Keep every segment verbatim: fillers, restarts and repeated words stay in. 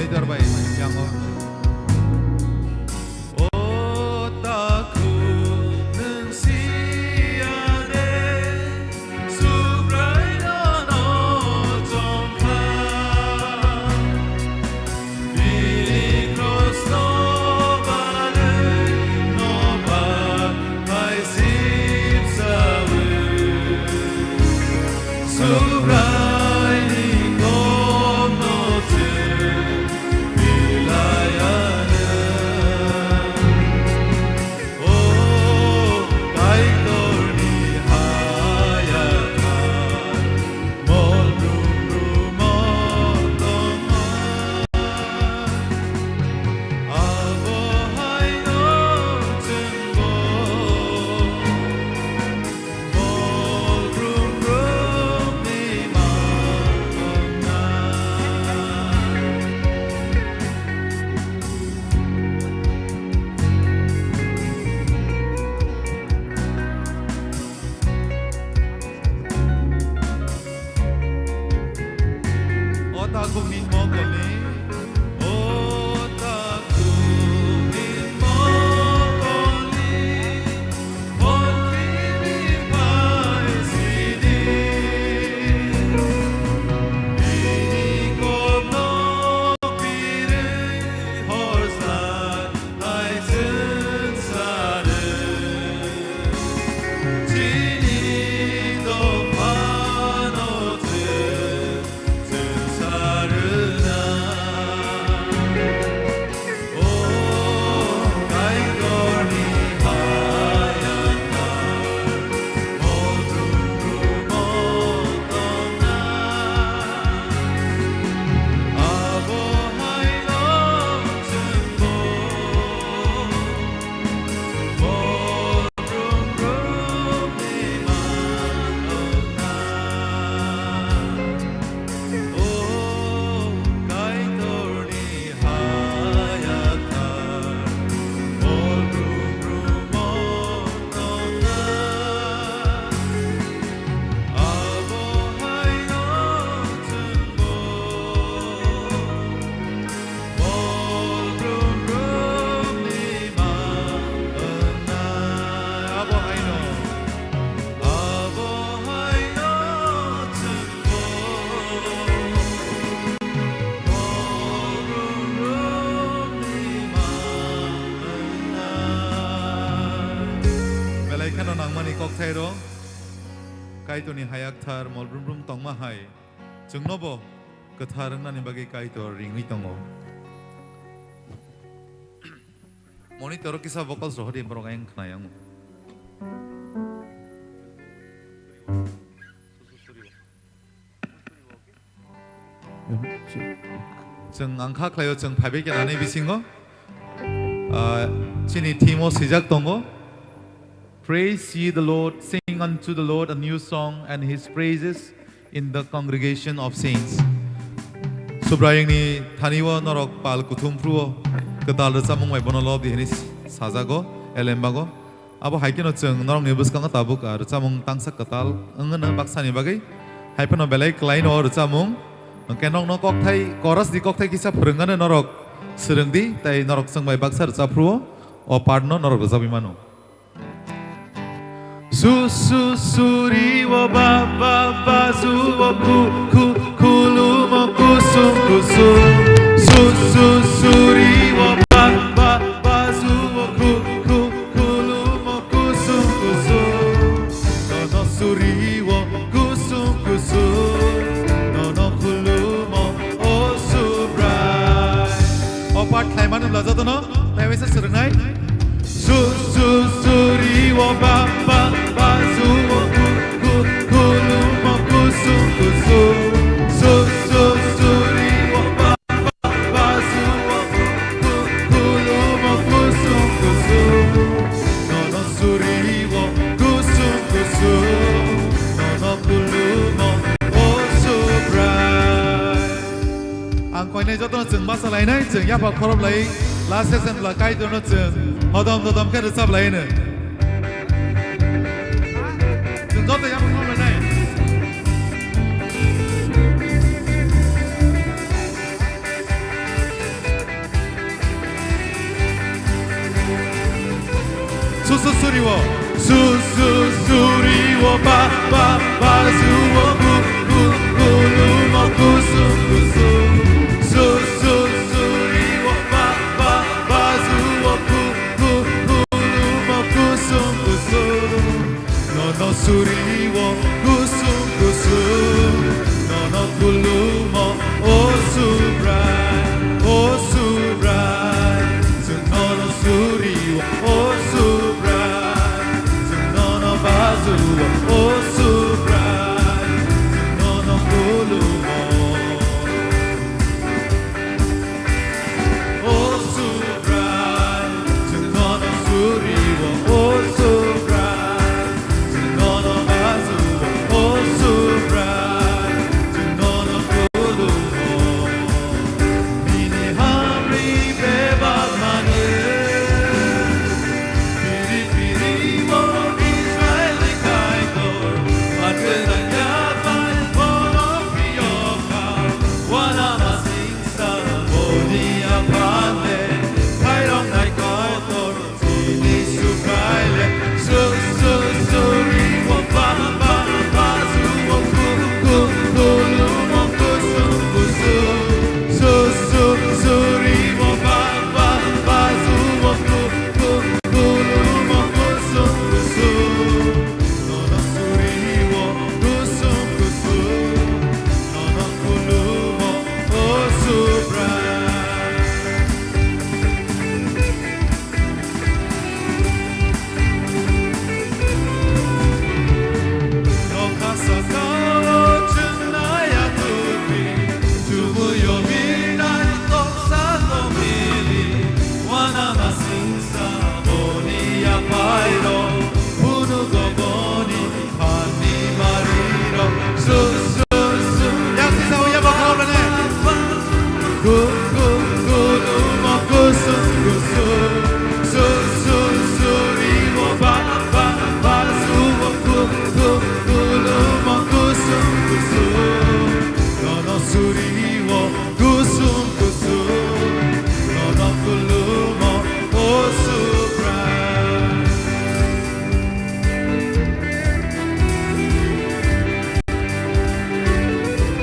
leader bai yango. O takhuk nwng siya de, Subraino no chongkha. Bini krosno balwi no ba hai sipsawi. Subraini kokno chwng bilaiya. O Kaitorni haya kha, mol brum brum o tongma. Abo haino chwngbo mol brum brum ni ma wngnai. O takhuk ni mokol ni, o takhuk ni mokol ni, o tini pai sini, bini kokno pirwi horsa. Hai chwng sa rw, chini dophano chwng, chwng sa rw na. O Kaitorni haya kha, mol brum brum o tongna. Abo haino chwngbo Mol brum brum ni ma wngnai. Abo haino, abo haino chwngbo mol brum brum ni ma wngnai. Belai kheno nangmani kokthai rok, Kaitorni haya kthar mol brum brum tongma hai. Chwngnobo kwthar wngnani bagwi Kaitor ringwi tongo. Monitor o kisa vocals rohordi, borok ayang khna yang. Chwng ang kha khlaio, chwng phaibai khe nani bisingo, ah, chini theme o swijak tongo, "Praise ye the Lord, sing unto the Lord a new song and his praises in the congregation of saints." Subraiyungni thani o norok pal kuthum phuru o kwtal rwchapmung bai bono lobdi hwnwi sajago, elembago. Abo hai kheno chwng norokni bwskango tabuk, ah, rwchapmung tangsa kwtal wngno baksani bagwi. Hai phano belai kwlaino rwchapmung. Hwnkhe nokno kokthai, chorus ni kokthai kisa phwrwngano norok swrwngdi, tei norok chwng bai baksa rwchap phuru o, o part no norok rwchapwi mano. Su, su, suri, wo, ba, ba, ba, zu, wo, ku, ku, kulumo, kusum, kusum. Su, su, suri, wo, ba, ba, ba, zu, wo, ku, ku, kulumo, kusum, kusum. Nono suri, wo, kusum, kusum. Nono kulumo, o Subrai. O part khlaimani bwla jotono, taiwaisa swrwngnai. Su, su, suri, wo, ba, ba, ba, zu, wo, ku, ku, kulumo, kusum, kusum. Su, su, suri, wo, ba, ba, ba, zu, wo, ku, ku, kulumo, kusum, kusum. Nono suri, wo, kusum, kusum. Nono kulumo, o Subrai. Ang koinai jotono chwng masa lainai, chwng yapha khoroplai, last season bwla Kaitorno chwng hodom dodom khe rwchap laino. Chwng joto yapha khoroplainai. Su su suriwo, su su suriwo, ba ba ba suwo, ku ku kulumo kusum kusum. Su su suriwo, ba ba ba suwo, ku ku kulumo kusum kusum. Nono suriwo, kusum kusum. Nono kulumo, o Subrai, o Subrai. Chwng nono suriwo, o Subrai. Chwng nono bajuwo, o Subrai. Chwng nono kulumo. O Subrai, chwng nono suriwo, o Subrai. Chwng nono bajuwo, o Subrai. Chwng nono kulumo. Nini hamri bebak manwi, piri piri o Israel ni Kaitor, atwna yapai borok phiyokha, uanama singsa boni aphane, khairoknai Kaitor.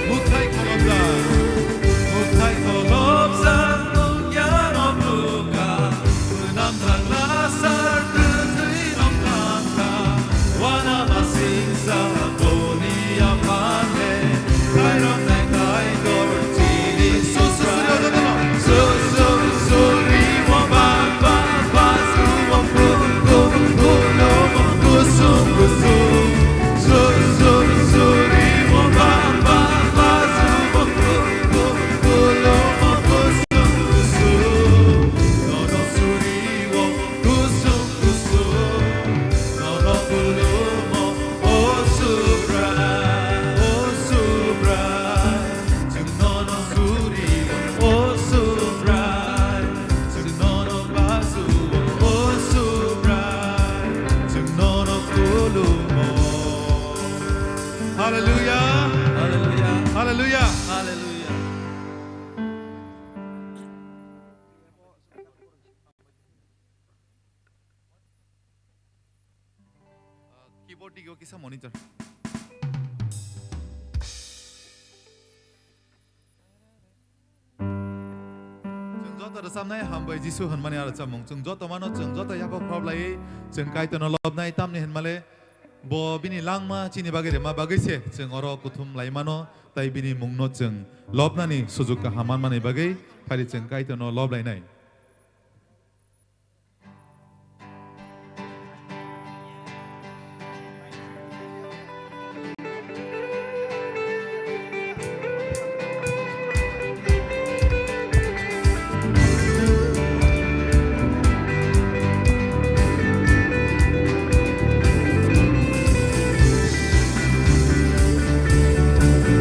Muthai kholopjak, muthai kholopjak, nung yano bukha, swnam thangla sar kwthwi rok thangkha, uanama singsa boni aphane, khairoknai Kaitor chini Subrai. Chwng nono suriwo, o Subrai. Chwng nono bajuwo, o Subrai. Chwng nono kulumo. Hallelujah. Hallelujah. Hallelujah. Hallelujah. Keyboard dige o kisa monitor. Chwng joto rwchapnai Hambai Jisu hwnmani a rwchapmung. Chwng joto mano, chwng joto yaphak phoblawi chwng Kaitorno lobnai, tamni hwnmale bo bini langma chini bagwi rwma bagwi se chwng oro kuthum lai mano, tai bini mungno chwng lobnani sujuk kaham manmani bagwi phari chwng Kaitorno loblainai.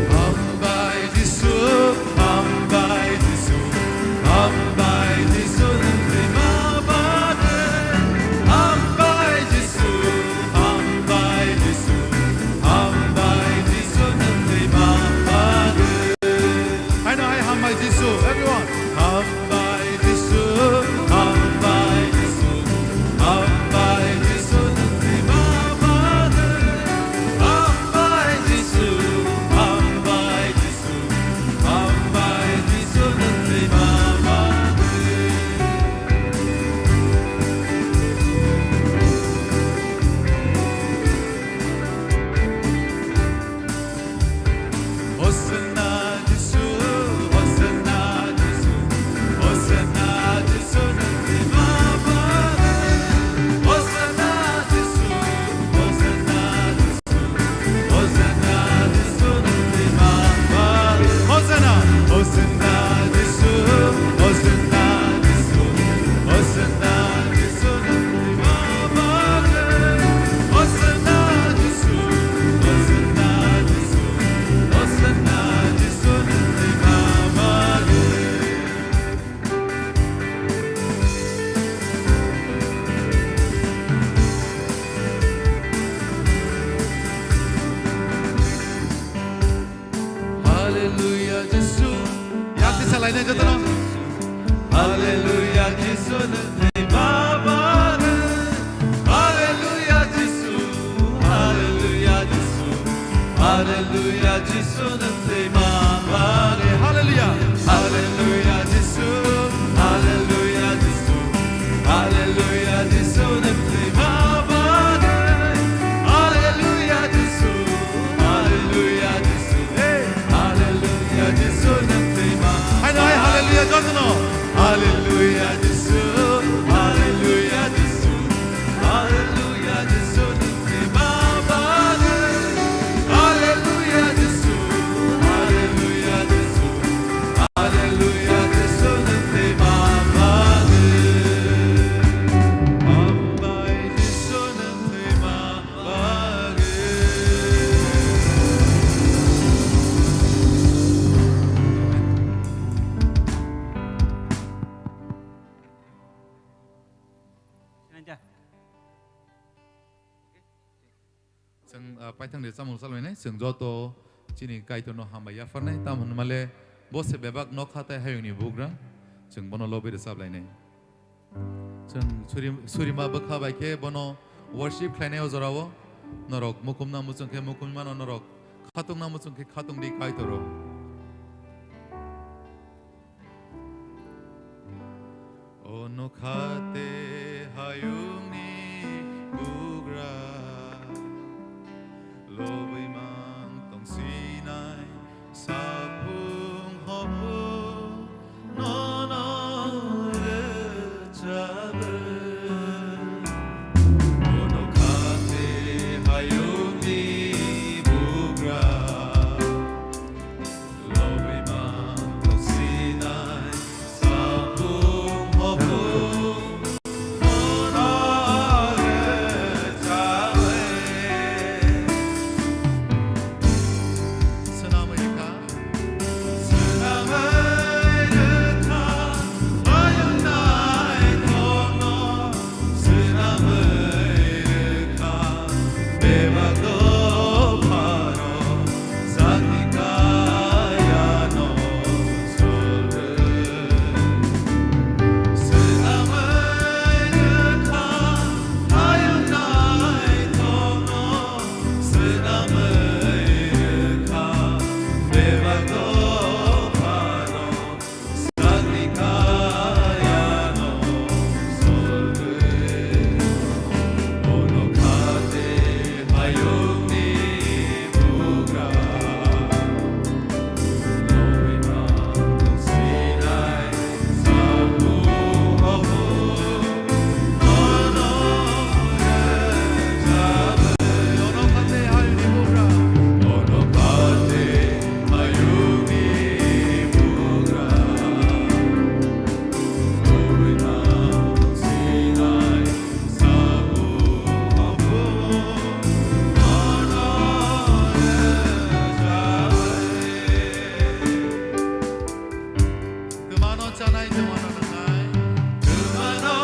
Hambai Jisu, Hambai Jisu, Hambai Hallelujah, Jisu nwng tei ma bagwi. Hallelujah, Jisu. Hallelujah, Jisu. Hallelujah, Jisu nwng tei ma bagwi. Hallelujah. Hallelujah, Jisu. Hallelujah, Jisu. Hallelujah, Jisu nwng tei ma bagwi. Hallelujah, Jisu. Hallelujah, Jisu. Hey. Hallelujah, Jisu nwng tei ma. Hai, hai, hallelujah, jotono. Hallelujah, Jisu. Hallelujah, Jisu. Hallelujah, Jisu nwng tei ma bagwi. Hallelujah, Jisu. Hallelujah, Jisu. Hallelujah, Jisu nwng tei ma bagwi. Hambai Jisu nwng tei ma bagwi. Chwng, ah, paithang de chamung salbainai, chwng joto chini Kaitorno hambai yapharnai, tamo hwnmale bo se bebak nokha tei hayungni bugra, chwng bono lobwi rwchablainai. Chwng suri-, surima bwkha bai khe bono worship khlainai o jorao, norok mukumna muchung khe mukum mano, norok khatungna muchung khe khatung di Kaitoro. O nokha tei hayungni bugra, lobwi mang tong sinai saphung hophung nono rwchabai. O nokha tei hayungni bugra, Twmano chanai, twmano nwngnai. Twmano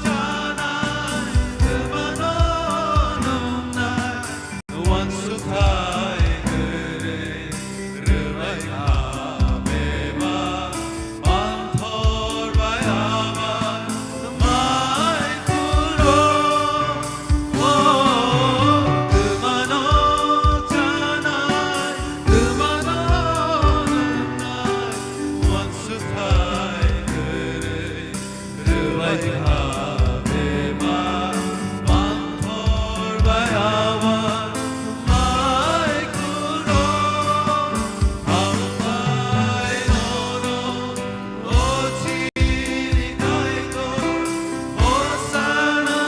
chanai, twmano nwngnai. Uansukthai kwrwi rwbai kha bebak, manthor bai abar mai khulum. O twmano chanai, twmano nwngnai, uansukthai kwrwi rwbai kha bebak, manthor bai abar mai khulum. Hambai nono, o chini Kaitor, Hosana,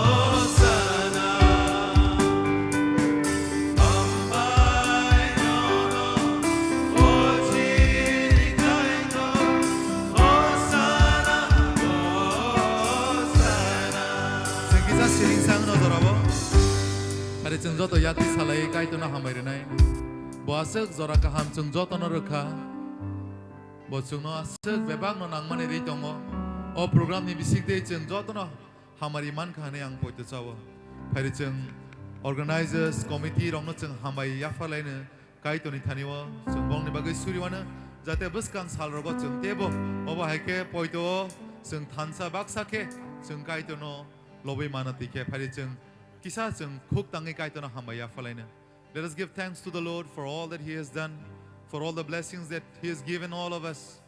Hosana. Hambai nono, o chini Kaitor, Hosana, Hosana. Chwng kisa siring sang no jorabo. Ari chwng joto yati salai Kaitorno hambai rwnai. Bo aswk jora kaham chwng jotono rwkha. Bo chwngno aswk bebakno nangmani ri tongo. O programni bisingtwi chwng jotono hamari mankha hwnwi ang poito chao. Phairi chwng organizers committee rokno chwng hambai yapharlaino Kaitorni thani-o chwng bongni bagwi suriwano Jate bwskang salrogo chwng teibo obo hai khe poito o chwng thansa baksa khe chwng Kaitorno lobwi mano twi khe phai di chwng kisa chwng khuk tangwi Kaitorno hambai ya phalaino. Let us give thanks to the Lord for all that He has done, for all the blessings that He has given all of us.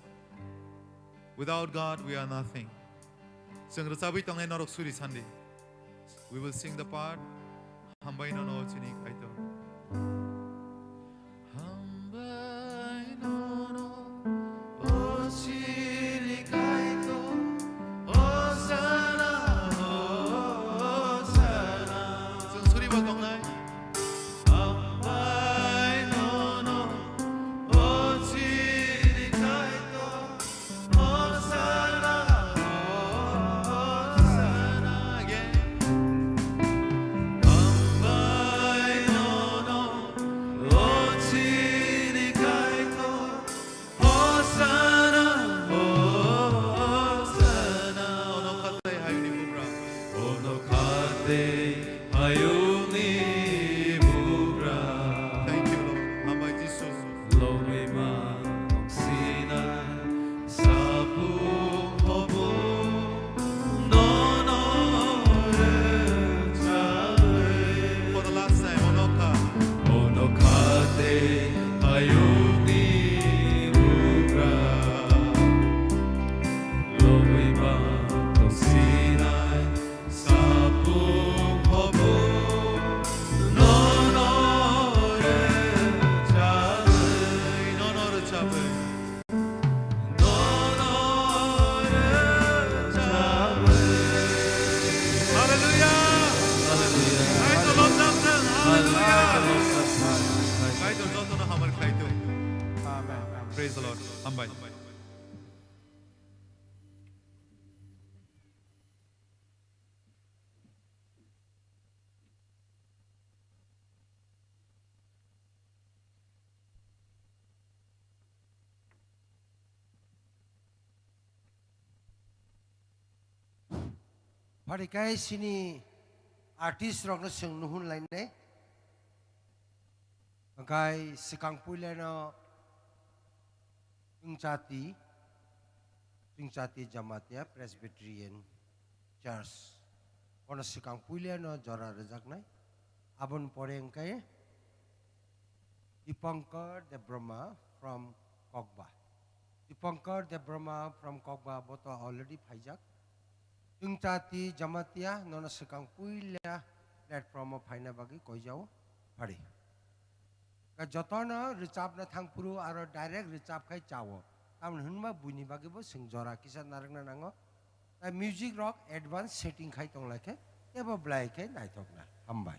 Without God, we are nothing. Chwng rwchabwi tongnai norok suri sandi. We will sing the part. Hambai nono chini Kaitor. Hambai nono o chini Kaitor. Hosanna, Hosanna. Chwng suribo tongnai. Hambai nono o chini Kaitor. Hosanna, Hosanna again. Hambai nono, o chini Kaitor. Hosanna, Hosanna. Ono khatai hayungni bugra. Ono khatai hayungni bugra. Thank you, Lord. Hambai Jisu. Lobwi ma tongsinai sapung hobo nono rwchapwi. For the last time, ono kha. Ono khatai hayungni bugra. Lobwi ma tongsinai sapung hobo nono rwchapwi, nono rwchapwi, nono rwchapwi. Hallelujah! Hallelujah! Kaitor lobjak thung! Hallelujah! Hallelujah! Kaitor jotono hamari khlai thung. Amen. Praise the Lord. Hambai. Pharikai sini artist rokno chwng nuhun lainai. Hwnkhe swkang puilano Chwngchati, Chwngchati Jamatia Presbyterian Church. Bono swkang puilano jora rwjaknai. Aboni pore hwnkhe Dipankar Debbarma from Kokba. Dipankar Debbarma from Kokba bo to already phaijak. Chwngchati Jamatia nono swkang puila platform o phaina bagwi koijao phari. Ka jotono rwchapna thangphuru aro direct rwchap khai chao. Tamoni hwnba buini bagwi bo chwng jora kisa narwkna nango. Tai music rok advance setting khai tonglaikhe teibo bwlaikhe naithokna. Hambai.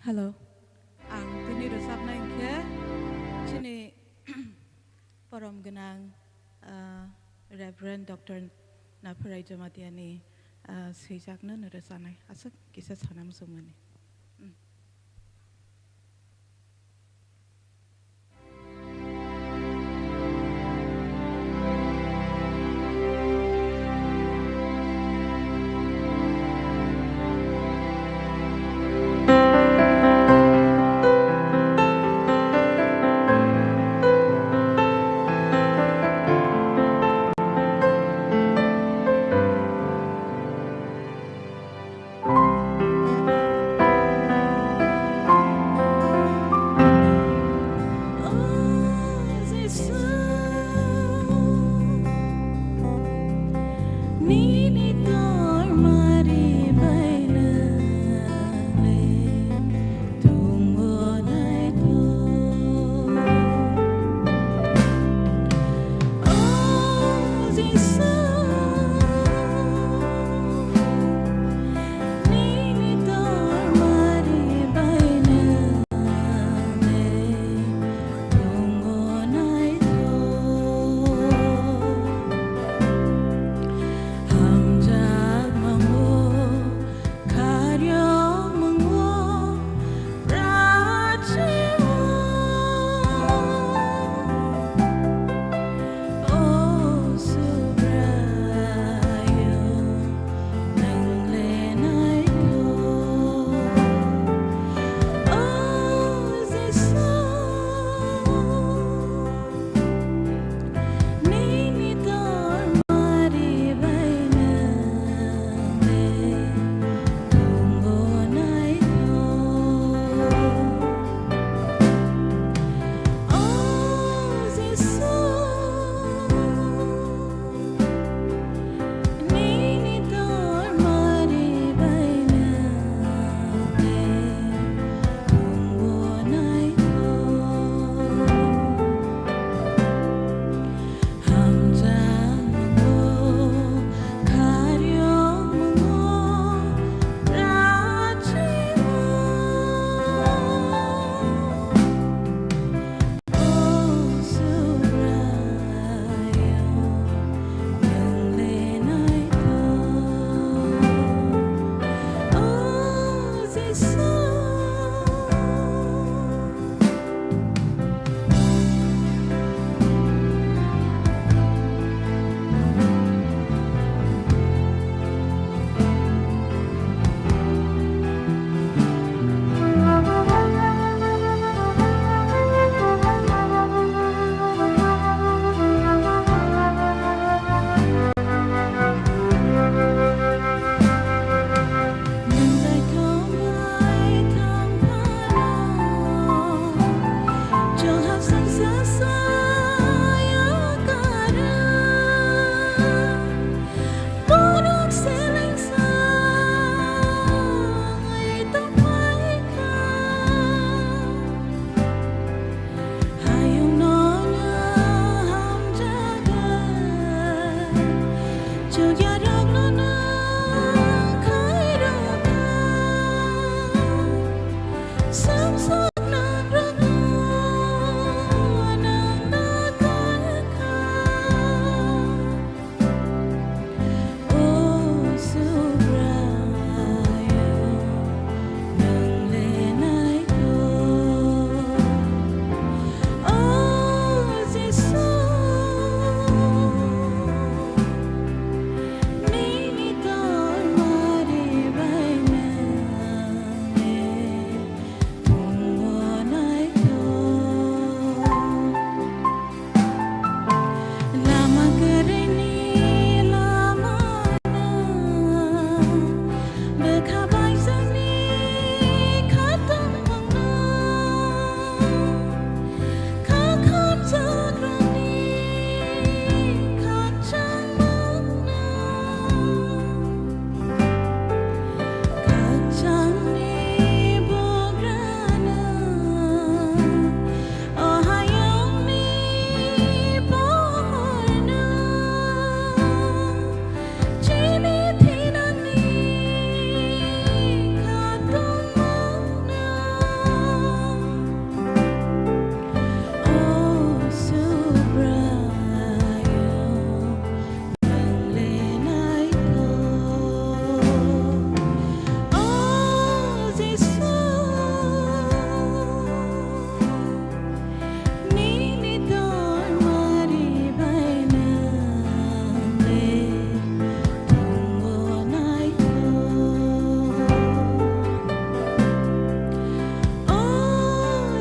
Hello. Ang tini rwchapnai hwnkhe chini borom gwnang, ah, Reverend Doctor Naphirai Jamatiani, ah, swijakno no rwchanai. Aswk kisa sana muchungmani. Mm.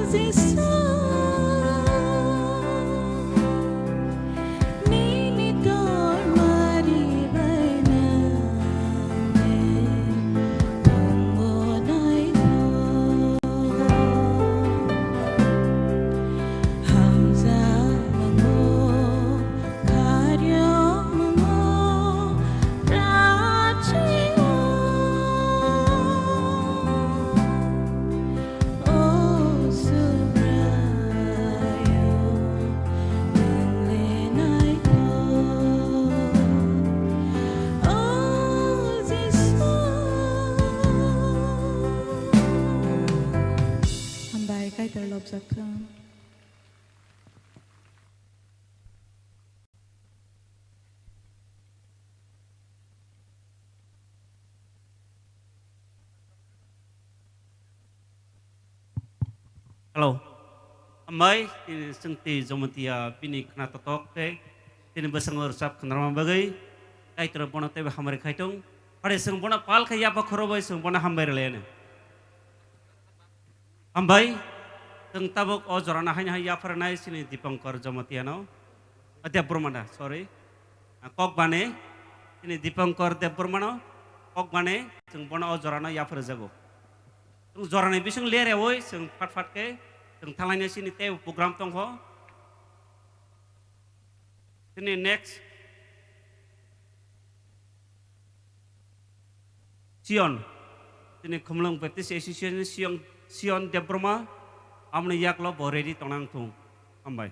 Jisu, nini tormari bainang tongo naino. Hamjakmango, kharjakmango, rachio. O Subraiyung, nwng le naithok. O Jisu. Hambai, Kaitor lobjak thung. Hello. Hambai, tini chwng twi Jamatia bini khna totok tei tini bwskango rwchap khna rwma bagwi Kaitor bono teibo hamari khai tong. Phare chwng bono pal khai yapha khoro bai chwng bono hambai rwlaianw. Hambai, chwng tabuk o jorano haino hai yapharnai chini Dipankar Jamatia no. Ah, Debbarma da, sorry. Ah, Kokbane, chini Dipankar Debbarma no, Kokbane, chwng bono o jorano yapharjago. Chwng jorani bising lereui, chwng phat phat khe, chwng thanglaina chini tei program tongkho. Chini next, Sion, chini Khumulwng Baptist Association ni Sion, Sion Debbarma, amoni yaklo bo ready tongnang thung. Hambai.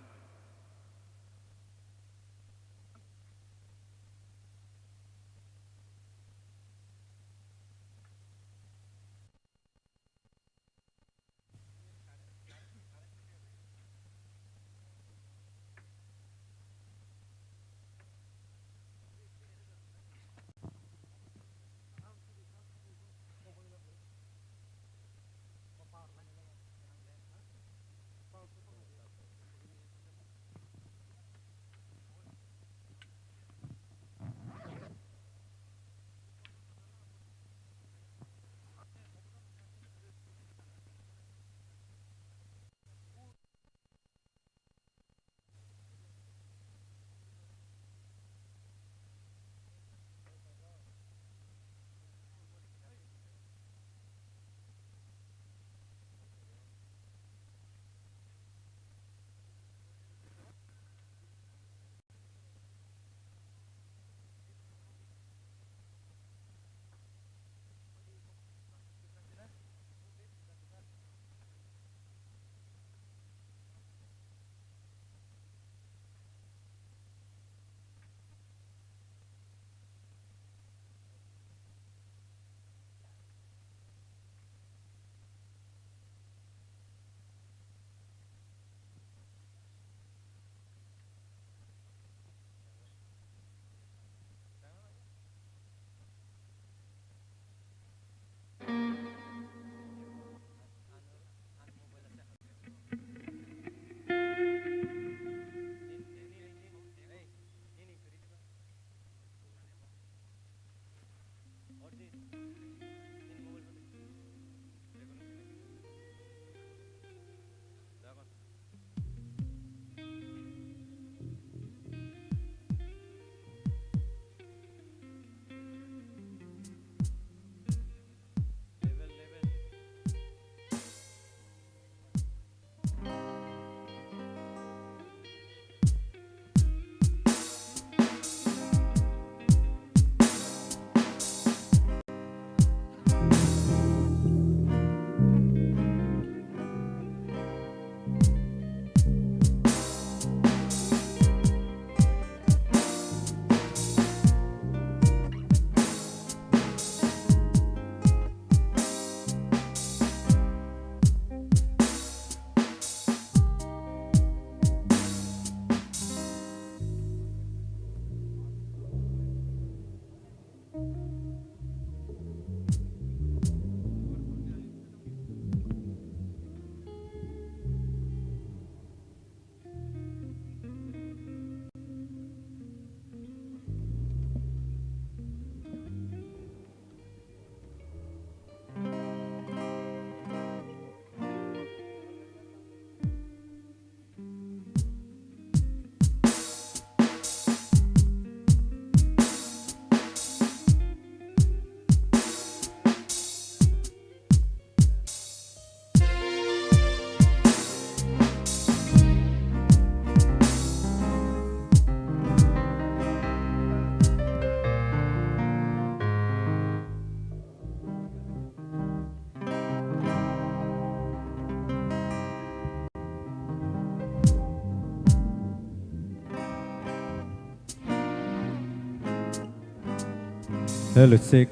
Hello, check.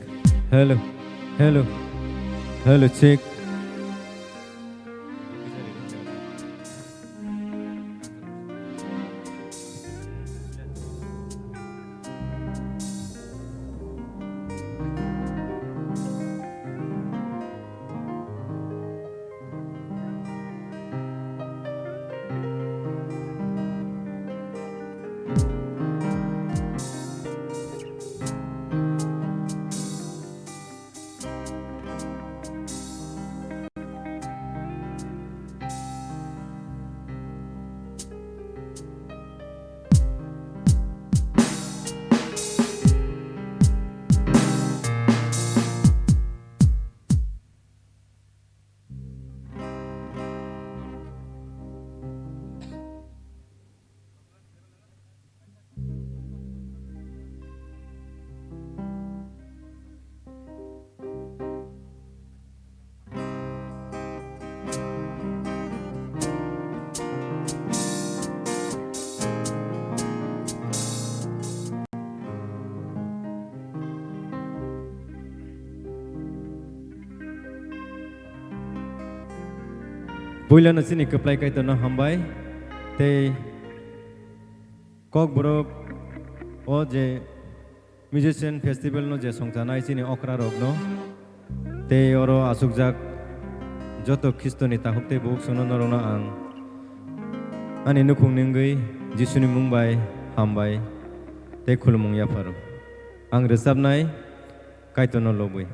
Hello, hello, hello, check. Puilano chini kwplai Kaitorno hambai tei Kokborok o je Musician Festival no je songchanai chini okra rokno tei oro achukjak joto Khristoni takhuk tei bukhuk chwngno norokno ang ani nukhungni wngwi Jisuni mung bai hambai tei khulumung yapharo. Ang rwchapnai Kaitorno lobwi.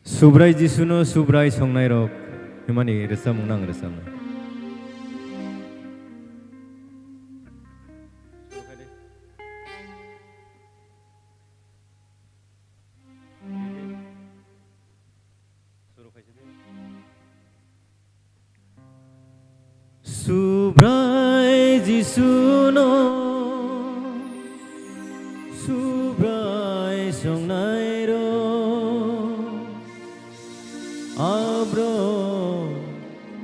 Subrai Jisuno Subrai Songnairok hwnmani rwchapmungno ang rwchapnai. Subrai Jisuno Subrai Songnairok, aborok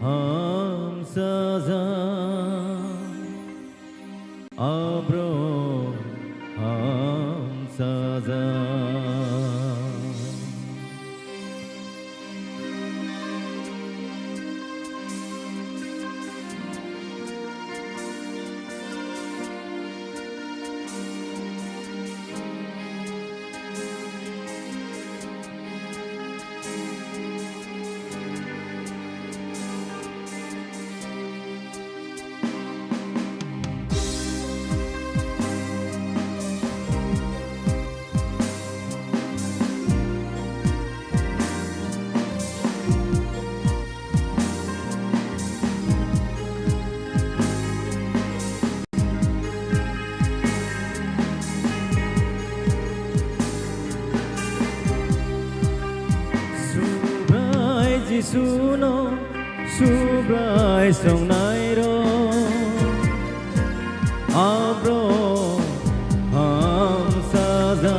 hamsajak, aborok hamsajak. Subrai Jisuno Subrai Songnairok, aborok hamsajak.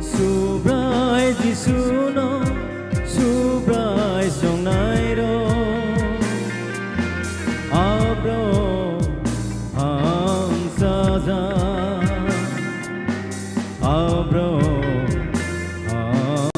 Subrai Jisuno Subrai Songnairok, aborok hamsajak, aborok hamsajak.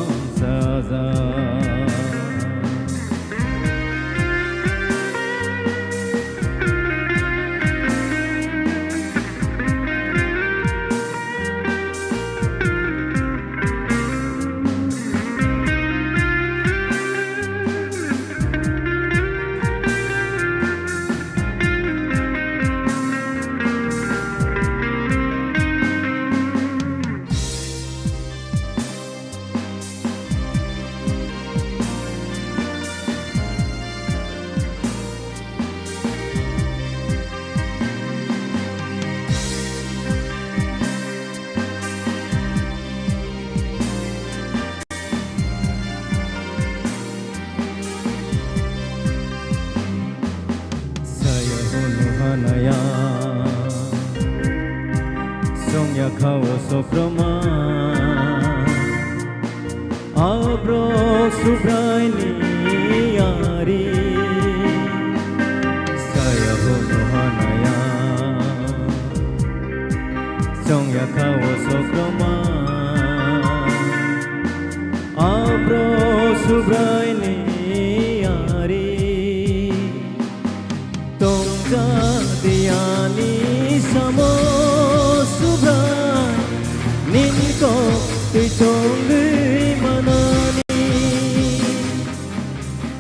Saya hunu hanaya, songya khao sokroma, aborok Subraini ari. Subraini ari tongjak diani samo Subrai nin kok twi tongwi manani.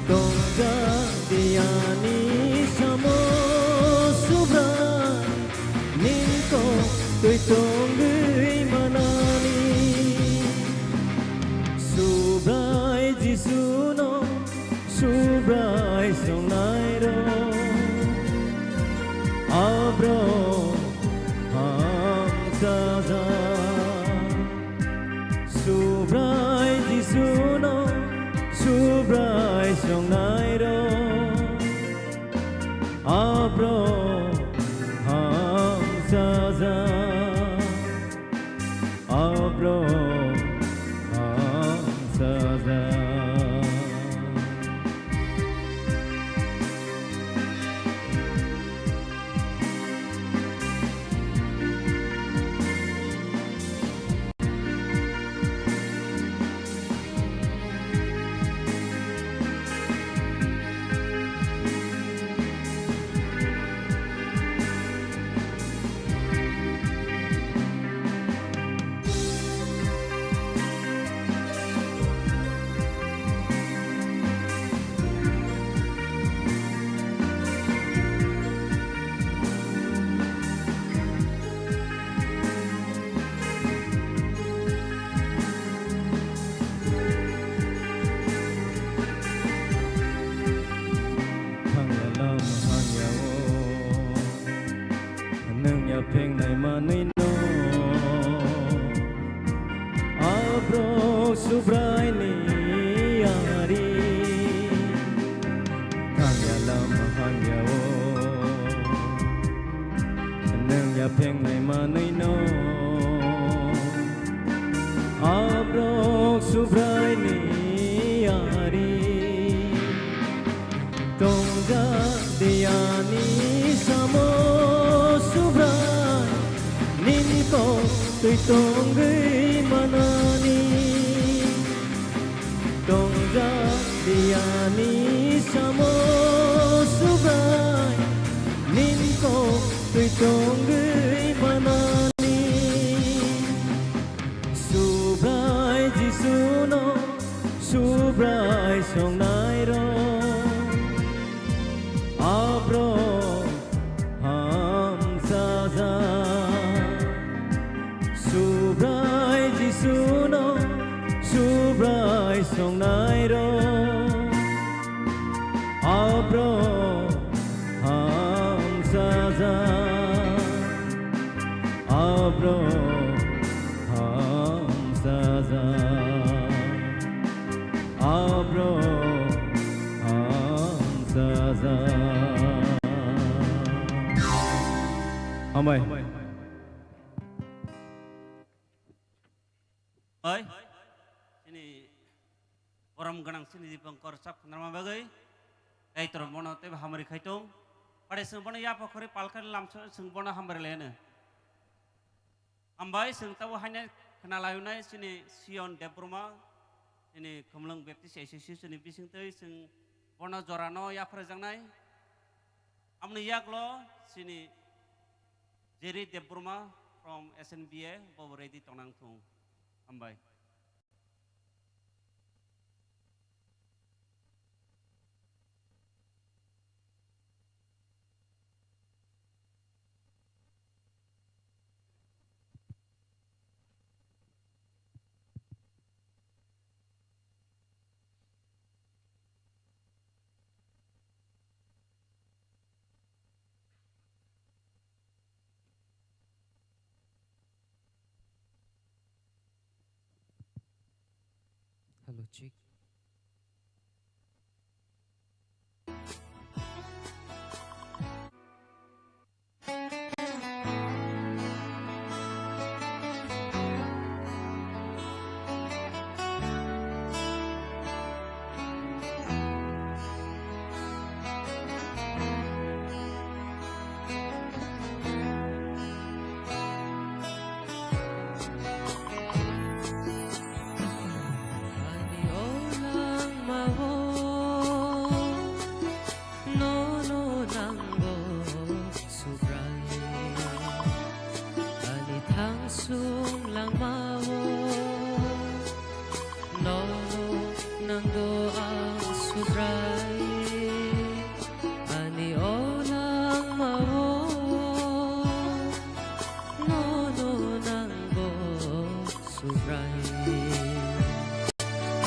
Tongjak diani samo Subrai nin kok twi tongwi manani. Subrai Jisuno Subrai songnai rok abrok hamsajak. Subrai Jisuno Subrai songnai rok abrok hamsajak. Abrok hamsajak. Thangya lama hamya o, nwng ya phengnai manwi no. Abrok Subraini ari thangya lama hamya o, nwng ya phengnai manwi no. Abrok Subraini ari tongjak diani samo Subrai nin kok twi tongwi manani. Tongjak diani samo Subrai nin kok twi tongwi manani. Subrai Jisuno Subrai songnai rok abrok hamsajak. Subrai Jisuno Subrai songnai rok abrok hamsajak. Abrok hamsajak. Abrok hamsajak. Hambai. Oi, chini borom gwnang chini Dipankar chap khwnarma bagwi Kaitor bono teibo hamari khai tong. Pare chwng bono yapha khori palkani lamso chwng bono hamari laino. Hambai chwng tabo haino khwna layunai chini Sion Debbarma, chini Khumlwng Baptist Association ni bisingtwi chwng bono jorano yapharjaknai. Amoni yaklo chini Jerry Debbarma from S N B A bobo ready tongnang thung. Hambai. Hello, check.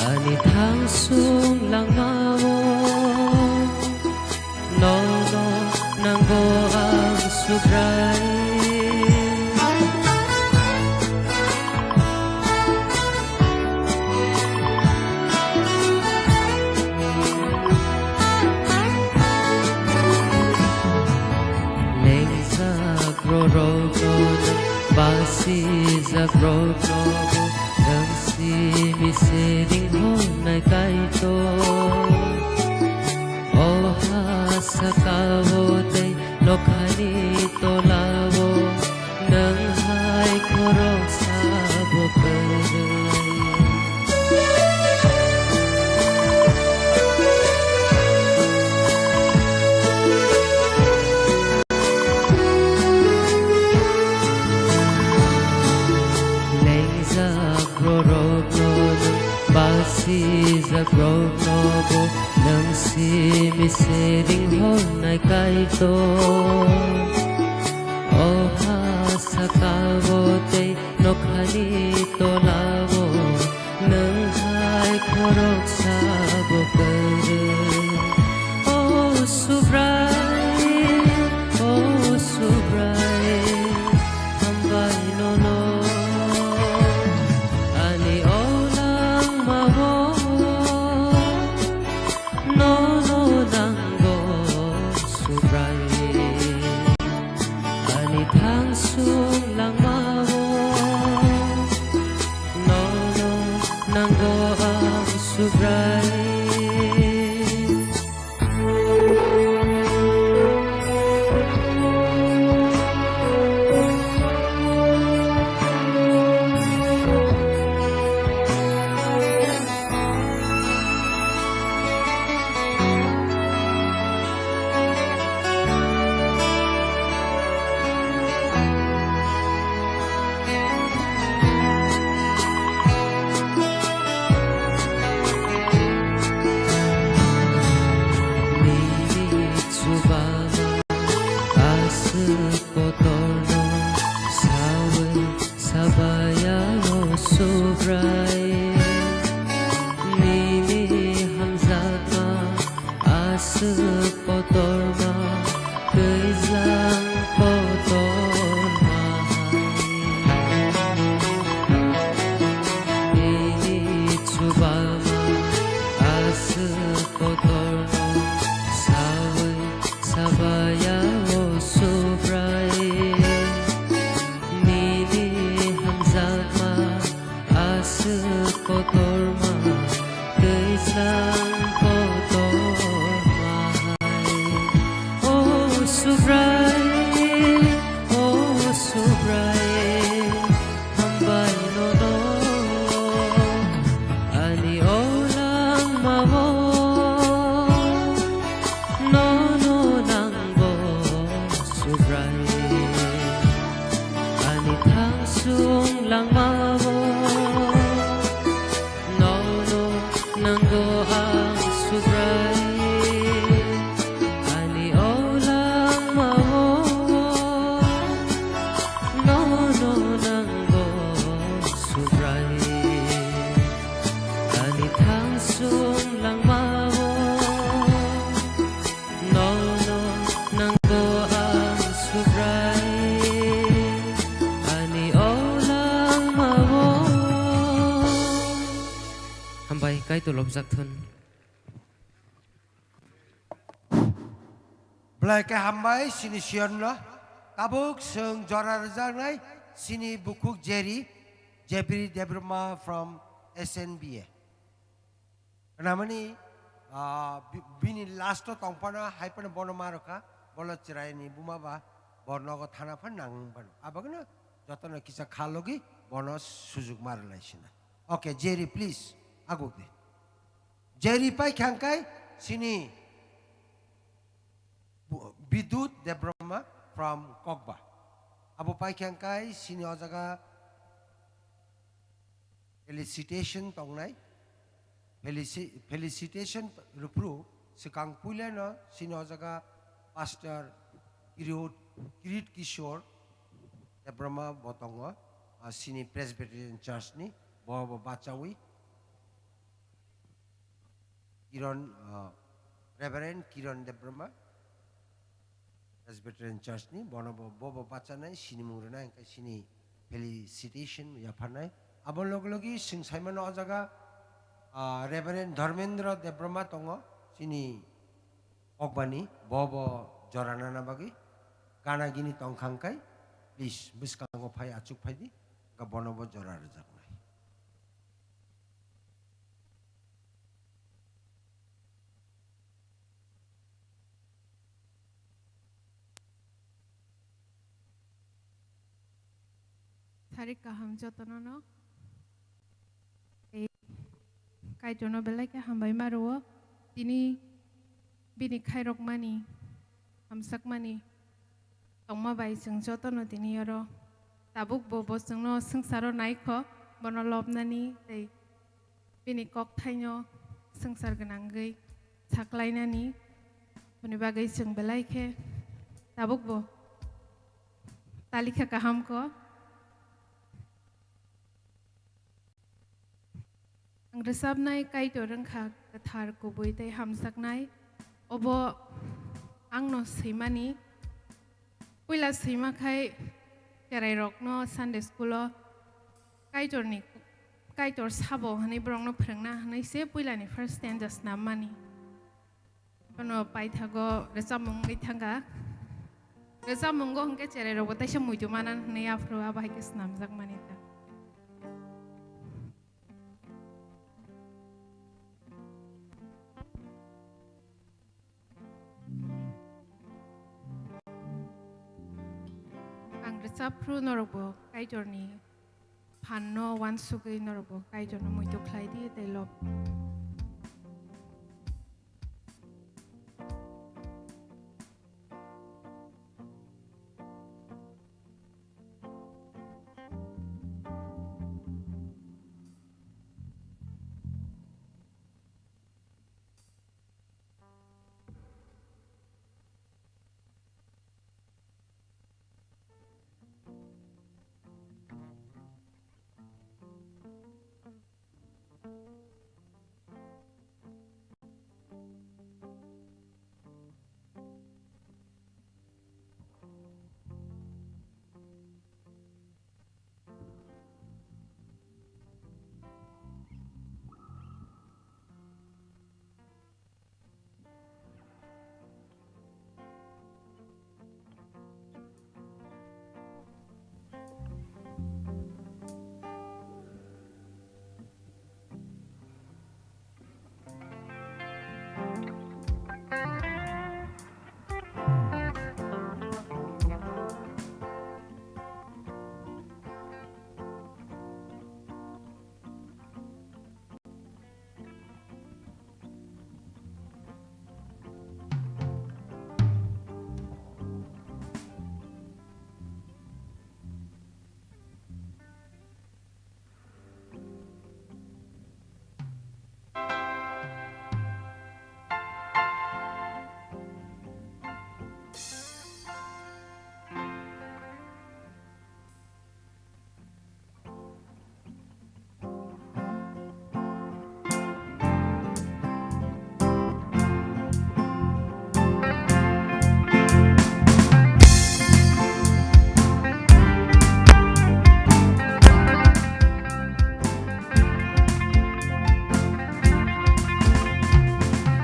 Ani thangsung langmao nono nango ang Subrai. Lengjak rorokno, basijak rokno, nwng simi se ringhornai Kaitor. O ha sakao tei nokhani tolao nwng hai khoroksa bo kwrwi. Lengjak rorokno, basijak rokno bo nwng simi se ringhornai Kaitor. O ha sakao tei nokhani tolao nwng hai khoroksa bo kwrwi. O Subrai, o Subrai, hambai nono. Ani o langmao nono nango Subrai. Ani thangsung langmao nono nango ang Subrai. Nini chubama aswk kotorno sawi sabaya o Subrai. Nini hamjakma aswk kotorma twijlang kotorma hai. Nini chubama aswk kotorma sawi sabaya o Subrai. Nini hamjakma aswk kotorma twijlang kotorma hai. O Subrai, o Subrai, hambai nono ani o langmao nono nango Subrai. Ani thangsung langmao nono nango ang Subrai. Ani o langmao nono nango Subrai. Ani thangsung langmao nono nango ang Subrai. Ani o langmao. Hambai, Kaitor lobjak thun. Belai khe hambai chini Sionno. Tabuk chwng jora rwjaknai chini bukhuk Jerry, Jeffrey Debbarma from S N B A. Namani, ah, bi-, bini last o tongphano hai phano bono ma rwkha, bolo chwraini buma ba bo nogo thana phan nang phano. Abagno jotono kisa kha logi bono sujuk ma rwlai sina. Okay, Jerry, please, aguk di. Jerry pai khangkai chini Bu-, Bidut Debbarma from Kokba. Abo pai khangkai chini o jaga felicitation tongnai. Felici-, felicitation rupru swkang puilano chini o jaga Pastor Kirit, Kirit Kishore Debbarma bo tongo, ah, chini Presbyterian Church ni. bo bo bachawi Kiron, ah, Reverend Kiron Debbarma, Presbyterian Church ni, bono bo, bo, bo bachanai, sinimung rwnai, hwnkhe sini felicitation yapharnai. Abo logi logi chwng saimano o jaga, ah, Reverend Dharmendra Debbarma tongo, chini kokbani, bo, bo jora nana bagwi gana gini tongkha hwnkhe, please, bwskango phai, achuk phai di, hwnkhe bono bo jora rwjaknai. Sarik kaham jotono no. Tei Kaitorno belai khe hambai ma rwo. Tini bini khairokmani, hamsakmani tongma bai chwng jotono tini oro tabuk bo, bo chwngno swngcharo naikho, bono lobnani tei bini kokthaino swngchar gwnangwi saklainani, boni bagwi chwng belai khe tabukbo talikha kaham kho. Ang rwchapnai Kaitor wngkha kwthar, kubui tei hamjaknai. Obo angno swimani. Puila swima khai cherairokno Sunday school-o Kaitorni, Kaitor sabo hwnwi borokno phrwngna hwnwi se puilani first stanza snammani. Bono paithago rwchapmung wngwi thangkha. Rwchapmungo hwnkhe cherairokbo teisa muitu manan hwnwi aphuru abo hai khe snamjakmani ta. Ang rwchapphru norokbo Kaitorni phanno uansugwi norokbo Kaitorno muitu khlai di tei lob.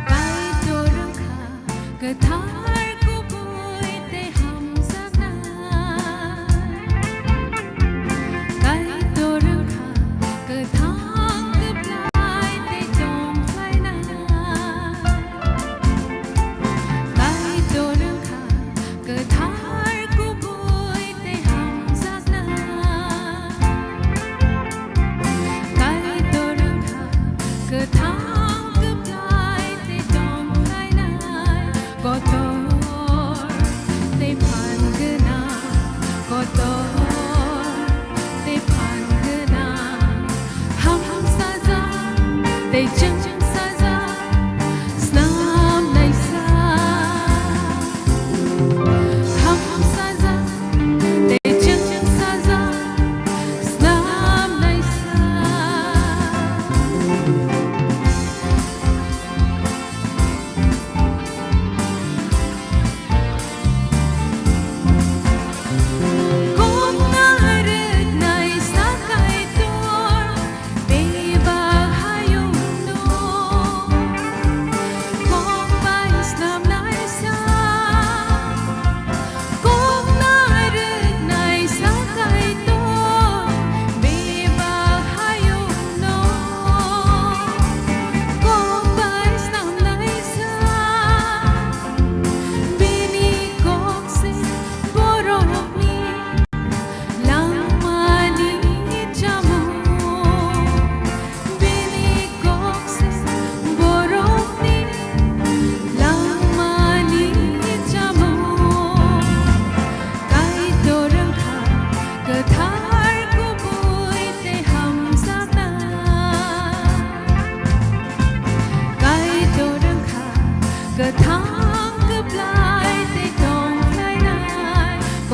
Kaitor wngkha kwthar, kubui tei hamjaknai. Kaitor wngkha kwthang, kwplai tei tongkhlainai. Kaitor wngkha kwthar, kubui tei hamjaknai. Kaitor wngkha kwthang, kwplai tei tongkhlainai. Kotor tei phan gwnang, kotor tei phan gwnang. Hamsajak tei chwngsajak snamnaisa. Hamsajak tei chwngsajak snamnaisa.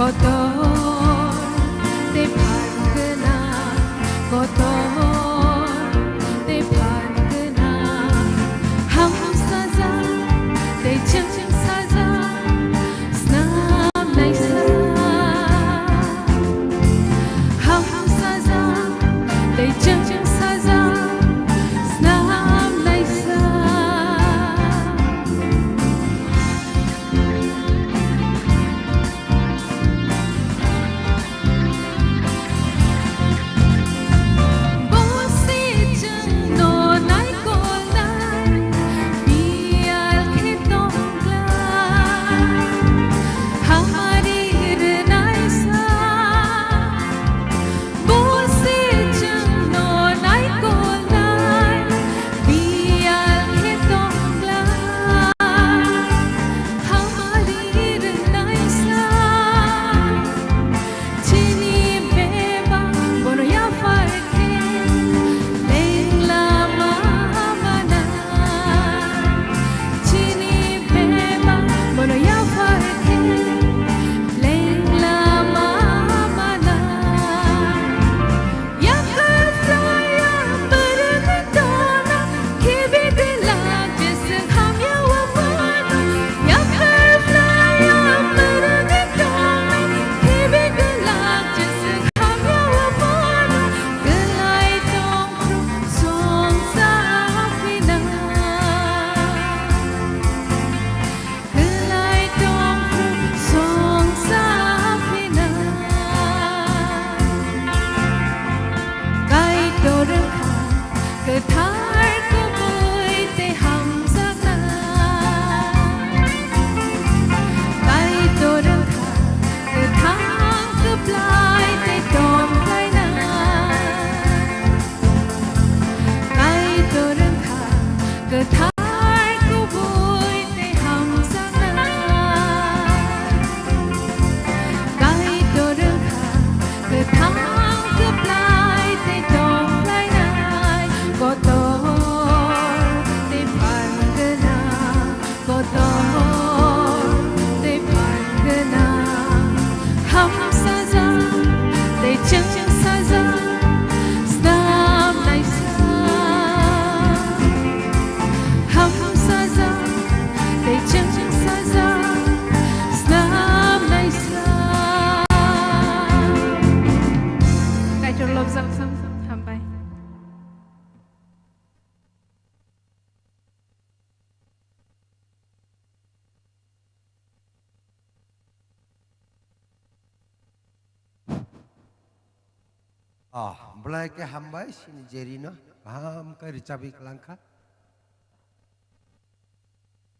Kotor tei phan gwnang, kotor tei phan gwnang, hamsajak tei chwngsajak, snam naisa. Hamsajak tei chwngsajak, snam naisa. Hamari rwngnaisa, chini bebak bono yaphar khe, lengla ma mana. Chini bebak bono yaphar khe, lengla ma mana. Kwlai tongphru songsa phina. Kaitor wngkha kwthar kubui tei hamjaknai. Kaitor wngkha kwthang kwplai tei tongphlainai. Kaitor wngkha kwthar kubui tei hamjaknai. Kaitor wngkha kwthang kwplai tei tongphlainai. Kotor tei phan gwnang. Kotor tei phan gwnang, hamsajak tei chwngsajak, snam naisa. Hamsajak tei chwngsajak, snam naisa. Kaitor lobjak thung, hambai. Oh, belai khe hambai, sini Jerry no kaham khe rwchabwi kwlangkha.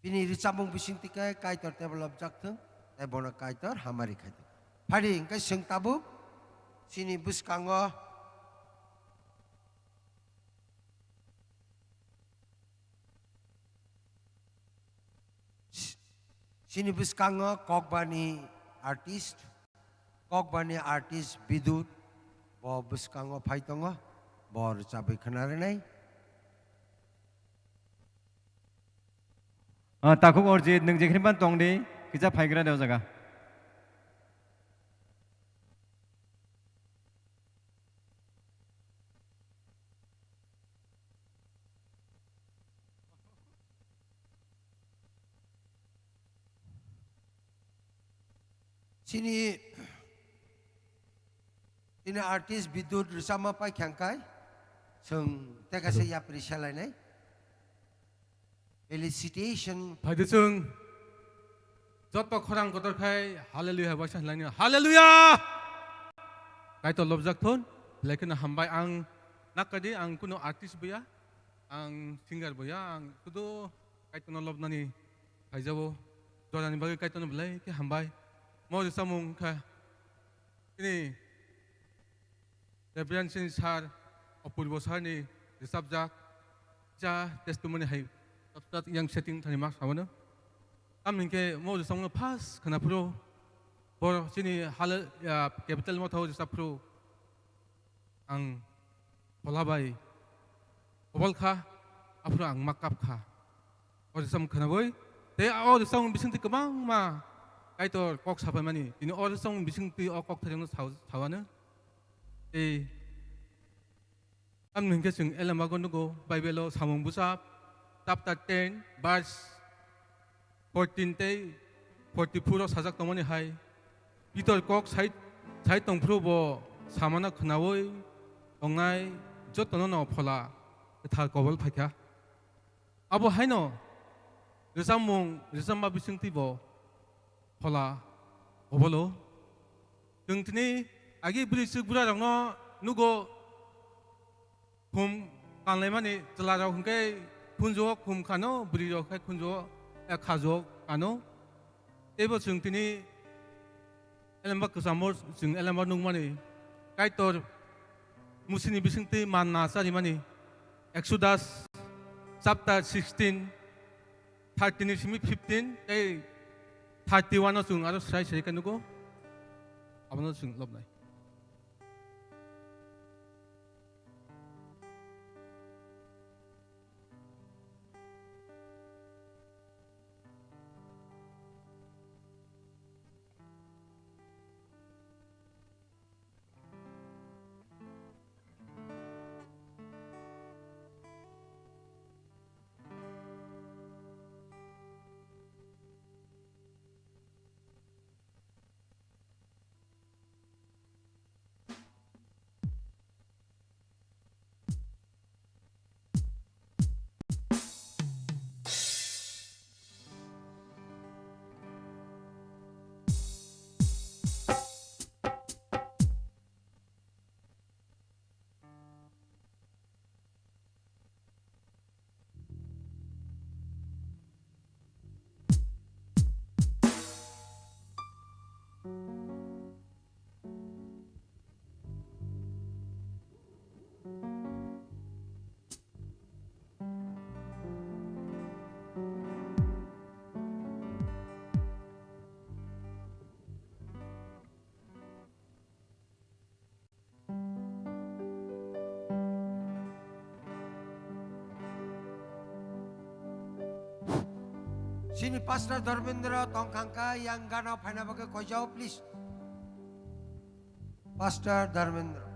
Bini rwchapmung bisingtwi khe Kaitor teibo lobjak thung, tei bono Kaitor hamari khai thung. Phadi hwnkhe chwng tabuk sini bwskango Chini bwskango Kokbani artist, Kokbani artist Bidut, bo bwskango phai tongo, bo rwchabwi khwna rwnai. Ah, takhuk Orjit, nwng jekhini ban tongdi, kisa phaigra de o jaga. Chini, chini artist Bidut rwchapma pai kha hwnkhe, chwng tei kaisa yapri selainai. Felicitation. Phaidi chwng joto khorang kotor khai hallelujah hai waisa hinlaini, hallelujah! Kaitor lobjak thun, belai kheno hambai. Ang nakadi, ang kuno artist boya, ang singer boya, ang sudu Kaitorno lobnani phaijao. Jorani bagwi Kaitorno belai khe hambai. Mo rwchapmung kha chini Reverend Sini Sir, Apurbo Sir ni rwchapjak, ja testimony hai, rwchapjak yang setting thani ma samano. Tamni hwnkhe mo rwchapmung no first khwna phuru, bo chini hal, ya, capital motha o rwchap phuru ang phola bai kobol kha, aphuru ang ma kap kha. O rwchapmung khwnabwi, tei o rwchapmung bisingtwi kwbangma Kaitor kok sapaimani, tini o rwchapmung bisingtwi o kok thairokno sao-, saoano. Tei tamni hwnkhe chwng elembago nugo, Bible-o Samung bwsa chapter ten, verse fourteen tei forty-four o sajak tongmani hai, Pitor kok sai, sai tongphuru bo samano khnaui tongnai jotono no Phola Kwthar kobol phaikha. Abo haino rwchapmung rwchapma bisingtwi bo Phola kobolo. Chwng tini agi bwrwi chwk bwrarokno nugo, khum kanlaimani chwlarok hwnkhe khunjuo khum kano, bwrwirok khe khunjuo, eh, khajuo kano. Teibo chwng tini elemba kwchamo chwng elemba nukmani Kaitor Musini bisingtwi manna charimani Exodus chapter sixteen, thirteen ni simi fifteen tei thirty-one o chwng aro srai srai khe nugo. Abono chwng lobnai. Chini Pastor Dharmendra tongkhangkha yang gana phaina bagwi koijao, please. Pastor Dharmendra.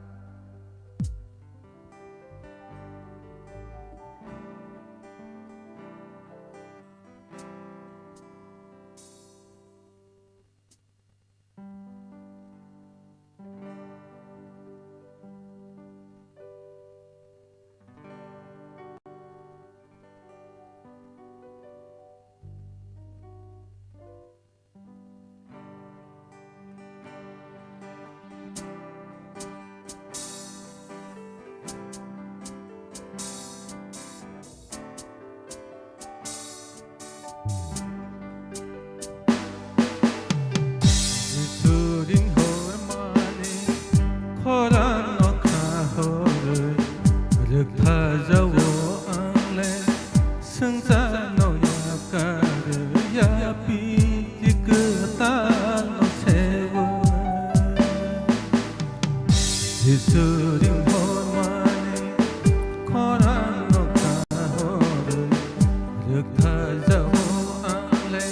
Jisu ring hor mani khorang no kha horwi rwktha jao ang le swngchar no yakarwi yapiri kwtal no sewo. Jisu ring hor mani khorang no kha horwi rwktha jao ang le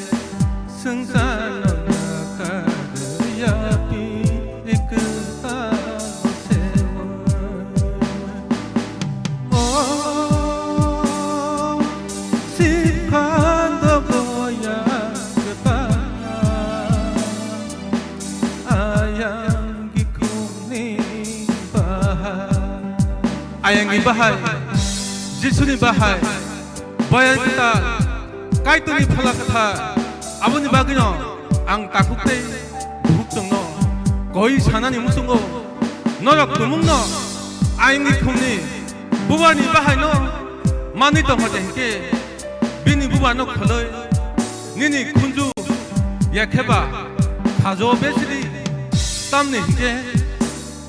swngchar no yakarwi yapiri kwtal no sewo. O Siphang do boya kwtal ayang gikhumni bahai. Ayangni bahai, Jisuni bahai, boya kwtal, Kaitorni Phola Kwthar, aboni bagwino ang takhuk tei bukhuk chwngno koi sanani muchungo, norok tumungno ayangni khumni bubarni bahaino manwi tongkha de hinkhe, bini bubarno kholoi nini khunju yakheba khajo besiri, tamni hinkhe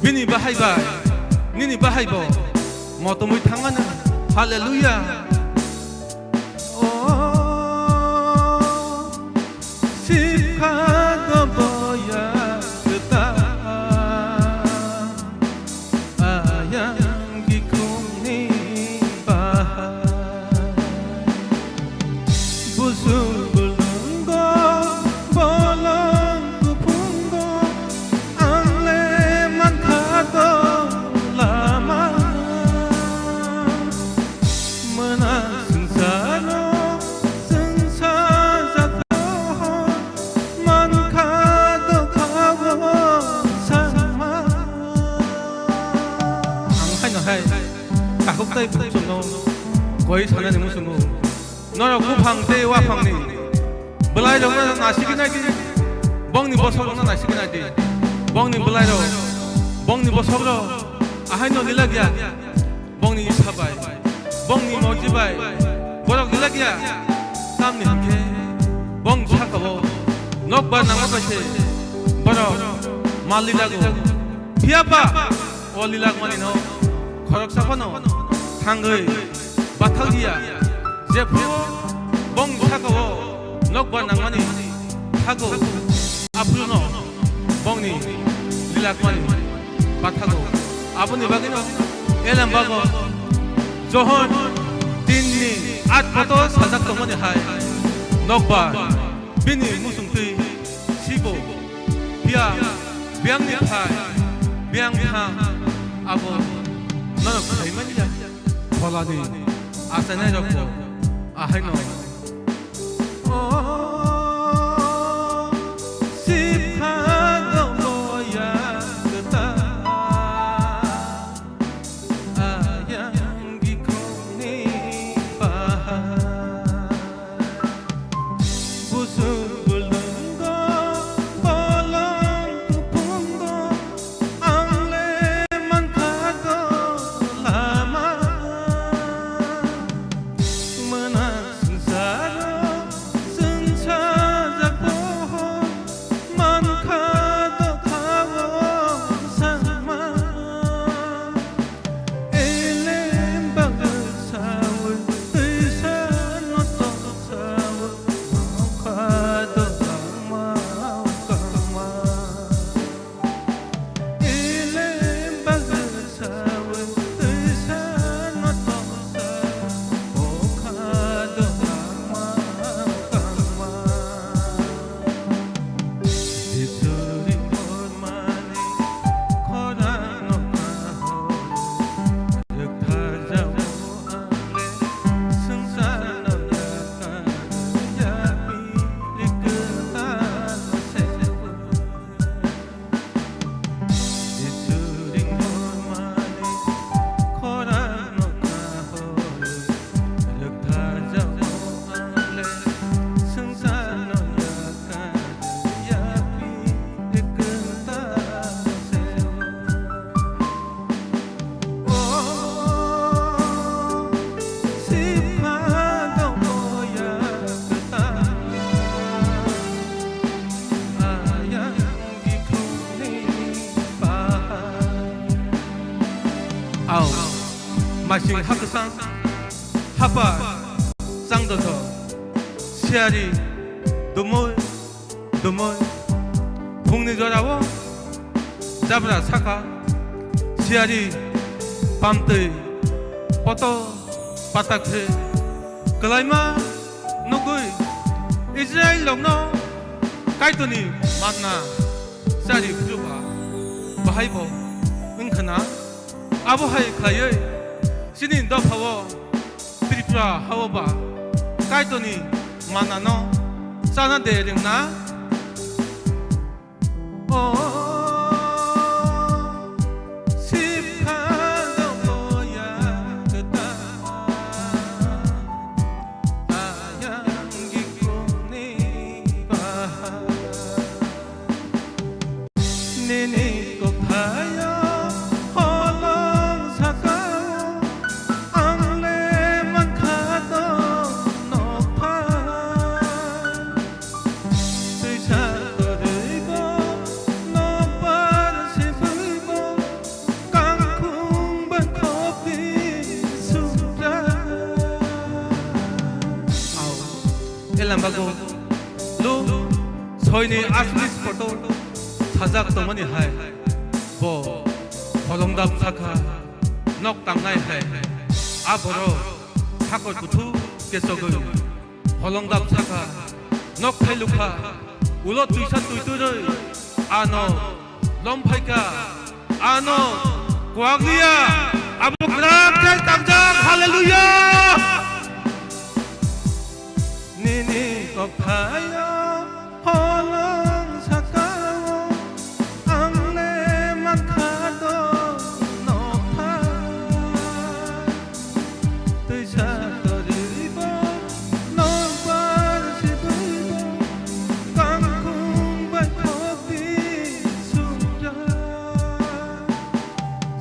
bini bahai bai nini bahaibo motomwi thangmano. Hallelujah. O Sipha do boya kwtal ayang gikhumni bahai. Busung bulungo bolo Swngcharo chwng sajak pohor, mankha dophao sama. Ang haino hai takhuk tai chwngno koi sanani muchungo. Norok buphang tei waphangni bwlairokno naisingwi nai di, bongni bosongrokno naisingwi nai di. Bongni bwlairok, bongni bosongrok ahaino lilak ya. Bongni isa bai, bongni morji bai borok lilak ya. Tamni hinkhe bong sakao nokbar nangma bai se borok mal lilago. Phiya ba o lilak manino khoroksa phano thangwi bathal ya. Jephru bongni sakao nokbar nangmani thago, aphruno bongni lilak mani bathago. Aboni bagwino elem bago Johon tinni at photo sajak tongmani hai nokbar bini muchungtwi sibo, phiya biyangni phai biyang thang abo nono khlaimani ya. Pholani achainairokbo ahaino. O sipha doboya kwtal, ayang gikhongni pahar. Busuk bulungo bolong kupungo, ang le mankha do lama. Mwnak swngcharo chwng sajak pohor, mankha dophao sama. Elem bagwi sawi, twisa no tong sawi, mankha dophao sama. Au, masing hakwsang, hapa, changdotho, siyari, dumui, dumui, phungni jorao, jabra saka, siyari, pamtwi, poto, patakhe, kwlaima, nugwi, Israel rokno, Kaitorni manna, chari phuru ba, bahai bo wngkha na? Abo hai khlaiwi chini dophao Tripura hao ba Kaitorni manna no chana de rwngna? O sipha doboya kwtal, ayang gikhungni bahai. Nini kokthaio holong sakao ang le mankha do nokphai. Twisa kwrwibo nokbar sibwibo kangkhung bangkhokni subra. Au, elambago. Lu soini asli photo sajak tongmani hai bo holongdap sakha nok tangnai hai a borok hakor kuthu kechogwi holongdap sakha nok thailukha ulo twisa twi twrwi ano lomphaikha. Ano kwaglia abo kwrak khe tangjak. Hallelujah! Khayo holong sakao ang le mankha do nokha. Twisa toribo nokbar sibibo kangkung bai thokdi sukra.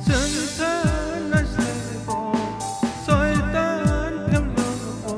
Swngsa naisle bo soitan phemlo bo.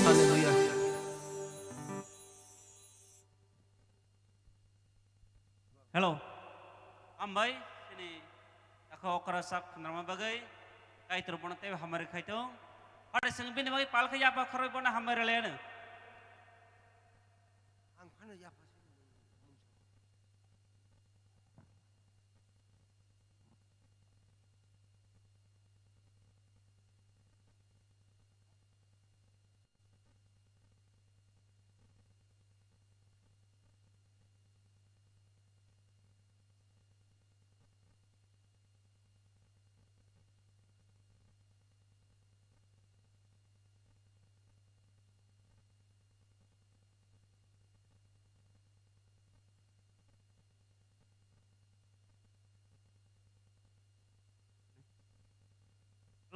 Hallelujah. Hello. Hambai, sini takha okra sak khundrama bagwi, Kaitor bono tei hamari khaito. Hade sing bini bagwi palkha yapa khoroi bono hamari leno. Ang phano yapha sini.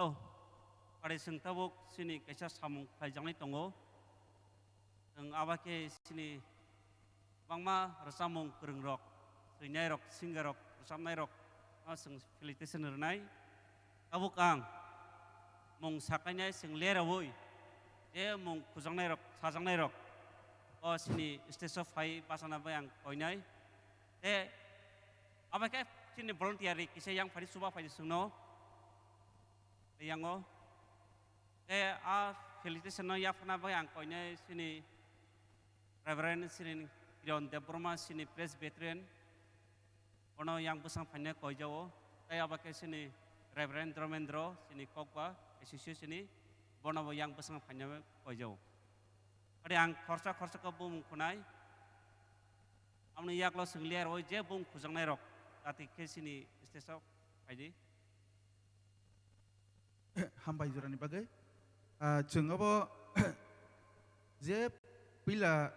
Hello. Pari seng tabuk sini kaisa samung khlaijaknai tongo. Ang aba khe sini bangma rwchapmung kwrwng rok, swinai rok, singer rok, rwchapnai rok, no chwng felicitation rwnai. Tabuk ang mung sakainai chwng leraui, je mung khujaknai rok, sajaknai rok, o sini stage o phai bachana bai ang koinai. Te aba khe chini volunteer ri kisa yang phari chuba phai chwngno. Yango. Te a felicitation no yaphana bai ang koinai chini Reverend chini Kiron Debbarma chini Presbyterian. Bono yang bwsang phaina koijao. Tai aba khe chini Reverend Dharmendra chini Kokba Association ni. Bono bo yang bwsang phaina koijao. Ari ang khorsa khorsa khe bumung khunai. Amoni yaklo swngliya roi je bung khujaknai rok. Jati khe chini stage o phaidi. Hambai jorani bagwi. Ah, chwng abo je puila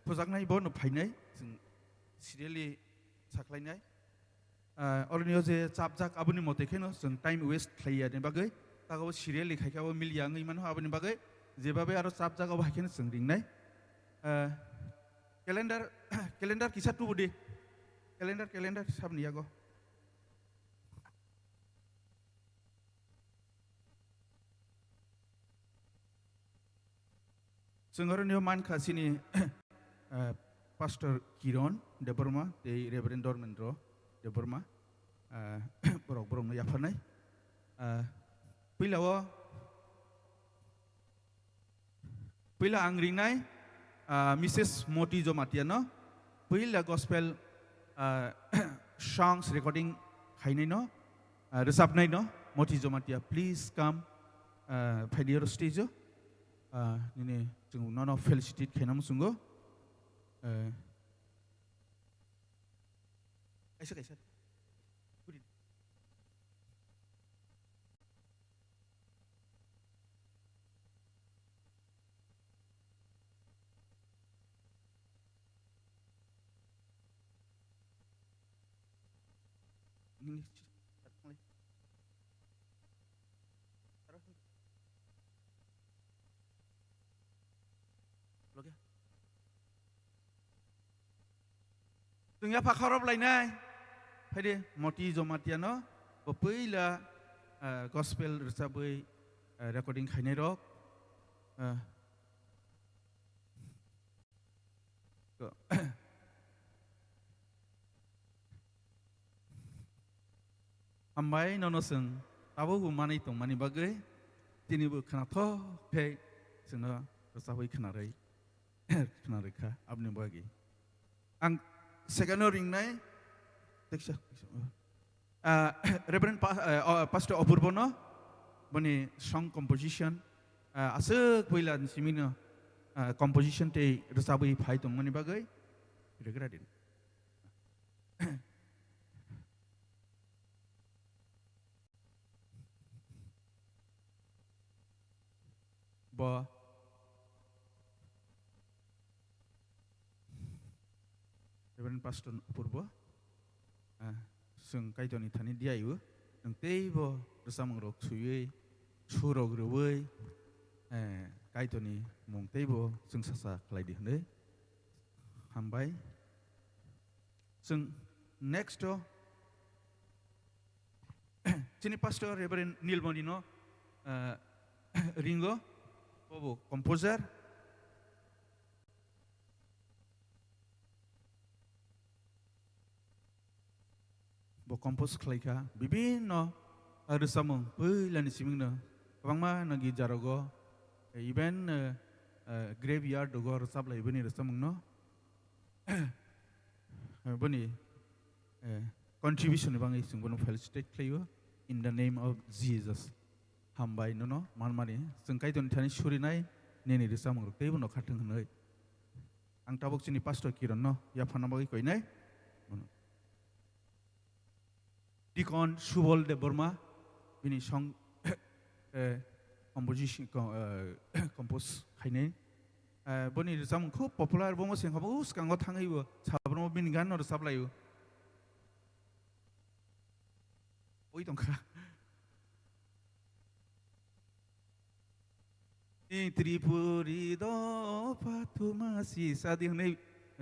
phujaknai bono phainai, chwng serially saklainai. Ah, oroni o je chapjak aboni mote kheno chwng time waste khlaiya ni bagwi. Takabo serially khaikhe abo miliya wngwi mano aboni bagwi. Jebabe aro chapjak abo hai kheno chwng ringnai. Ah, calendar, calendar kisa tubu di. Calendar, calendar sabni yago. Chwng oroni o mankha chini, eh, Pastor Kiron Debbarma tei Reverend Dharmendra Debbarma, eh, borok borokno yapharnai. Eh, puila o, puila ang ringnai, ah, Missus Moti Jomatia no, puila gospel, ah, songs recording khainai no, ah, rwchapnai no, Moti Jomatia, please come, ah, phaidi oro stage o. Ah, nini chwng nono felicitate khaina muchungo. Eh, kaisa kaisa. Chwng yapha khorop lainai. Phaidi Moti Jomatiano bo puila, ah, gospel rwchabwi, ah, recording khainai rok. Ah, Hambai nono chwng tabukbo manwi tongmani bagwi, tinibo khwnathok khe chwngno rwchabwi khwnarwi, khwnarwi kha aboni bagwi. Ang second-o ringnai, teksa, ah, Reverend Pa-, eh, oh, Pastor Apurbono boni song composition, ah, aswk puila ni simino, ah, composition tei rwchabwi phai tongmani bagwi rwgra din. Bo Reverend Pastor Apurbo, ah, chwng Kaitorni thani diyaio, nwng teibo rwchapmung rok swiwi, sur rok rwui, eh, Kaitorni mung teibo chwng sacha khlai di hwnwi hambai. Chwng next o chini Pastor Reverend Nilmoni no, ah, ringo, bobo composer. Bo compose khlai kha bibinno, ah, rwchapmung puilani simingno kwbangma no girja rogo, even, eh, eh, graveyard rogo rwchap lai bini rwchapmung no. Eh, boni, eh, contribution ni bagwi chwng bono felicitate khlaio in the name of Jesus. Hambai nono manmani, chwng Kaitorni thani surinai nini rwchapmung rok teibo nokha thwng hwnwi. Ang tabuk chini Pastor Kiron no yaphana bagwi koinai. Deacon Subol Debbarma, bini song, eh, composition, co-, eh, compose khainai. Eh, boni rwchapmung khub popular, bo mwseng habo swkango thangwi bo sabromo bini gan no rwchap laio. Oi tongkha. Ni Tripuri dopha thuma si sadi hwnwi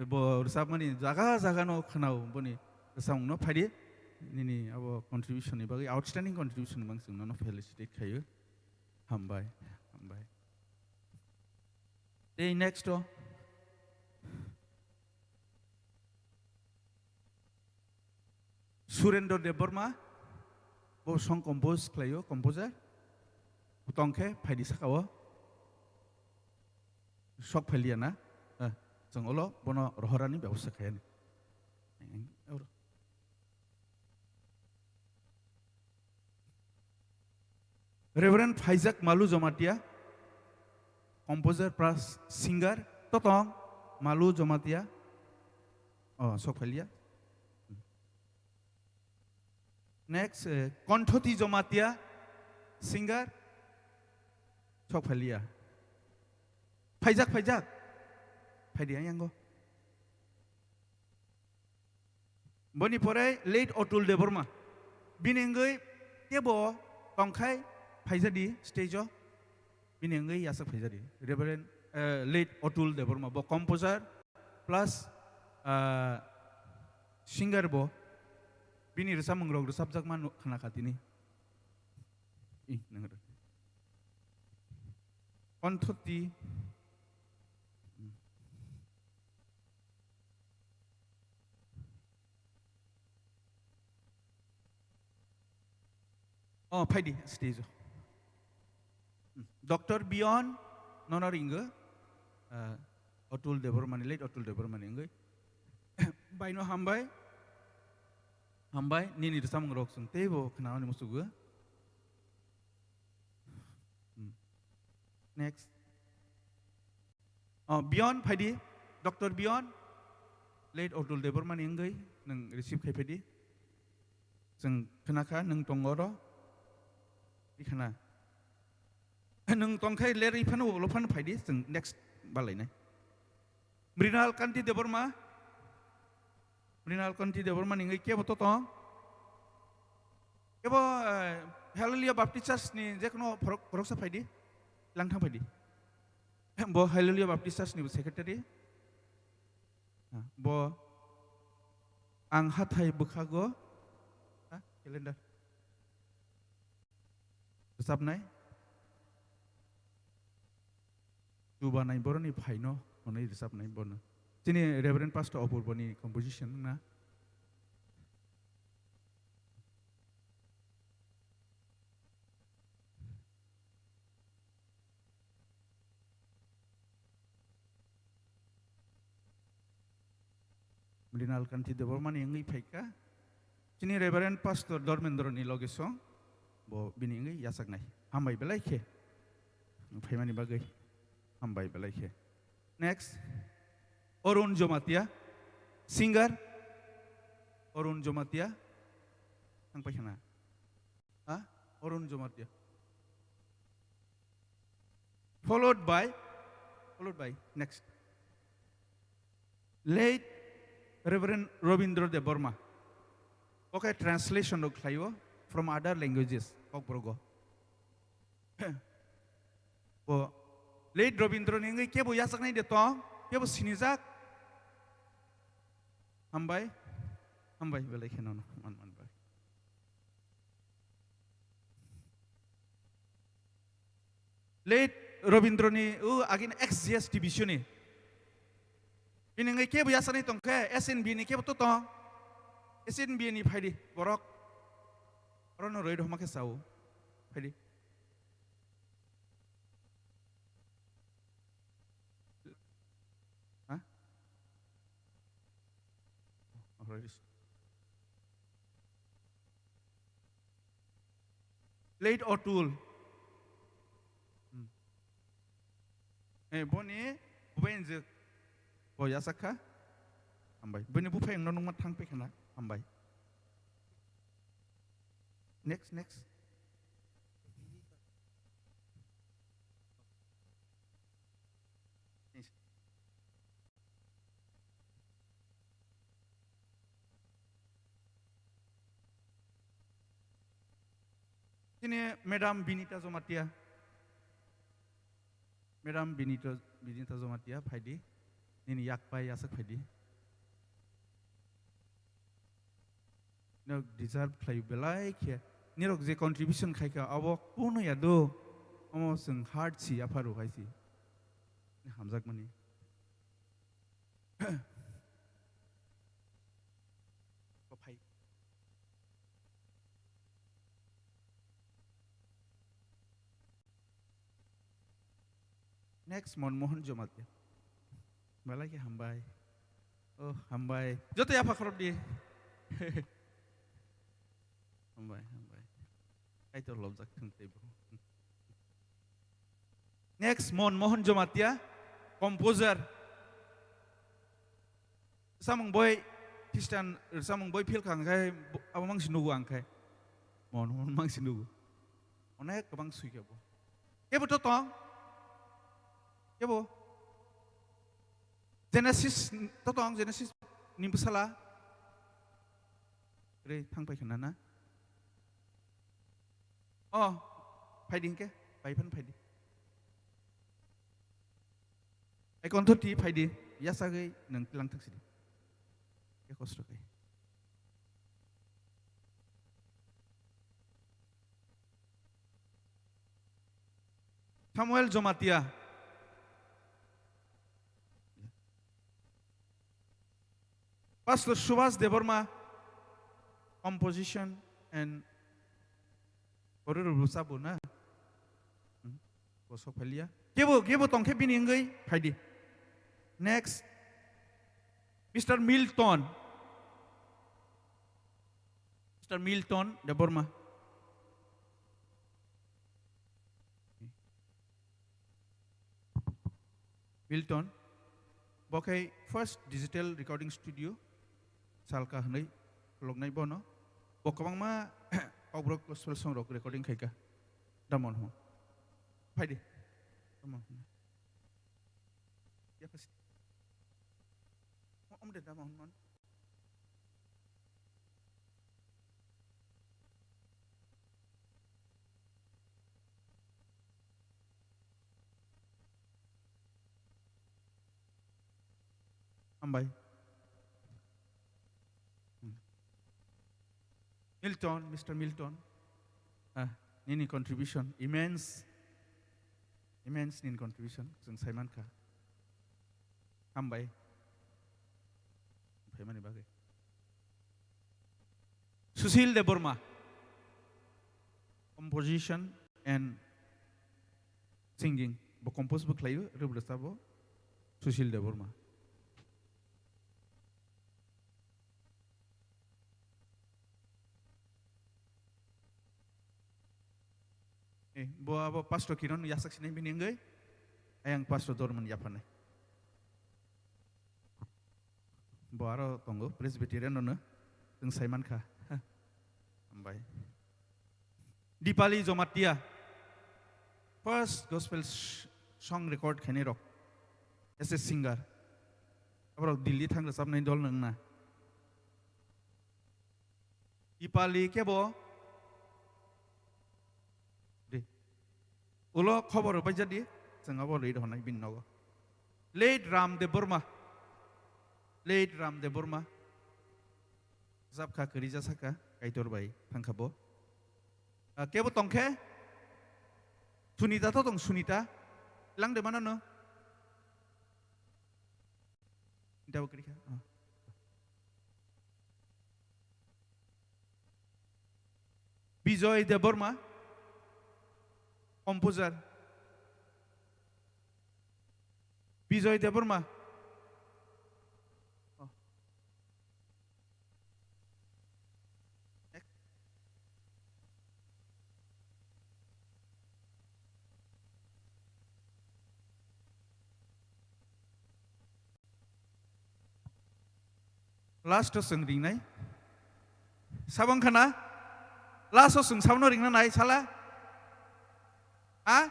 bo rwchapmani jaga jaga no khwnao boni rwchapmung no phaidi nini abo contribution ni bagwi outstanding contribution ni bagwi chwng nono felicitate khaio. Hambai, hambai. Tei next o Surendra Debbarma, bo song compose khlaio, composer. Bo tongkhe phaidi sakao. Sok phailiya na? Eh, chwng ulo bono rohorani bebosta khaiyani. Reverend Phaijak Malu Jamatia, composer plus singer, totong Malu Jamatia. Oh, sok phailiya. Next, eh, Konthoti Jamatia, singer, sok phailiya. Phaijak, phaijak. Phaidi ang yango. Boni pore late Otul Debbarma. Bini wngwi tebo tongkhai phaijadi stage o. Bini wngwi yaswk phaijadi. Reverend, eh, late Otul Debbarma. Bo composer plus, ah, singer bo. Bini rwchapmung rok rwchapjakma nuk-, khna kha tini. Ih, nang rw. Konthoti. Oh, phaidi stage o. Doctor Bion nono ringo, ah, Otul Debbarmani, late Otul Debbarmani wngwi. Baino hambai. Hambai, nini rwchapmung rok chwng teibo khnaoni muchugo. Hmm. Next. Oh, Biyon, phaidi. Doctor Biyon, late Otul Debbarma ni wngwi nwng receive khai phaidi. Chwng khna kha, nwng tongo oro. I khna. Nwng tong khai ler i phano ulo phano phaidi, chwng next balainai. Mrinal Kanti Debbarma. Mrinal Kanti Debbarma ni wngwi kebo to tong. Kebo, eh, Hallelujah Baptist Church ni je kono phorok-, phoroksa phaidi, langthang phaidi. Bo Hallelujah Baptist Church ni bo secretary. Ah, bo ang hathai bwkhago, ha, calendar. Rwchapnai. Chubanai boroni phaino hwnwi rwchapnai bono. Chini Reverend Pastor Apurbo ni composition na. Mrinal Kanti Debbarma ni wngwi phaikha. Chini Reverend Pastor Dharmendra ni loge song, bo bini wngwi yachaknai. Hambai belai khe. Phaimani bagwi. Hambai belai khe. Next. Arun Jomatia. Singer. Arun Jomatia. Thang paikha na. Ha? Arun Jomatia. Followed by, followed by, next. Late Reverend Robindra Debbarma. Okay, translation rok khlaio from other languages, Kokborgo. Bo late Robindra ni wngwi kebo yachaknai de tong, kebo sinijak. Hambai, hambai, belai kheno no, man, man bai. Late Robindra ni, o, agin ex G S T B C ni. Bini wngwi kebo yachaknai tong khe, S N B ni kebo to tong. S N B ni phaidi, borok. Orono roi rwma khe sao. Phaidi. Ha? Oh, roi rw. Late Otul. Hmm. Eh, boni bubai injik. Bo yachak kha. Hambai. Bini buphai wngno nungma thang paikha na. Hambai. Next, next. Chini Madam Binita Jomatia. Madam Binita, Binita Jomatia, phaidi. Nini yak pai yachak phaidi. Nirok deserve khlai belai khe. Nirok je contribution khai kha, abo kuno ya do. Omo chwng hard si yapharu hai si. Hamjakmani. Kophai. Next, Manmohan Jamatia. Belai khe hambai. Oh, hambai. Joto yapha khorop di. Hambai, hambai. Kaitor lobjak thung tei bo. Next, Manmohan Jamatia, composer. Samung boi Christian, samung boi phil kha hwnkhe bo-, abo mang si nugo ang khe. Manmohan mang si nugo. Onek kwbang sui khe bo. Kebo to tong? Kebo? Genesis to tong, Genesis ni bwsala. Re thang pai khna na? Oh, phaidi hwnkhe, bai phano phaidi. Ai kontho ti phaidi, yasagwi nwng tlang thang sidi. Khe kosto khe. Samuel Jomatia. Pastor Subhas Debbarma, composition and Kororo Rusabu na? Hmm? Bo sok phailiya. Kebo, kebo tongkhe bini wngwi phaidi. Next, Mister Milton. Mister Milton Debbarma. Milton. Bo khe first digital recording studio, Salka hwnwi khuloknai bono. Bo kwbangma Kokborok gospel song rok recording khaika. Damon hwn. Phaidi. Damon hwn. Yaphasi. Om de damon hwn. Hambai. Hmm. Milton, Mister Milton, ah, nini contribution immense, immense nini contribution, chwng saimankha. Hambai. Phaimani bagwi. Sushil Debbarma, composition and singing. Bo compose bo khlaio, rwbwrwsa bo Sushil Debbarma. Eh, bo abo Pastor Kiron yasak sinai bini wngwi, ayang Pastor Dorman yaphanai. Bo aro tongo, Presbyterian no, chwng sai mankha. Hambai. Dipali Jomatia, first gospel sh-, song record khainai rok, as a singer. Aborok Delhi thang rwchapnai dol nangna. Dipali kebo de. Ulo khobor rwbaijadi, chwng abo rwi rwhornai bini nogo. Late Ram Debbarma. Late Ram Debbarma. Japkha kwrwi jasakha, Kaitor bai thangkha bo. Ah, kebo tongkhe? Sunita to tong, Sunita. Lang de mano no? Dabo kwrwi kha. Ah. Bijoy Debbarma, composer. Bijoy Debbarma. Oh. Last o chwng ringnai. Sabo wngkha na? Last o chwng sabono ringna nai, sala? Ha?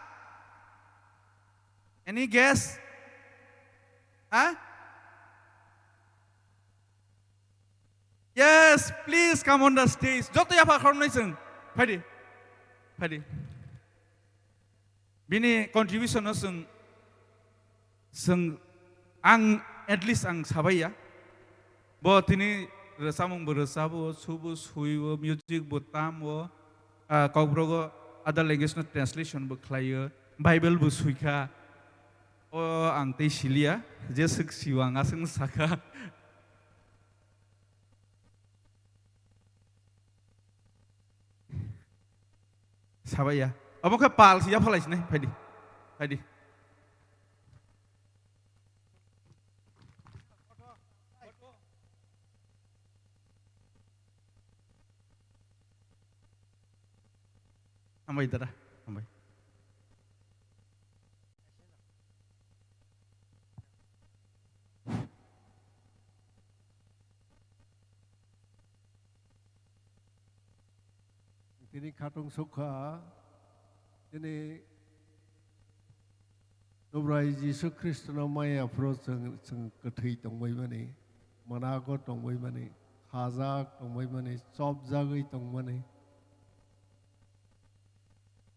Any guess? Ha? Yes, please come on the stage. Joto yapha khoroknwi chwng. Phaidi. Phaidi. Bini contribution no chwng, chwng, ang, at least ang sabaiya. Bo tini rwchapmung bo rwchabo, subo suibo, music bo tamo, ah, Kokborok o other language no translation bo khlaio, Bible bo suikha. O ang tei siliya, je swk sio ang aswk sakha. Sabaiya. Omo khe pal si yaphalai sinai. Phaidi. Phaidi. Hambai dada. Hambai. Tini khatung sukha, tini Tubrai Jisu Khristono maya phuru chwng, chwng kwthwi tongbaimani, mwnago tongbaimani, khajak tongbaimani, chopjagwi tongmani.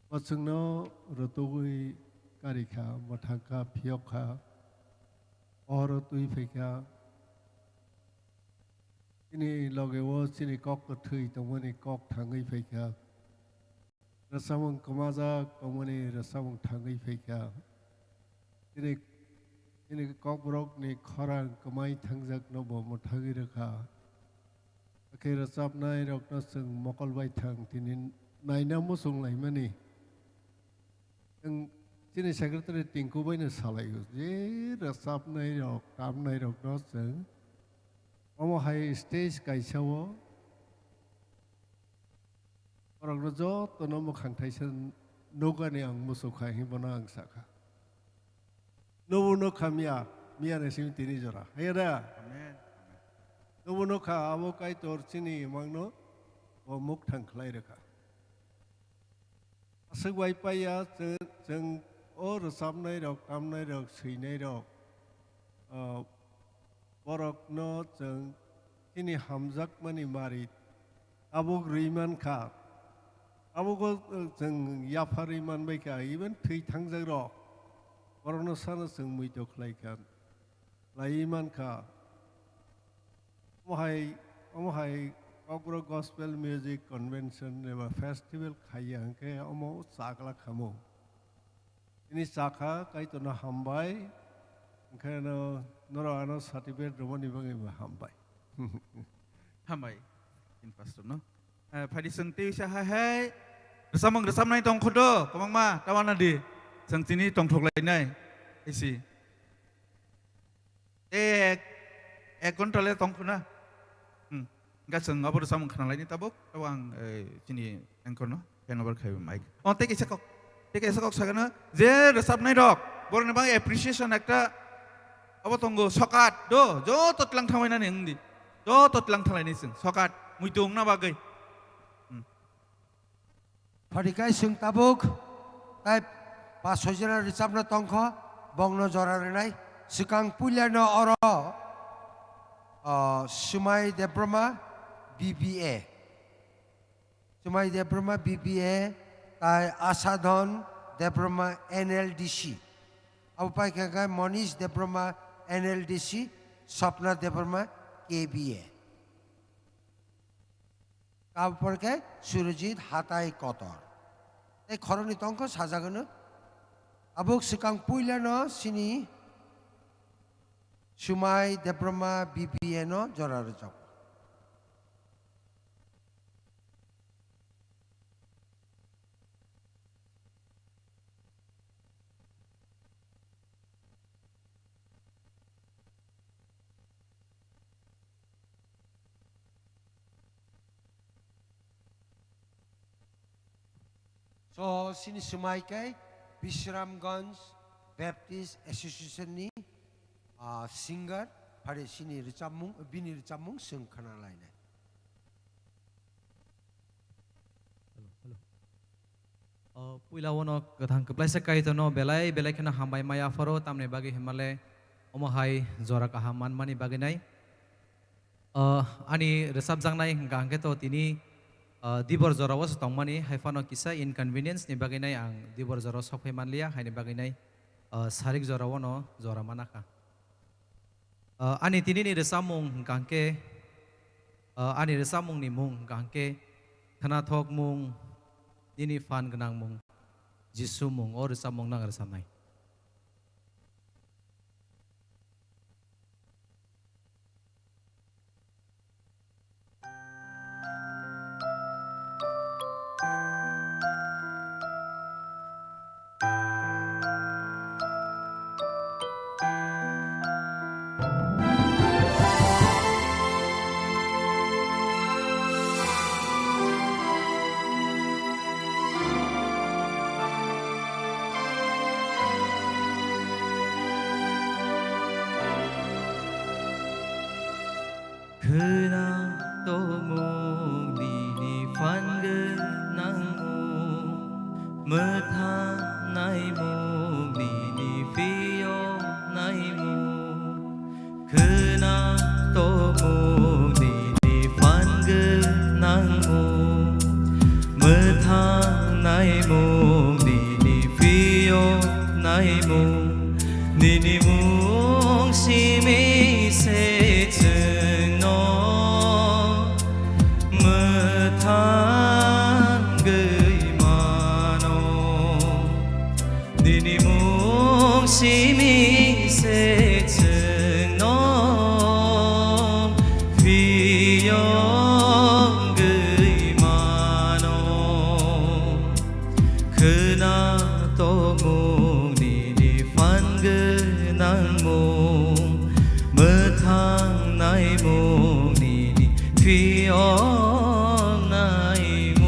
Bo chwngno rwtugwi karikha, mwthangkha, phiyokha, o rwtwi phaikha. Chini logeo chini kok kwthwi tongmani kok thangwi phaikha. Rwchapmung kwmajak tongmani rwchapmung thangwi phaikha. Chini, chini kokborokni khorang kwmai thangjakno bo mwthangwi rwkha. Hakhe rwchapnairokno chwng mokol bai thang tini naina muchung laimani. Chwng chini secretary Tinku baino salaio, je rwchapnairok, tamnairokno chwng omo hai stage kaisao borokno jotono mwkhang thaisa nukani ang muchukha hinwi bono ang sakha. Nubuno khamya, miya ni simi tini jora. Haya da? Amen. Amen. Tobwno kha abo Kaitor chini imangno bo mukthang khlai rwkha. Aswk bai paiya chwng, chwng o rwchapnairok, tamnairok, swinairok, ah, borokno chwng chini hamjakmani mari tabuk rwi man kha. Tabugo, ah, chwng yapharwi man bai kha, even thwi thangjakrok borokno sano chwng muitu khlai kha, khlaiwi man kha. Omo hai, omo hai Kokborok Gospel Music Convention eba festival khaiya hwnkhe omo chakla khamu. Tini chakha, Kaitorno hambai, hwnkhe no, norok ano certificate rwmani bagwi bo hambai. Hambai, in pastor no. Eh, phaidi chwng tei sa hai hai, rwchapmung rwchapnai tong kho do, kwbangma, ta wana di, chwng tini tongthok lainai, isi. Ek, ek ghonta le tong khuna. Hmm. Hingkha chwng abo rwchapmung khna laini tabuk. Abo ang, eh, chini anchor no hand over khai mic. Oh, tei kaisa kok. Tei kaisa kok sagana je rwchapnai rok. Borokni bagwi appreciation ekta abo tongo sokat do. Joto tlang thangmani wngdi. Joto tlang thanglaini chwng sokat. Muitu wngna bagwi. Hmm. Phadikai chwng tabuk tai pas soi jora rwchapna tongkho, bongno jora rwnai. Swkang puilano oro, o, Swmai Debbarma B B A. Swmai Debbarma B B A, tai Asadhan Debbarma N L D C. Abo paikha khe Monish Debbarma N L D C, Swapna Debbarma K B A. Abo pore khe Surojit Hatai Kotor. Tei khoroknwi tongkho sajagwno. Abo swkang puilano chini Swmai Debbarma B B A no jora rwjago. So, chini swmai khe Bisramganj Baptist Association ni, ah, singer, phare chini rwchapmung, bini rwchapmung chwng khna lainai. Hello, hello. O, puila uano kwthang kwplaisa Kaitorno belai belai kheno hambai maya pharo, tamni bagwi himale omo hai jora kaham manmani bagwi nai. O, ani rwchapjaknai hwnkha hwnkhe to tini, o, dibor jorao se tongmani, hai phano kisa inconvenience ni bagwi nai ang dibor jorao sok phai manliya, haini bagwi nai, o, sarik jorao no jora mana kha. Ah, ani tinini rwchapmung hwnkha hwnkhe, ah, ani rwchapmungni mung hwnkha hwnkhe Khwnathokmung, Nini Phan Gwnangmung, Jisu Mung, o rwchapmungno ang rwchapnai. Khwna tongmung nini phan gwnangmung, mwthang naimung nini phiyok naimung. Khwna tongmung nini phan gwnangmung, mwthang naimung nini phiyok naimung. Nini mung simi se chwngno mwthangwi mano. Nini mung simi se chwngno phiyogwi mano. Khwna tongmung nini phan gwnangmung, mwthang naimung nini phiyok naimung.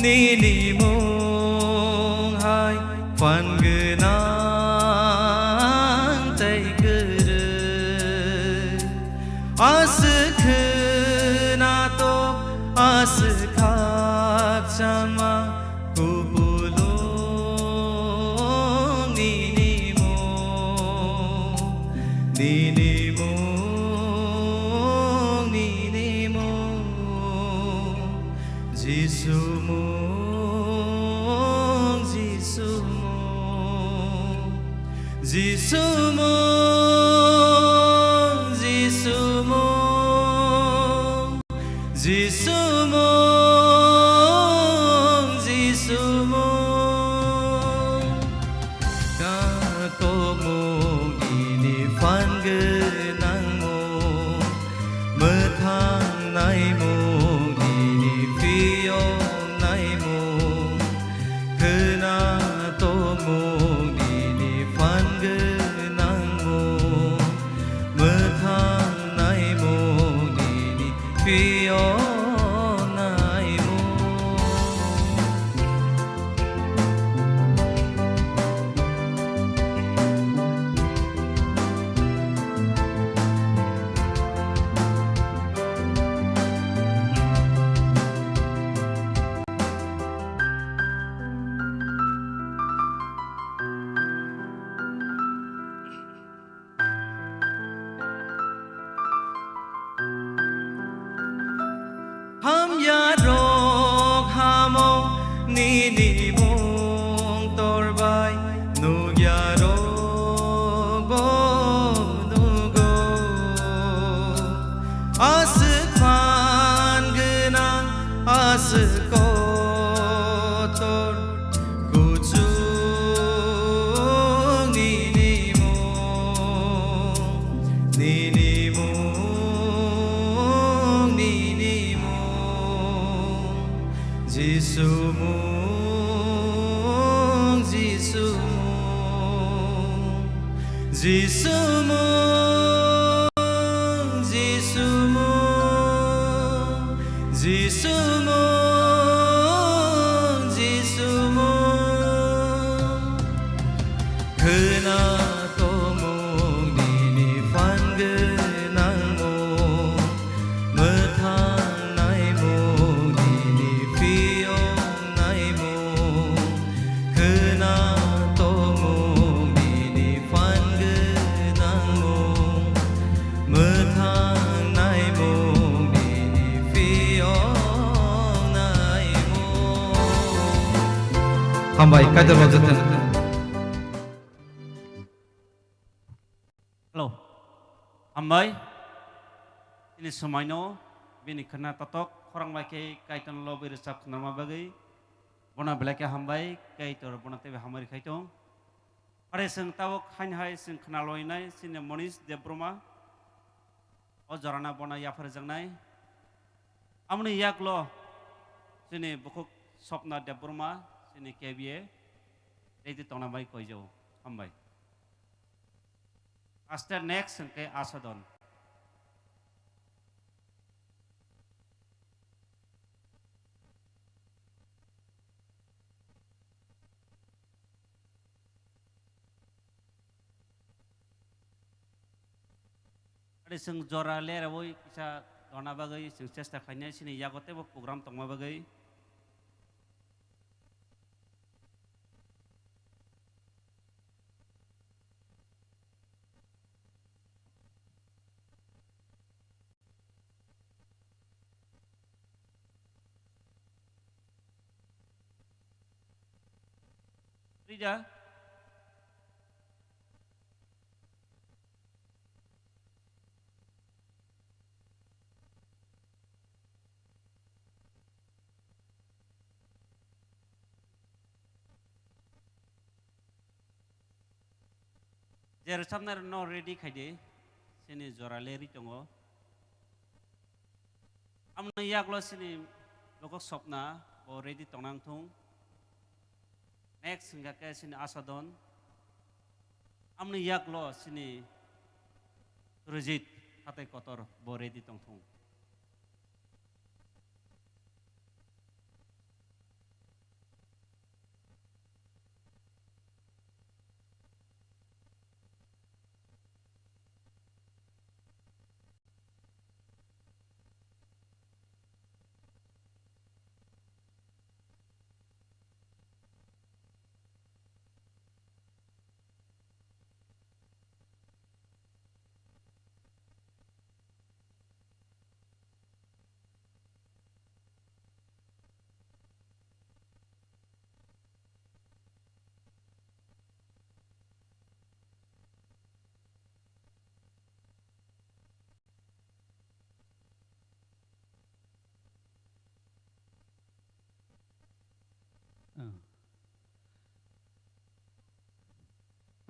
Nini mung hai phan gwnang tei kwrwi. Aswk khwnatok, aswk khakchangma kupulung nini mung, nini mung, nini mung. Jisu mung, Jisu mung, Jisu mung, Jisu mung, Jisu mung, Jisu mung. Khatokmung nini phan gwnangmung, mwthang naimung nini phiyok naimung, khwnatomung nini phan gwnangmung, mwthang naimung nini phiyok naimung. Hamya rok hamo nini mung torbai, nukya rok bo nugo. Aswk phan gwnang, aswk kotor, kuchuk nini mung, nini mung, nini mung. Jisu mung, Jisu mung, Jisu mung, Jisu mung, Jisu mung, Jisu mung. Khwnatomung nini phan gwnangmung, mwthang naimung nini phiyok naimung, khwnatomung nini phan gwnangmung, mwthang naimung nini phiyok naimung. Hambai, Kaitor bo joto. Hello. Hambai. Ini somaino bini khwna totok khorang bai khe Kaitorno lobwi rwchap khwnarma bagwi bono belai khe hambai, Kaitor bono teibo hamari khai tong. Are chwng tabuk hain hai chwng khwnaloinai chini Monish Debbarma o jorana bono yapharjaknai. Amoni yaklo chini bukhuk Swapna Debbarma chini K B A ready tongna bai koijao. Hambai. Aste next hwnkhe Asadon. Ari chwng jora leraui kisa rwna bagwi chwng chesta khlainai, chini yago teibo program tongma bagwi. Rija. Je rwchapnai rokno ready khai di, chini jora lerwi tongo. Amoni yaklo chini bukhuk Swapna bo ready tongna wngthung. Next hwnkha khe chini Asadon. Amoni yaklo chini Surjit hatai kotor bo ready tongthung. Ah.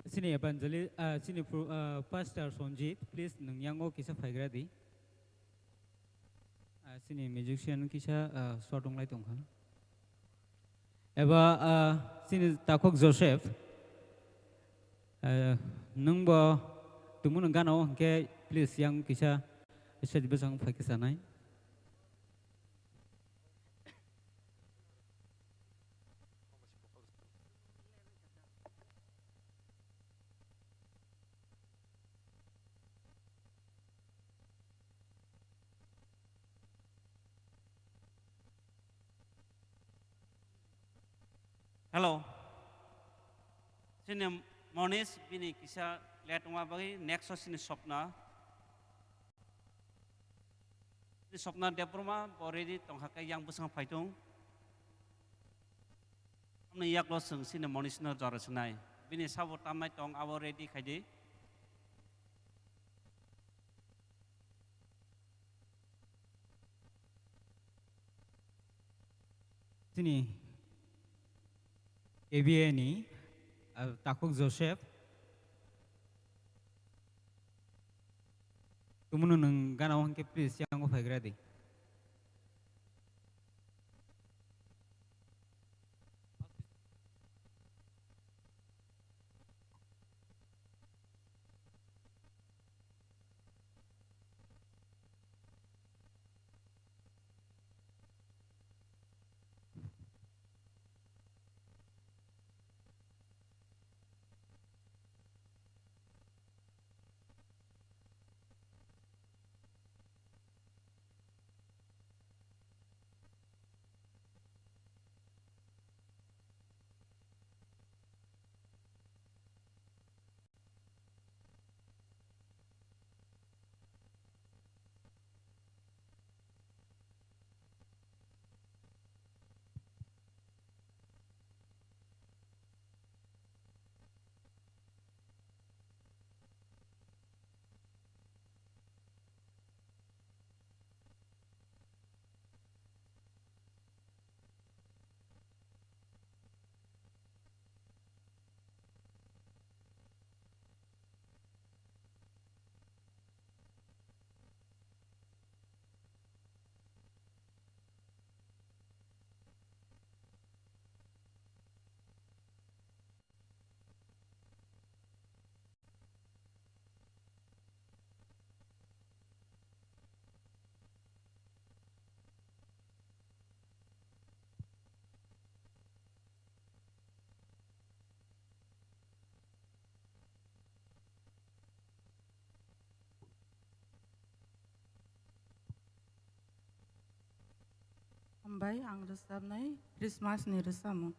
Sini evangelist, ah, sini pro-, ah, Pastor Sonjit, please, nwng yango kisa phaigra di. Ah, sini musician kisa, ah, short wnglai tongkha. Eba, ah, sini Takhuk Joseph, ah, nwngbo tongmano gana o hwnkhe, please, yang kisa stage bwskango phai kisa nai. Hello. Sini Monish, bini kisa late wngma bagwi, next o sini Swapna. Sini Swapna Debbarma, bo ready tongkha khe yang bwskango phai thung. Tamni yaklo chwng sini Monish no jora swnai. Bini sabo tamnai tong, abo ready khai di. Chini A B A ni, ah, Takhuk Joseph. Tumuno nwng gana o hwnkhe please yango phaigra di. Hambai, ang rwchapnai Christmas ni rwchapmung.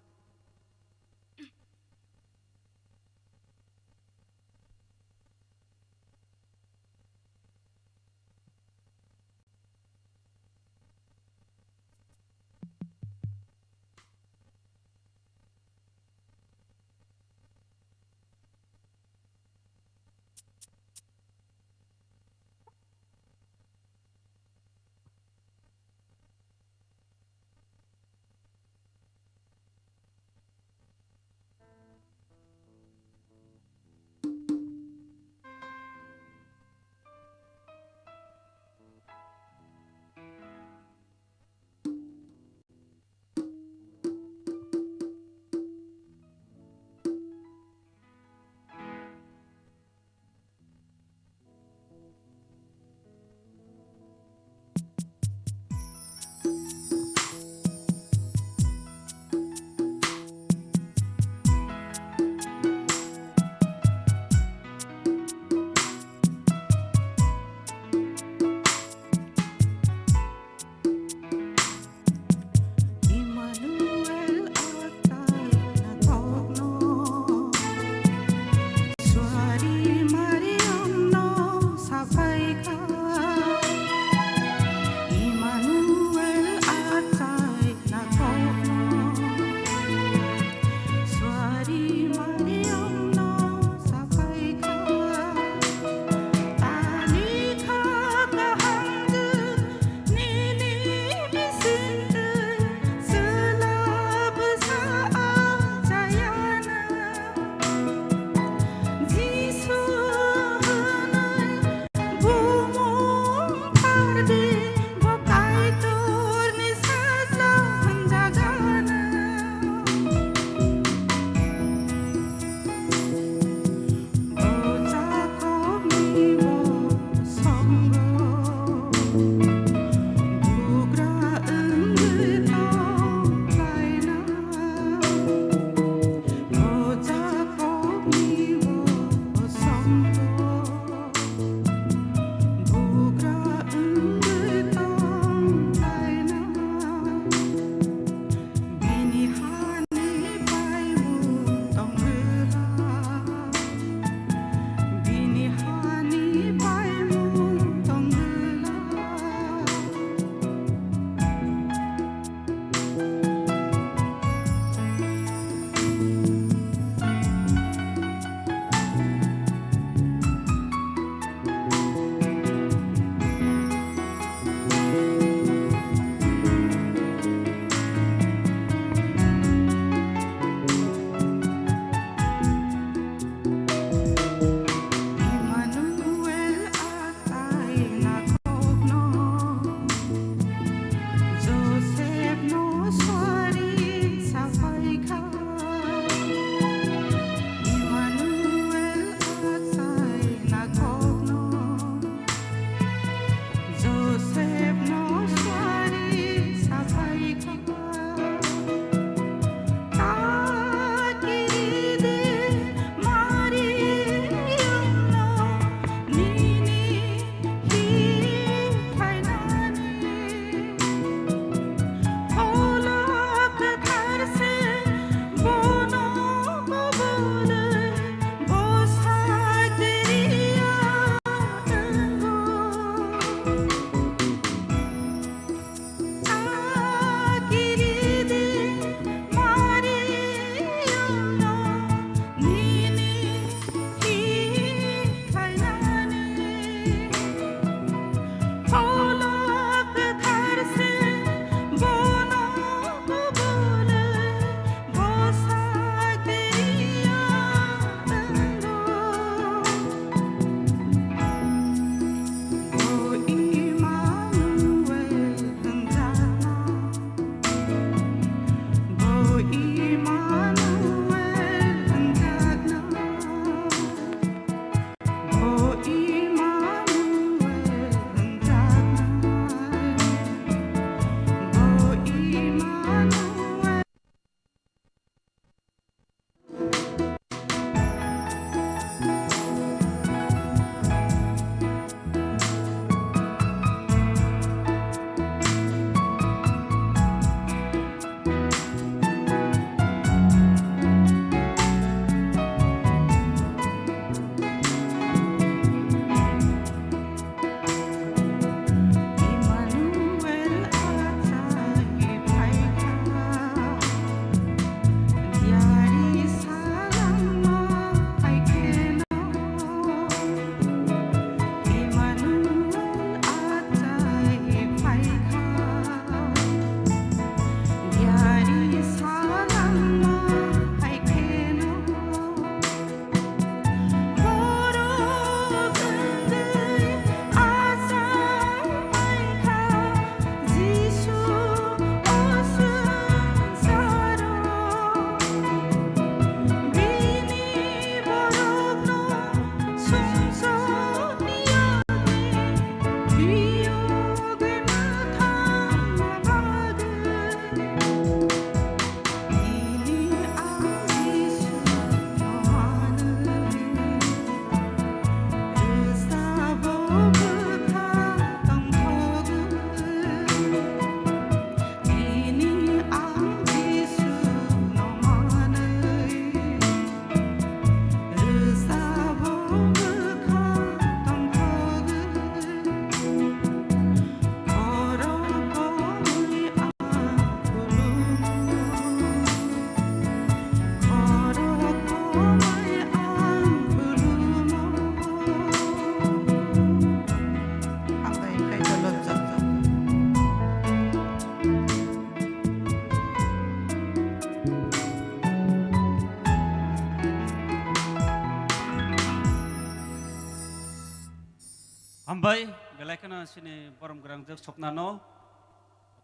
Bai, belai kheno chini borom grangjak Swapnano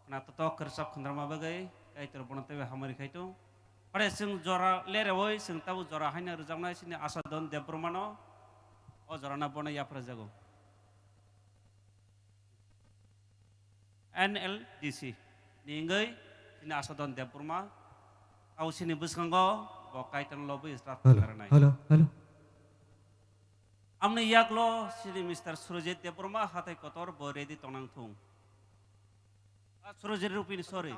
khna totok kwrwchap khundrama bagwi Kaitor bono teibo hamari khai tong. Pare chwng jora lereui chwng tabuk jora haino rwjaknai chini Asadon Debbarmano o jorano bono yapharjago. N L D C ni wngwi chini Asadon Debbarma, abo chini bwskango bo Kaitorno lobwi staff Hello, kharnai. Hello, hello. Amni yaklo chini Mister Surojit Debbarma hatai kotor bo ready tongnang thung. Ah, Surojit Rupini, sorry.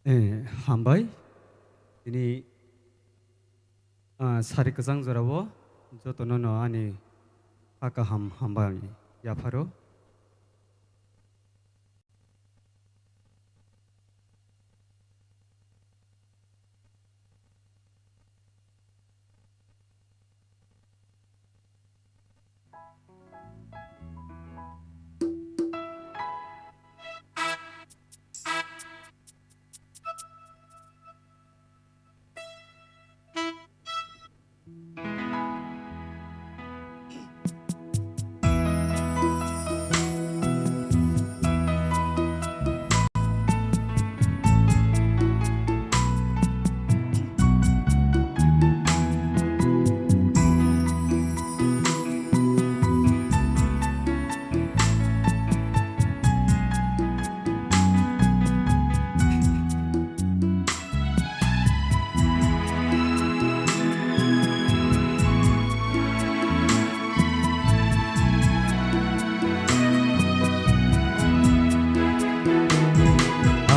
Eh, hambai. Tini, ah, sari kwchang jorao jotono no ani ha kaham hambai yapharo.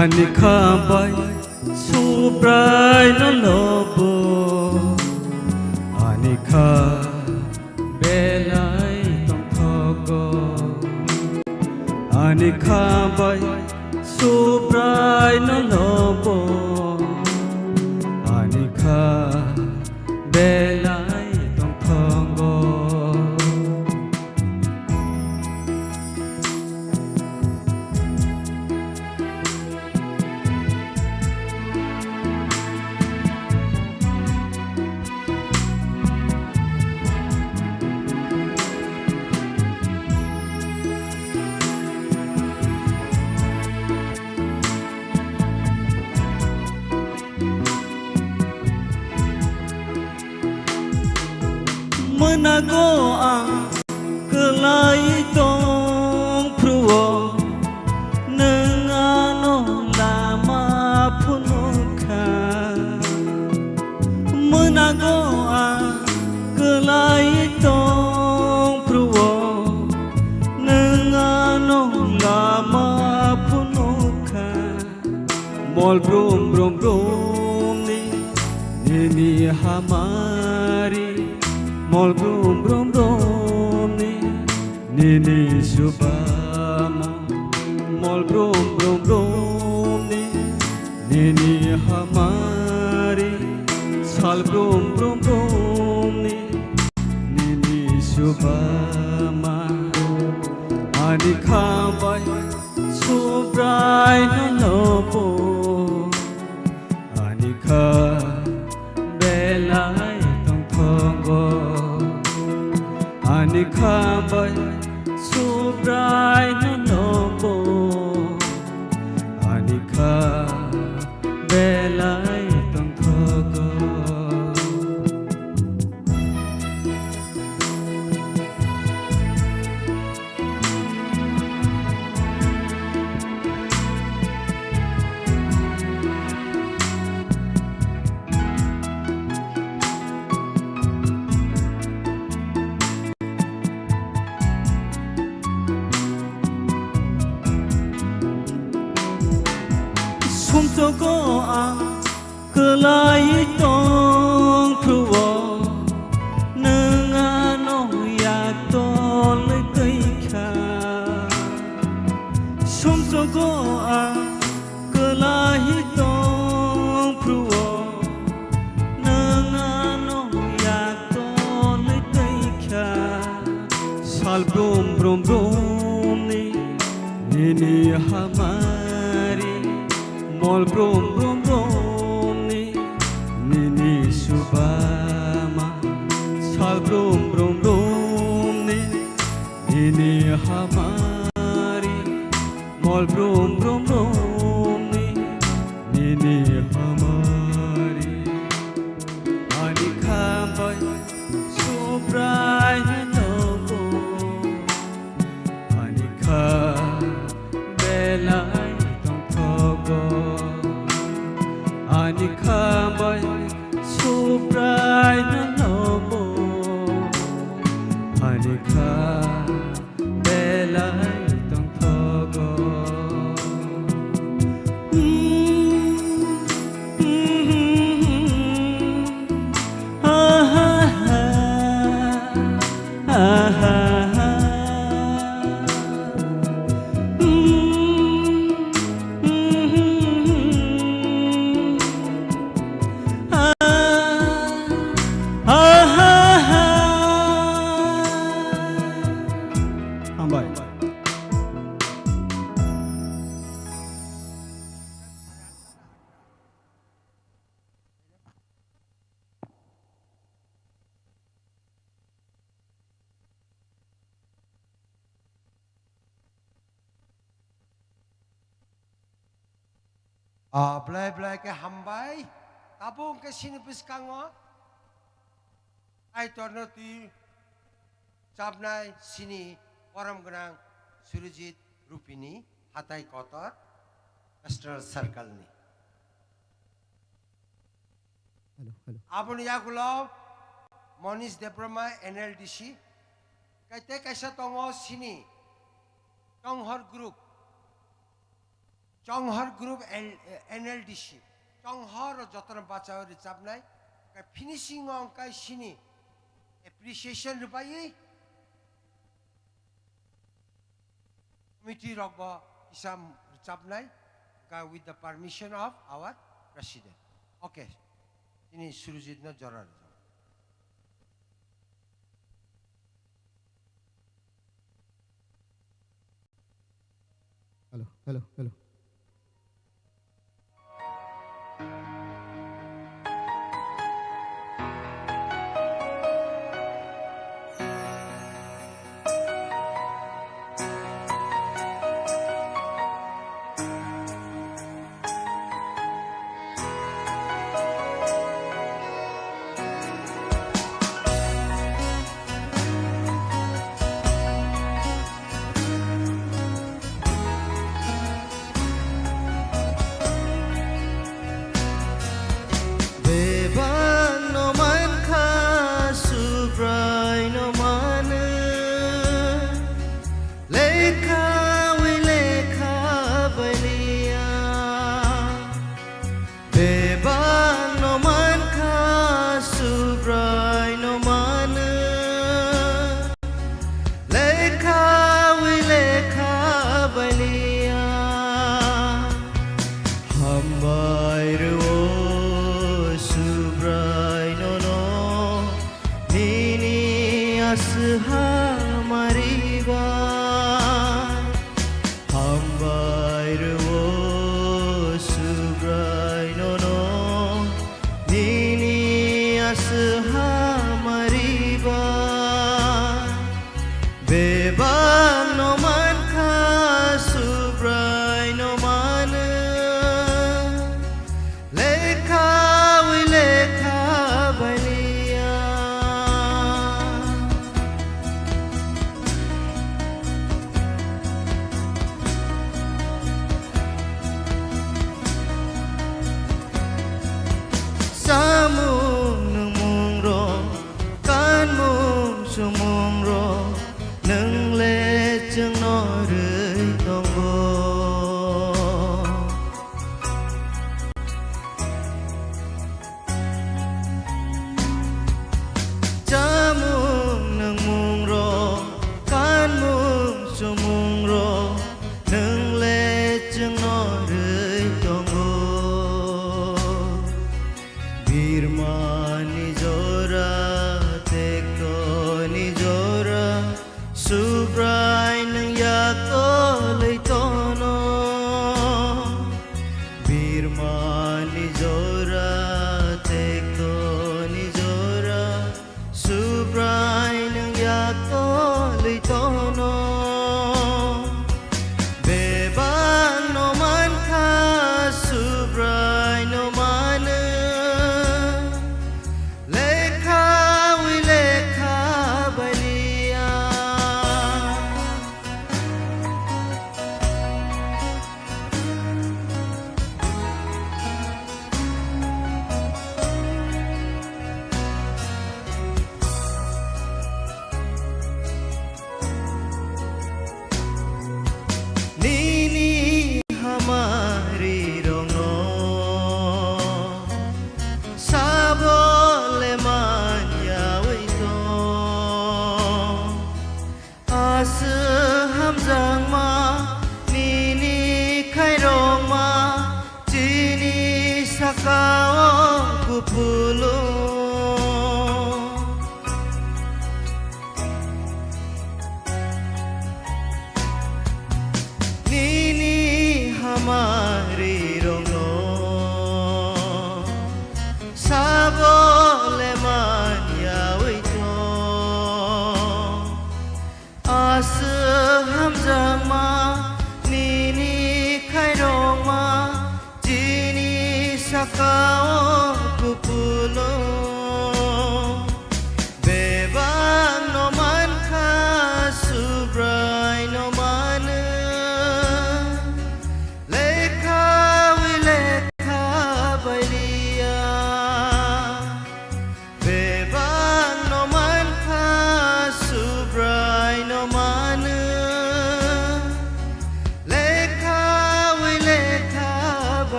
Ani kha bai Subrai no lobo, ani kha belai tongthogo. Ani kha bai Subrai no lobo, ani kha belai tongthogo. Mwnago ang kwlai tong phruo, nwng ano lama phunukha. Mwnago ang kwlai tong phruo, nwng ano lama phunukha. Mol brum brum brum ni nini hamari, mol brum brum brum ni nini subama, mol brum brum brum ni nini hamari, sal brum brum brum ni nini subama. Ani kha bai Subrai no lobo, ani kha belai tongthogo. Ani kha bai Subrai no lobo, ani kha belai tongthogo. Sumsogo ang kwlai tong phruo, nwng ano yak tolwi twi kha. Sumsogo ang brum brum brum ni nini hamari, mol brum brum brum ni nini subama, sal brum brum brum ni nini hamari, mol brum brum brum ni nini hamari. Ani khambai Subrai nobo, ani kha belai tongthogo. Ani khambai Subrai nobo, ani kha belai tongthogo. Hambai. Ah, belai belai khe hambai. Tabuk hwnkhe chini bwskango Kaitorno twi chapnai chini borom gwnang Surjit Rupini hatai kotor Cultural Circle ni. Hello, hello. Aboni yagulo Monish Debbarma, N L D C. Kai tei kaisa tongo chini Chonghor Group. Chonghor Group L-, N L D C. Chonghor o jotono bachaui rwchapnai. Kai finishing o wngkha chini appreciation rwbaiwi. Committee rok bo kisa rwchapnai, ka with the permission of our president. Okay, chini Surjit no jora rwjak. Hello, hello, hello. Bebak no mankha, Subrai no mano, lekha wi lekha baliya. Bebak no mankha, Subrai no mano, lekha wi lekha baliya. Hambai rwo Subrai nono, nini aswk hamari bai. Hambai rwo Subrai nono, nini aswk hamari bai. Bebak no mankha, Subrai no mano, lekha wi lekha baliya. Samung nungmung rok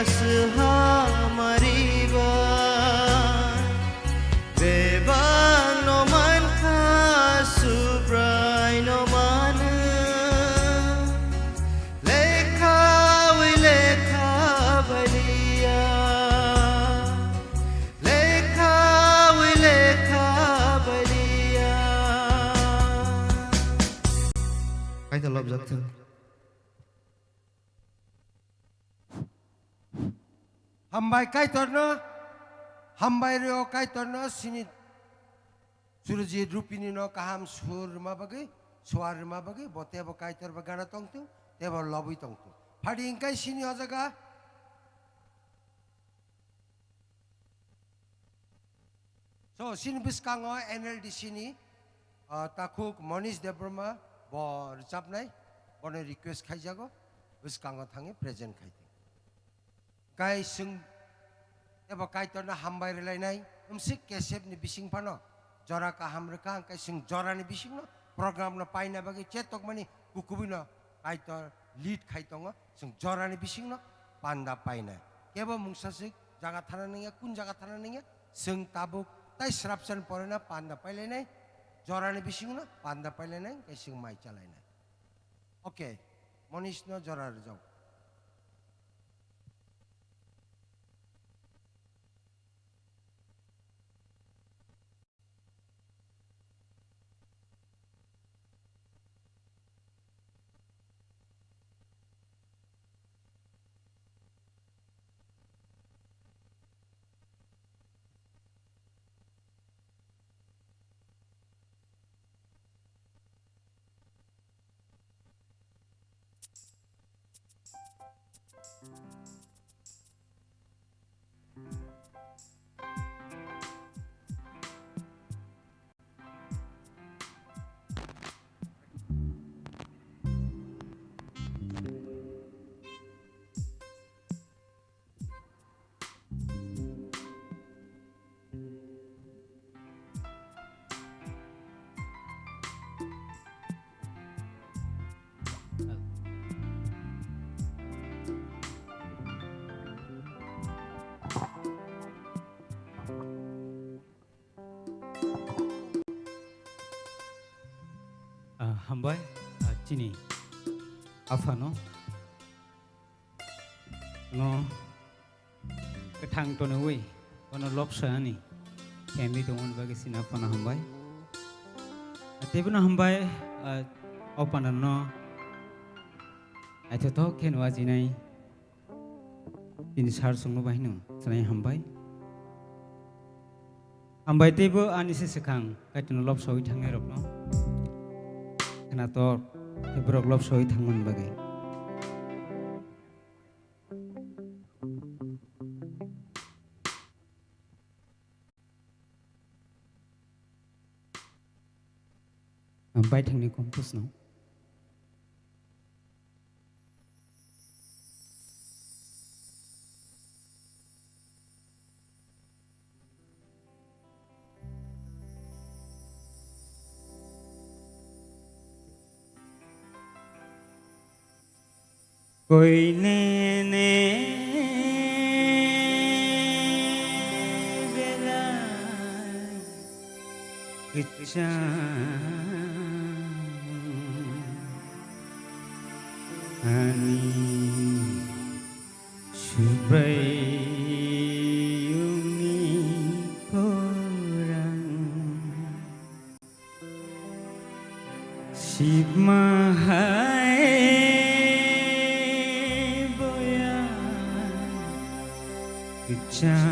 Swhamariba, bebak no mankha, Subrai no mano, lekha wi lekha baliya, lekha wi lekha baliya. Kaitor lobjak thung. Hambai Kaitorno, hambai rw Kaitorno, sini Surjit Rupini no kaham sur rwma bagwi, suar rwma bagwi, bo tebo Kaitor ba gana tongthung, tebo lobwi tongthung. Phadi hingkai sini o jaga. So, sini bwskango N L D C ni, ah, takhuk Monish Debbarma bo rwchapnai, bono request khaijago, bwskango thangwi present khai di. Kai swng ebo Kaitorno hambai rwlainai, wmsik kesep ni bising phano jora kaham rwkha, hwnkhe swng jorani bisingno program no paina bagwi chetokmani kukubui no Kaitor lead khai tongo, chwng jorani bisingno panda painai. Kebo mungsaswk jaga thana nangya, kun jaga thana nangya, chwng tabuk tai srapsan porena panda pailainai, jorani bisingno panda pailainai, hwnkhe chwng mai chalainai. Okay, Monishno jora rwjak. Ah, hambai, ah, chini aphano no kwthang tonwi bono lobsani kemi tongmani bagwi chini aphano hambai. Ah, teibono hambai, ah, o pandano naithothok khe nuajinai. Tini sar chwngno bahino chwrai hambai. Hambai teibo ani se swkang Kaitorno lobsawi thangnairokno. Khwnator tei borok lobsawi thangmani bagwi. Ang baithangni compose no. Koinene belai kwchang ani Subraiyungni khorang. Sibma hai boya kwchang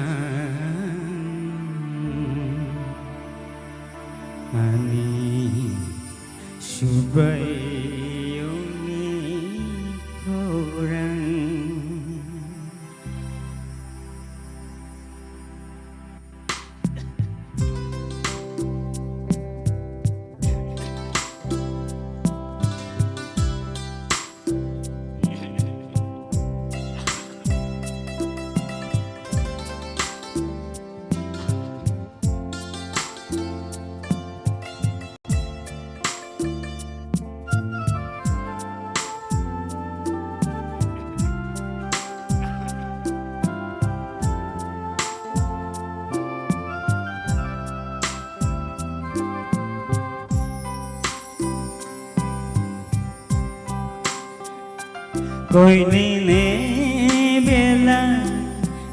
ani Subraiyungni khorang. Koinene bela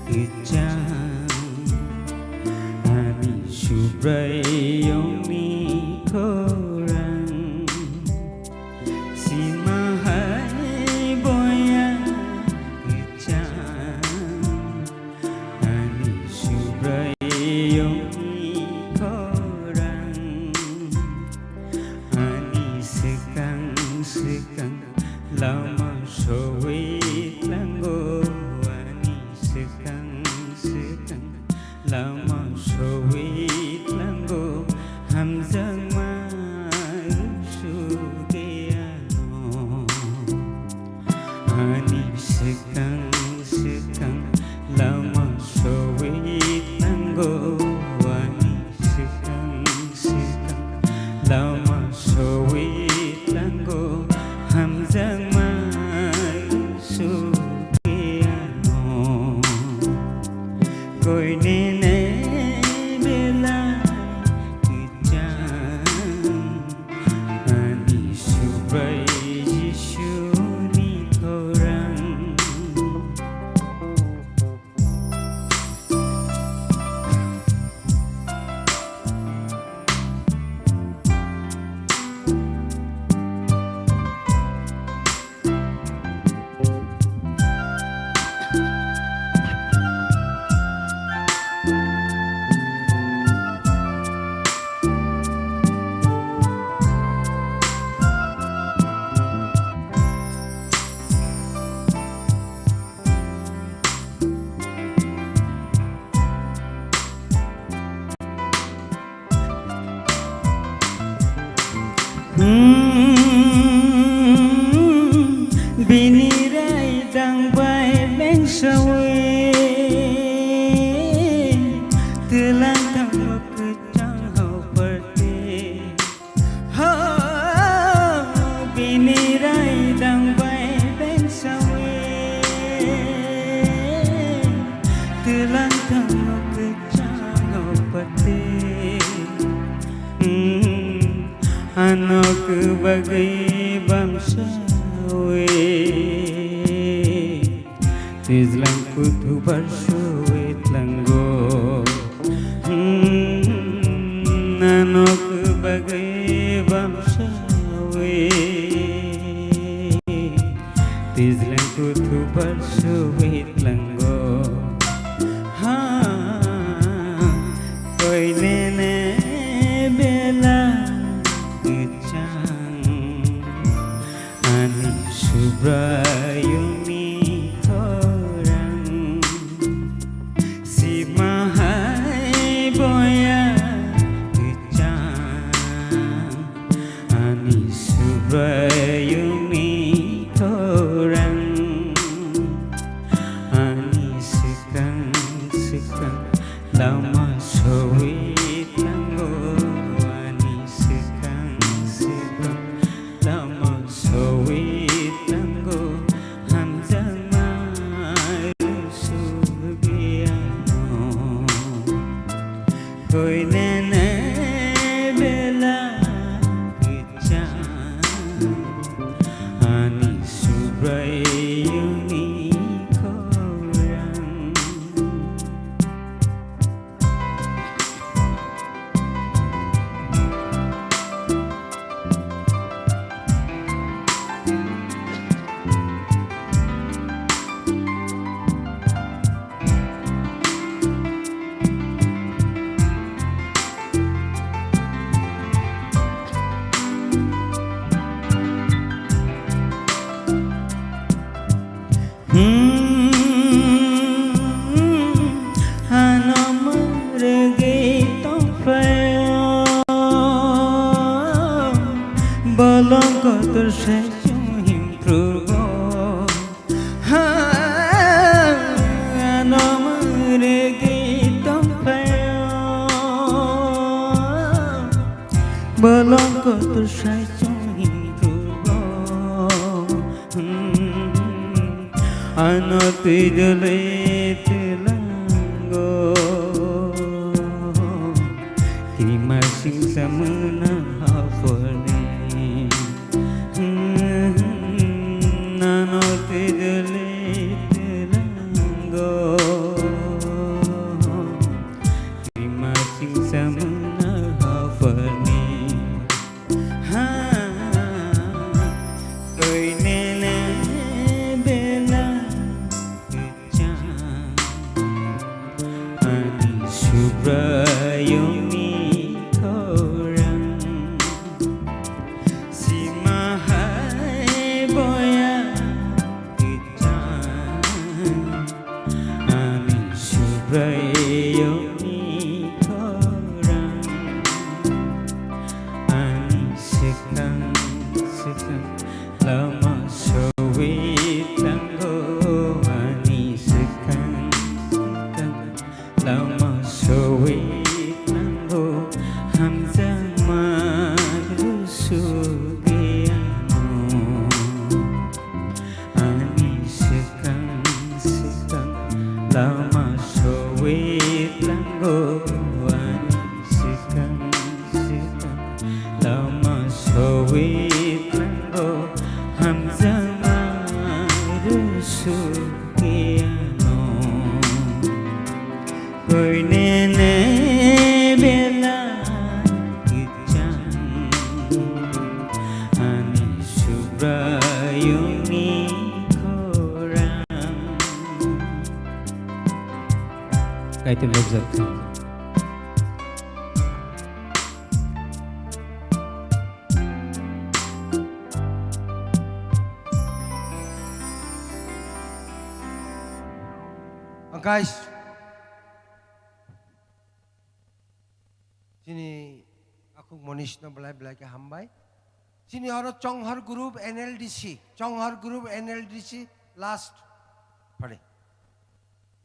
kwchang, ani Subraiyungni khorang. Sima hai boya kwchang, ani Subraiyungni khorang. Ani swkang swkang lama soi tlango, ani swkang swkang lama soi tlango, hamjakma rusu geyano. Ani swkang swkang lama soi tlango, ani swkang swkang lama soi tlango, hamjakma rusu geyano. Koinene bela kwchang, ani Subrai Jisuni khorang. Hmm, bini rai dang bai beng sawi, tlang tang kwchang hau perte. Ho, bini rai dang bai beng sawi, tlang tang kwchang hau perte. Hmm, ano kwbagwi bam sawi, twijlang kuthu bar sawi tlango. Hmm, ano kwbagwi bam sawi, twijlang kuthu bar sawi tlango. Ha, koinene bela kwchang, ani Subraiyungni khorang. Sima hai boya kwchang, ani Subraiyungni khorang. Ani swkang swkang lama soi tlango, ani swkang swkang lama soi tlango, hamjakma rusu geyano. Koinene bela kwchang, ani Subraiyungni khorang. Hmm, ano mwrwgwi tongphaio, bolong kotor sai chwng himphrugo. Ha, ano mwrwgwi tongphaio, bolong kotor sai chwng himphrugo. Hmm, ano twi dole twilango, tima singsa mwnang haphorni. Hmm, ano twi Lama soi tlango ani swkang swkang, lama soi tlango hamjakma rwsukya no. Koinene bela kwchang ani Subraiyungni khorang. Kaitor rwjak. Guys, chini akhuk Monishno belai belai khe hambai. Chini oro Chonghor Group N L D C, Chonghor Group N L D C last phari.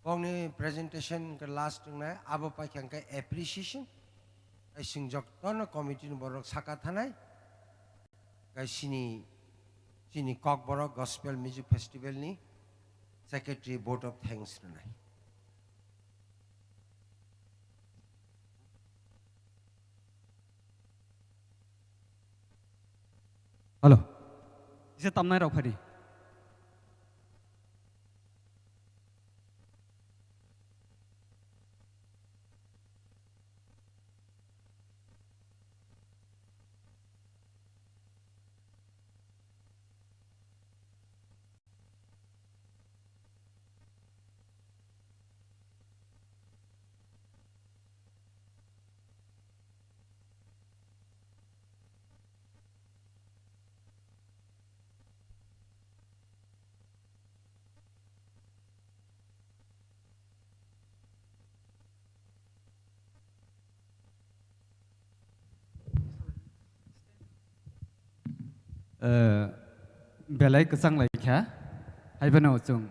Bongni presentation ke last wngnai, abo paikha hwnkhe appreciation. Ai sing jotono committee ni borok saka thanai. Kai chini, chini Kokborok Gospel Music Festival ni secretary vote of thanks rwnai. Hello. Kisa tamnai rok phadi. Eh, belai kwchang lai kha, hai phano chwng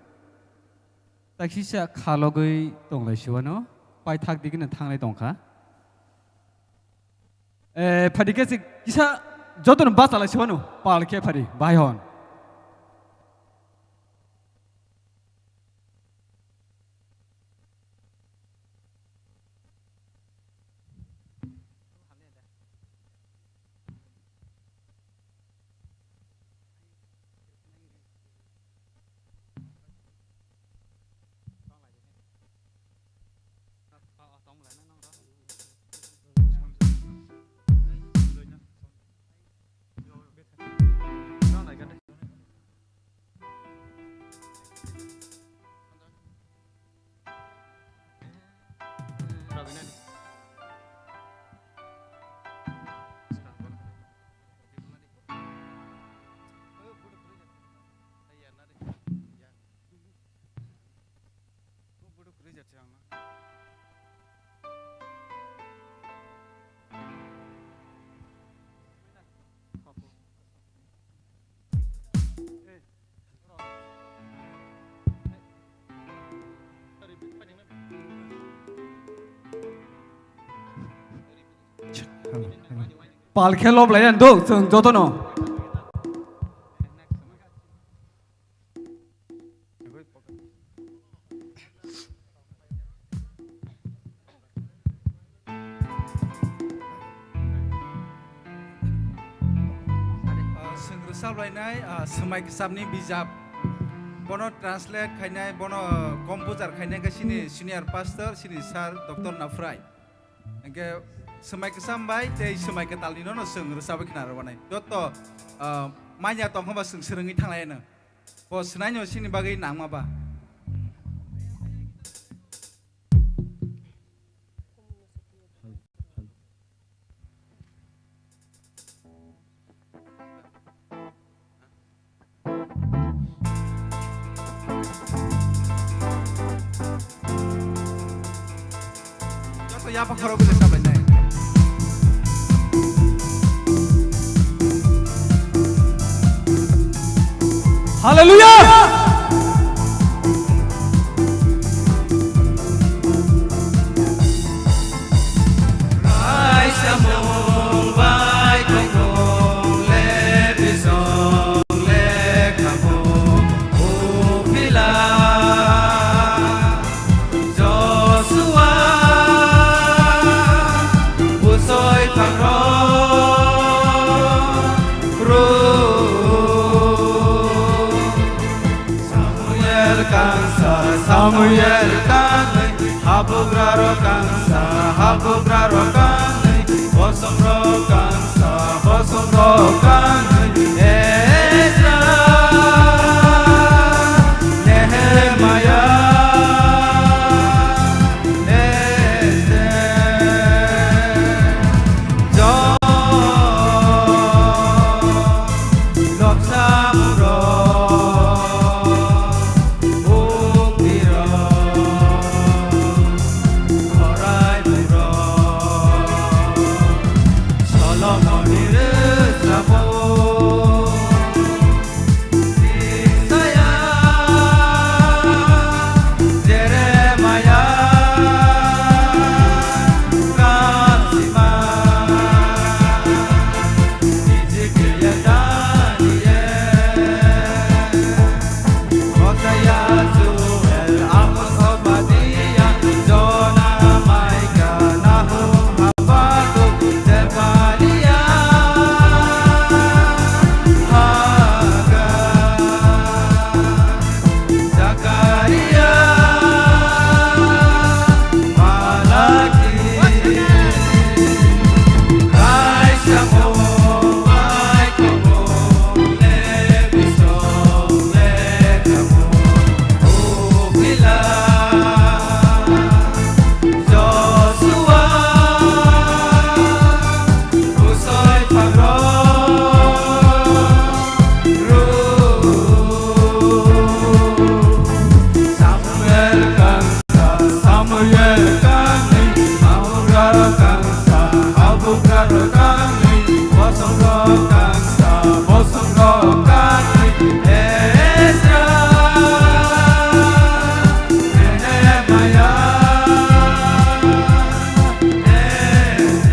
taksisa kha logwi tong lai siwano, paithak digino thang lai tong kha. Eh, phadi khe se kisa jotono bacha lai siwano, pal khe phadi, bai hwn. Pal khe lob lai ang do, chwng jotono. Ah, chwng rwchap lainai, ah, Swmai Kwchapni bijap. Bono translate khainai, bono composer khainai khe chini senior pastor, chini sir, Doctor Naphrai. Hwnkhe Swmai Kwcham bai tei Swmai Kwtalni no chwng rwchabwi khna rwbanai. Joto, ah, manya tongkha ba chwng swrwngwi thanglaino. Bo swnaino chini bagwi nangma ba. Joto yapha khorok bai sabai nai. Hallelujah! kangsa, Samuel kangni, habugrarok kangsa, habugrarok kangni, bosongrok kangsa, bosongrok kangni, Ezra, Nehemaya, Esther, John, Loksamurok, Buktirok, Khoraimurok, Solomonni rwchapmung, Isaiah, Jeremiah, Kasima, Ezekiel, Daniel, Hosea, Joel, Amos, Obadiah, Jonah, Micah, Nahum, Habakkuk, Zechariah, Haggai, Zechariah, Malachi, Kaisa mo, ai ko mo, Levi song, Levi mo, Upila, Joshua, Usoi Pagro, Ru, Samuel Kang. Samuel kangni, habugrarok kangsa, habugrarok kangni, bosongrok kangsa, bosongrok kangni, Ezra, Nehemaya, Esther,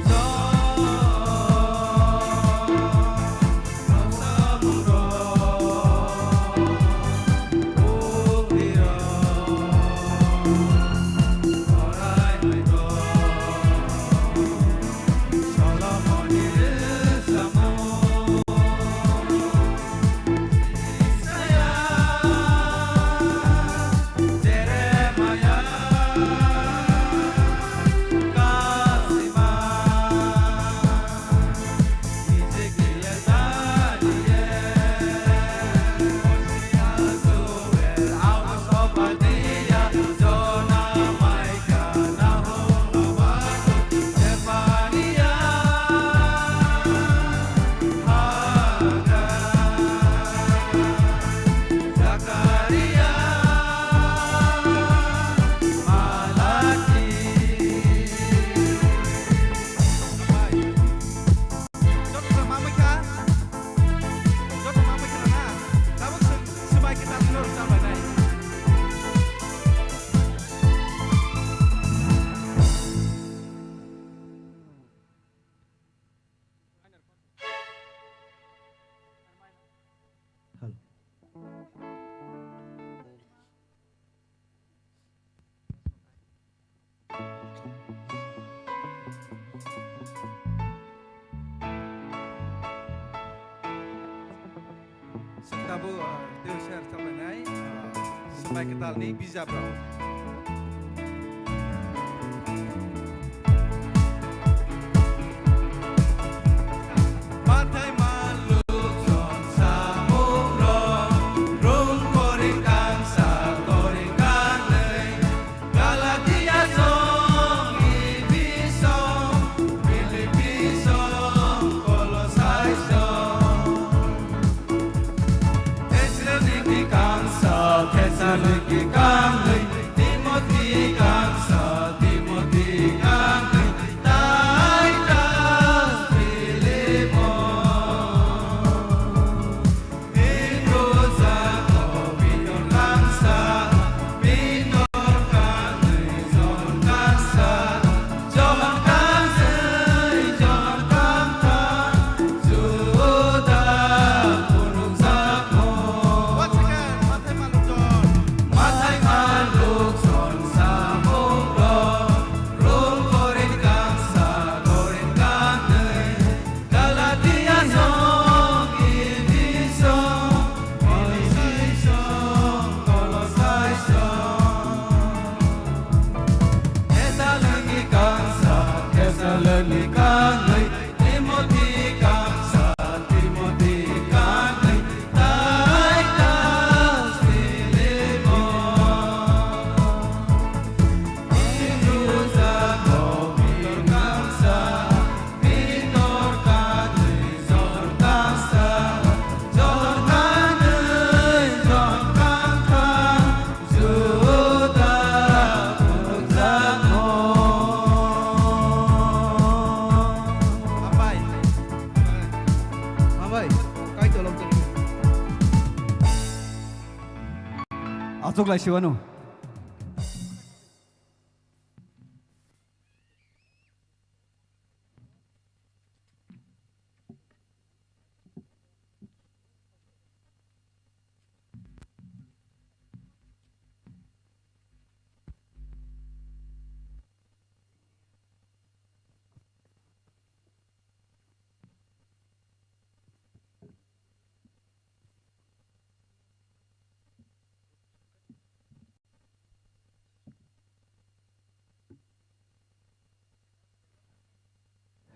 John. Joto no mamui kha, joto mamui kha na, tabuk swng swbai khe tabuk no rwchap lainai. Sengkabo, ah, tei share khlainai, ah, swbai kwtalni bijabrok. Mathai maluk chon samungrok, rung koring kangsa koring kanwi, Galatia song, Epheso, Philippi song, Kolosai song. Thessaloniki kangsa, Thessaloniki kangwi, Joklai siwano.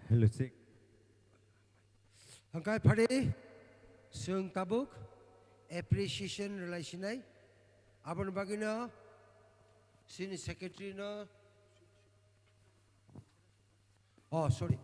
Hello, check. Hangkai phari, chwng tabuk appreciation rwlai sinai. Aboni bagwino chini secretary no, oh, sorry.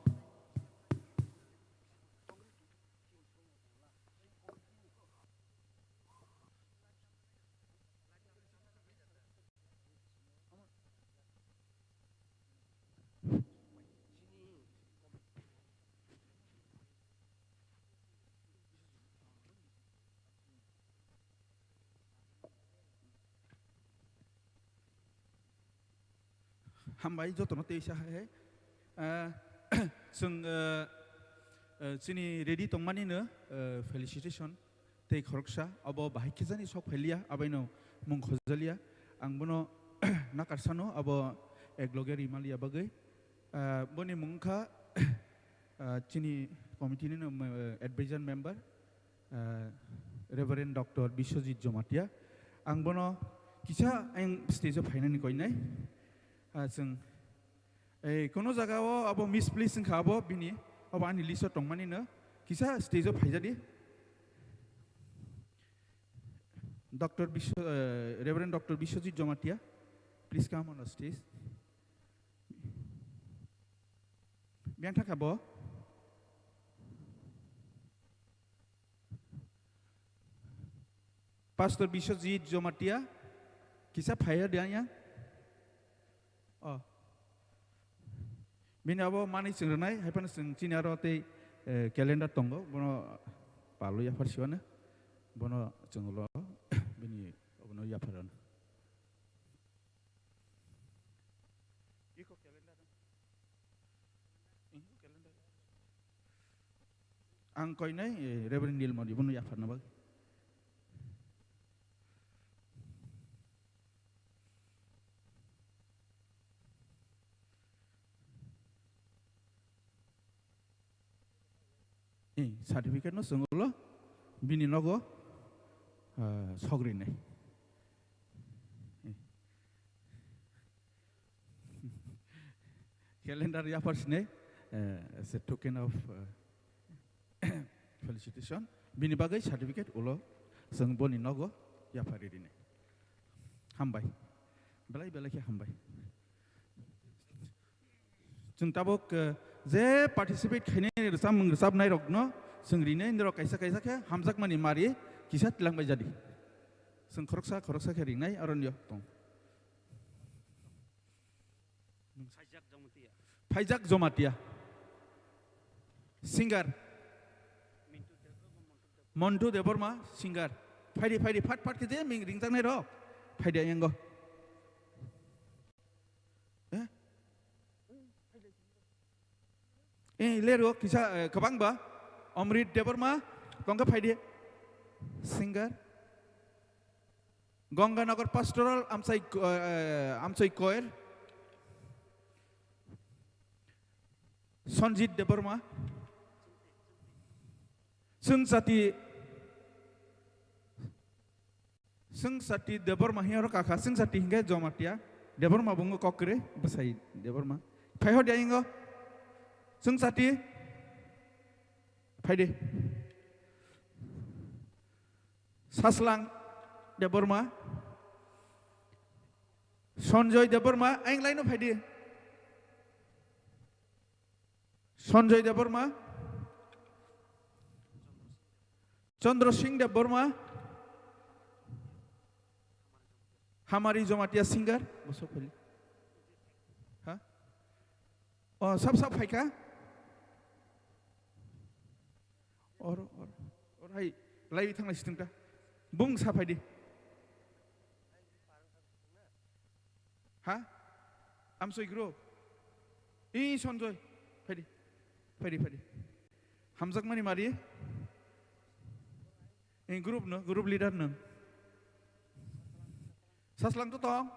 Hambai jotono tei sa hai hai. Ah, chwng, ah, ah, chini ready tongmani no, ah, felicitation. Tei khoroksa abo bahai khe jani sok phailiya, abaino mung khojaliya. Ang bono nakarsano abo ekloge rimaliya bagwi. Ah, boni mung wngkha, ah, chini committee ni no, ah, advisor member, ah, Reverend Doctor Biswajit Jomatia. Ang bono kisa ayang stage o phainani koinai. Ah, chwng Ei, kono jaga o abo misplace wngkha abo bini, abo ani list o tongmani no. Kisa stage o phaijadi. Doctor Biswa-, eh, Reverend Doctor Biswajit Jomatia, please come on the stage. Biyang thaka bo. Pastor Biswajit Jomatia, kisa phaiya de anya. Oh. Bini abo manwi chwng rwnai, hai phano chwng chini aro tei, eh, calendar tongo, bono palwi yaphar siwano, bono chwng ulo bini obono yaphar rwno. Iko calendar. Ang koinai, eh, Reverend Nilmoni bono yapharna bagwi. Eh, certificate no chwng ulo bini nogo, ah, sogrinai. Eh. Calendar yapar sini, eh, as a token of, eh, felicitation. Bini bagwi certificate ulo chwng boni nogo yapari rini. Hambai. Belai belai khe hambai. Chwng tabuk, eh, je participate khainai rwchapmung rwchapnai rokno chwng rinai, norok kaisa kaisa khe hamjakmani mari kisa tilang bai jadi. Chwng khoroksa khoroksa khe rinai aronio tong. Phaijak Jamatia. Phaijak Jamatia. Singer. Montu Debbarma, singer. Phaidi, phaidi, phat, phat khe je ming ringjaknai rok. Phaidi ayango. Eh? Eh, lero kisa, eh, kwbang ba. Omrit Debbarma, tongkha phaidi. Singer. Ganganagar Pastoral Amchai, eh, Amchai Choir. Sanjit Debbarma. Sungsati, Sungsati Debbarma hiya oro kakha, Sungsati hingke Jomatia. Debbarma bungo kokre, bwsai Debbarma. Phaiho dia ingo. Sungsati. Phaidi. Saslang Debbarma, Sanjoy Debbarma, ayang laino phaidi. Sanjoy Debbarma, Chandra Singh Debbarma, Hamari Jomatia singer, bosok phaidi. Ha? O, sab sab phaikha. Or, or, or hai, lai thang lai situng ta. Bung sa phaidi. Ha? Amsoi group. I Sonjoy. Phaidi. Phaidi, phaidi. Hamjakmani mari. I group no, group leader no. Saslang to tong.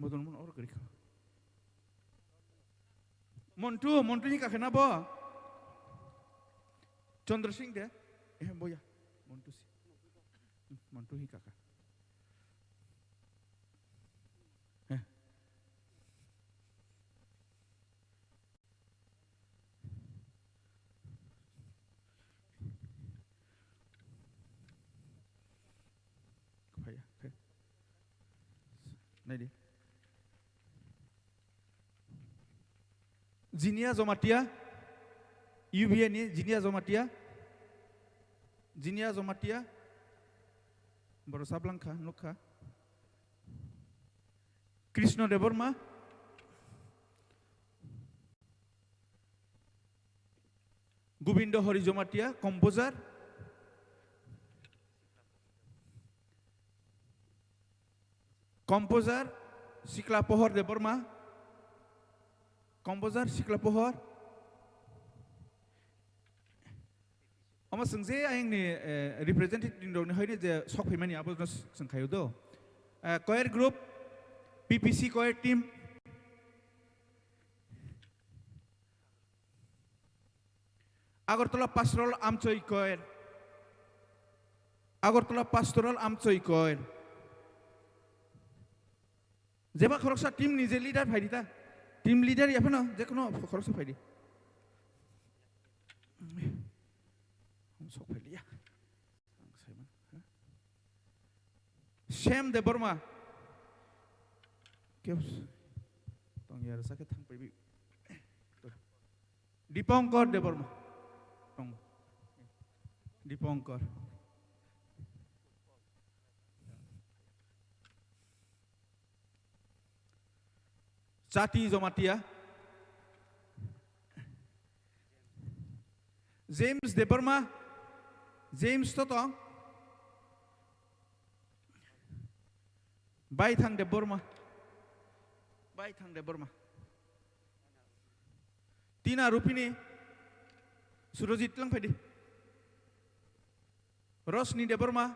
Bodon mon or kari kha. Montu, Montu ni kakhe na bo? Chandra Singh de? Eh, boya. Montu si. Hmm, Montu hi kaka. Eh. Phaiya, phai. Naidi. Jinia Jomatia, U B A ni Jinia Jomatia, Jinia Jomatia, borok sablangkha, nukha. Krishna Debbarma, Gobindo Hari Jomatia, composer, composer, Sikla Pohor Debbarma, composer, Sikla Pohor. Omo chwng je ayang ni, eh, representative rok ni hai ni je sok phaimani abo no chwng khaio do. Eh, choir group, P P C choir team, Agartala Pastoral Amchoi Choir, Agartala Pastoral Amchoi Choir. Jeba khoroksa team ni je leader phaidi ta. Team leader ya phano je kono khoroksa phaidi. Sok phaidi ya. Ang sai man, ha? Shyam Debbarma. Kyo tong ya rasa ke thang phaidi. Dipankar Debbarma. Tong. Dipankar. Chati Jomatia. James Debbarma. James to tong. Baithang Debbarma. Baithang Debbarma. Tina Rupini. Surojit lang phaidi. Rosni Debbarma.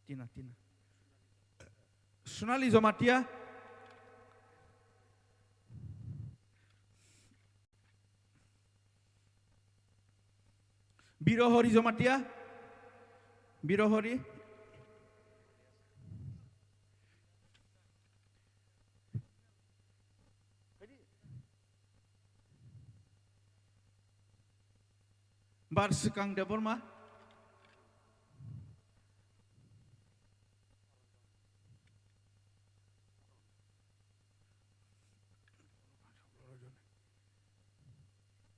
Tina, Tina. Sonali Jomatia. Birohori Jomatia. Birohori. Barsikang Debbarma.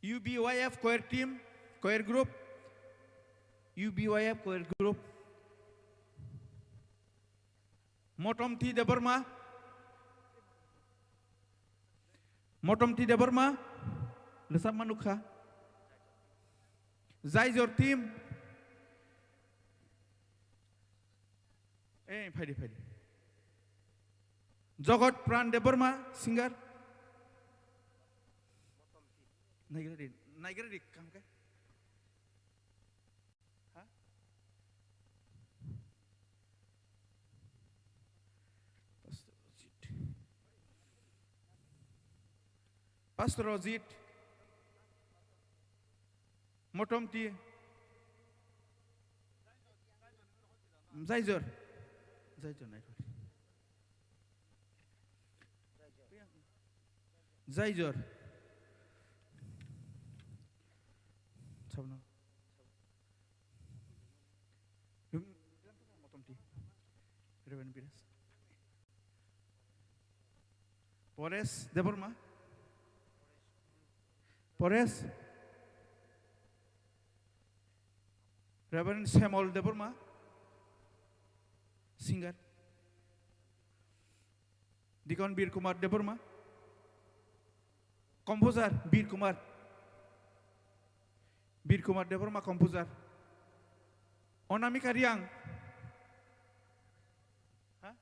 U B Y F choir team, choir group. U B Y F choir group. Motomti Debbarma. Motomti Debbarma. Lesap manukha. Jaijor team. Eh, phaidi, phaidi. Jogot Pran Debbarma, singer. Naigradi, naigradi, kam khe. Ha? Pastor Ojit. Pastor Ojit. Motomti. Jaijor. Jaijor naithok. Jaijor. Sabno. Motomti. Reverend Biras. Pores Debbarma. Pores. Reverend Samuel Debbarma. Singer. Deacon Bir Kumar Debbarma. Composer Bir Kumar. Bir Kumar Debbarma, composer. Onamika Riang. Ha?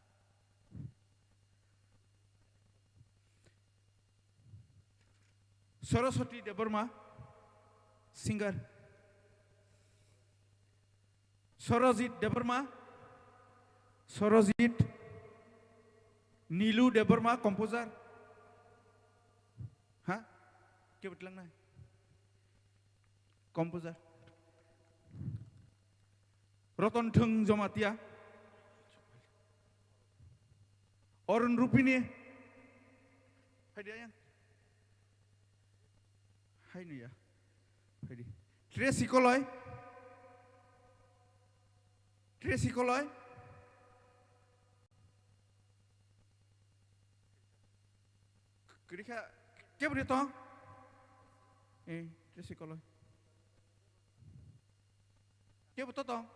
Saraswati Debbarma, singer. Sarojit Debbarma, Sarojit. Nilu Debbarma, composer. Ha? Kebo tlangnai? Composer. Roton Thung Jomatia. Arun Rupini. Phaidi ayang. Hai nuya. Phaidi. Tracy Koloi. Tracy Koloi. Kwrwikha, kebri tong? Eh, Tracy Koloi. Kebo to tong?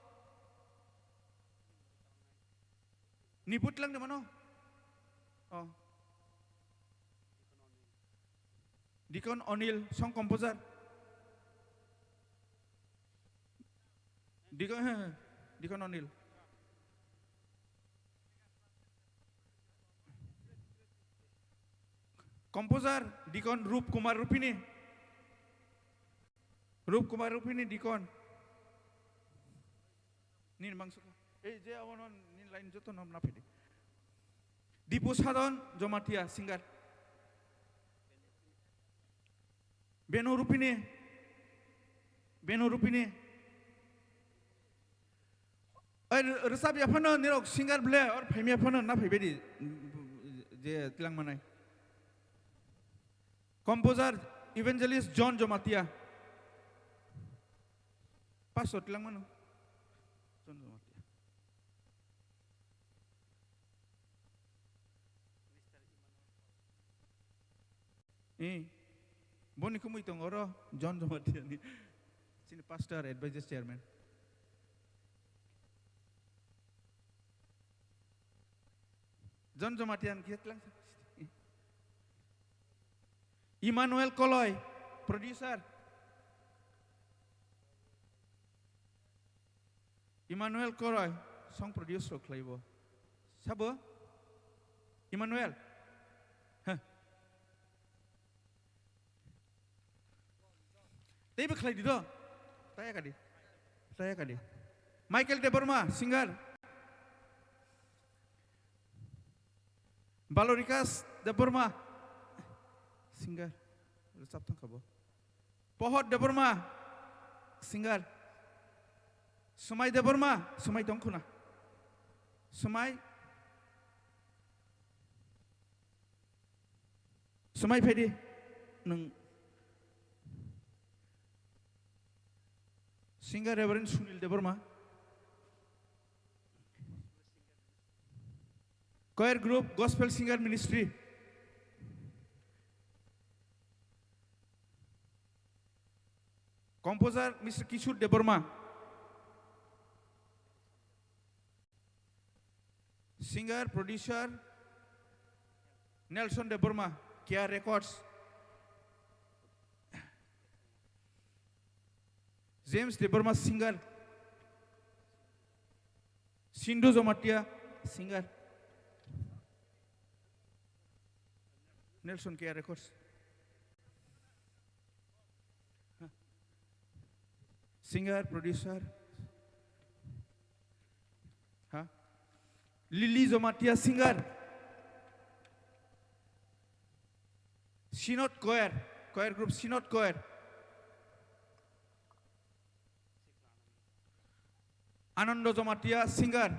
Ni putlang de mano? Oh. Deacon Onil, song composer. Deacon, he, he, Deacon Onil. Composer, Deacon Rup Kumar Rupini. Rup Kumar Rupini, Deacon. Nini mangsuko. Ei je abono nini line joto nom na phaidi. Dipu Sadon Jomatia, singer. Benu Rupini. Benu Rupini. Oi, rwchap ya phano nirok singer ble, or phaimya phano na phaibaidi, je tlang manai. Composer, evangelist John Jomatia. Pastor tlang mano. John Jomatia. Eh, boni kumui tong oro John Jomatia ni. Chini pastor, advisor, chairman. John Jomatia ni khe tlang. Emmanuel Koloi, producer. Emmanuel Koroi, song produce rok khlaibo. Sabo? Emmanuel? Heh. Teibo khlai di do? Taya kadi. Taya kadi. Michael Debbarma, singer. Balorikas Debbarma, singer. Rwchap thang kha bo. Pohor Debbarma, singer. Sumai Debbarma, Sumai tong khuna. Sumai. Sumai phaidi nwng. Singer Reverend Sunil Debbarma. Choir group, Gospel Singer Ministry. Composer, Mister Kishore Debbarma. Singer, producer, Nelson Debbarma, K R Records. James Debbarma, singer. Sindhu Jomatia, singer. Nelson K R Records. Singer, producer. Ha? Lily Jomatia, singer. Synod Choir, choir group Synod Choir. Anando Jomatia, singer.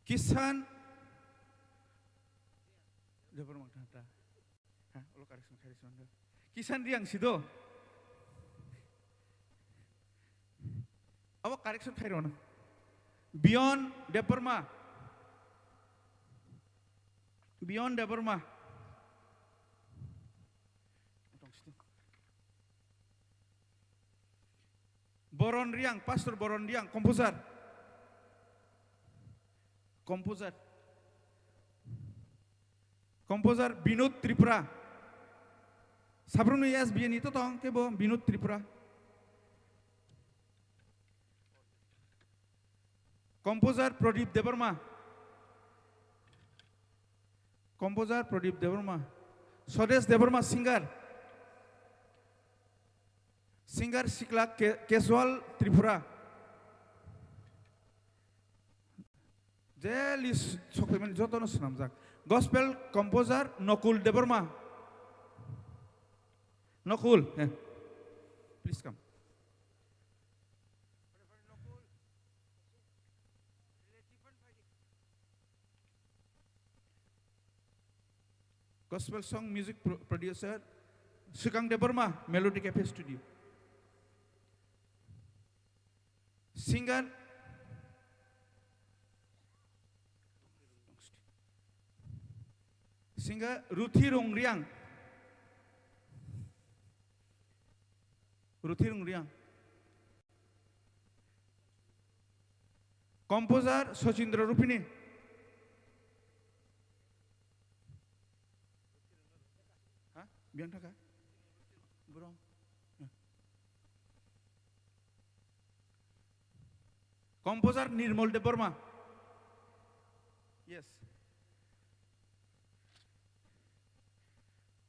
Kisan Debbarma thangta. Ha, ulo correction khai rw swngo. Kisan Riang sido. Abo correction khai rw na. Beyond Debbarma. Beyond Debbarma. Boron Riang, Pastor Boron Riang, composer. Composer. Composer Binod Tripura. Sabrumni S B A ni to tong kebo Binod Tripura. Composer Pradip Debbarma. Composer Pradip Debbarma. Swadesh Debbarma, singer. Singer Sikla Ke-, Keswal Tripura. Je list sokphaimani jotono swnamjak. Gospel composer Nokul Debbarma. Nokul, eh, please come. Gospel song music pro-, producer Swkang Debbarma, Melody Cafe Studio. Singer, singer Ruthi Rongriang. Ruthi Rongriang. Composer Sachindra Rupini. Ha? Biyang thaka? Burong. Composer Nirmal Debbarma. Yes.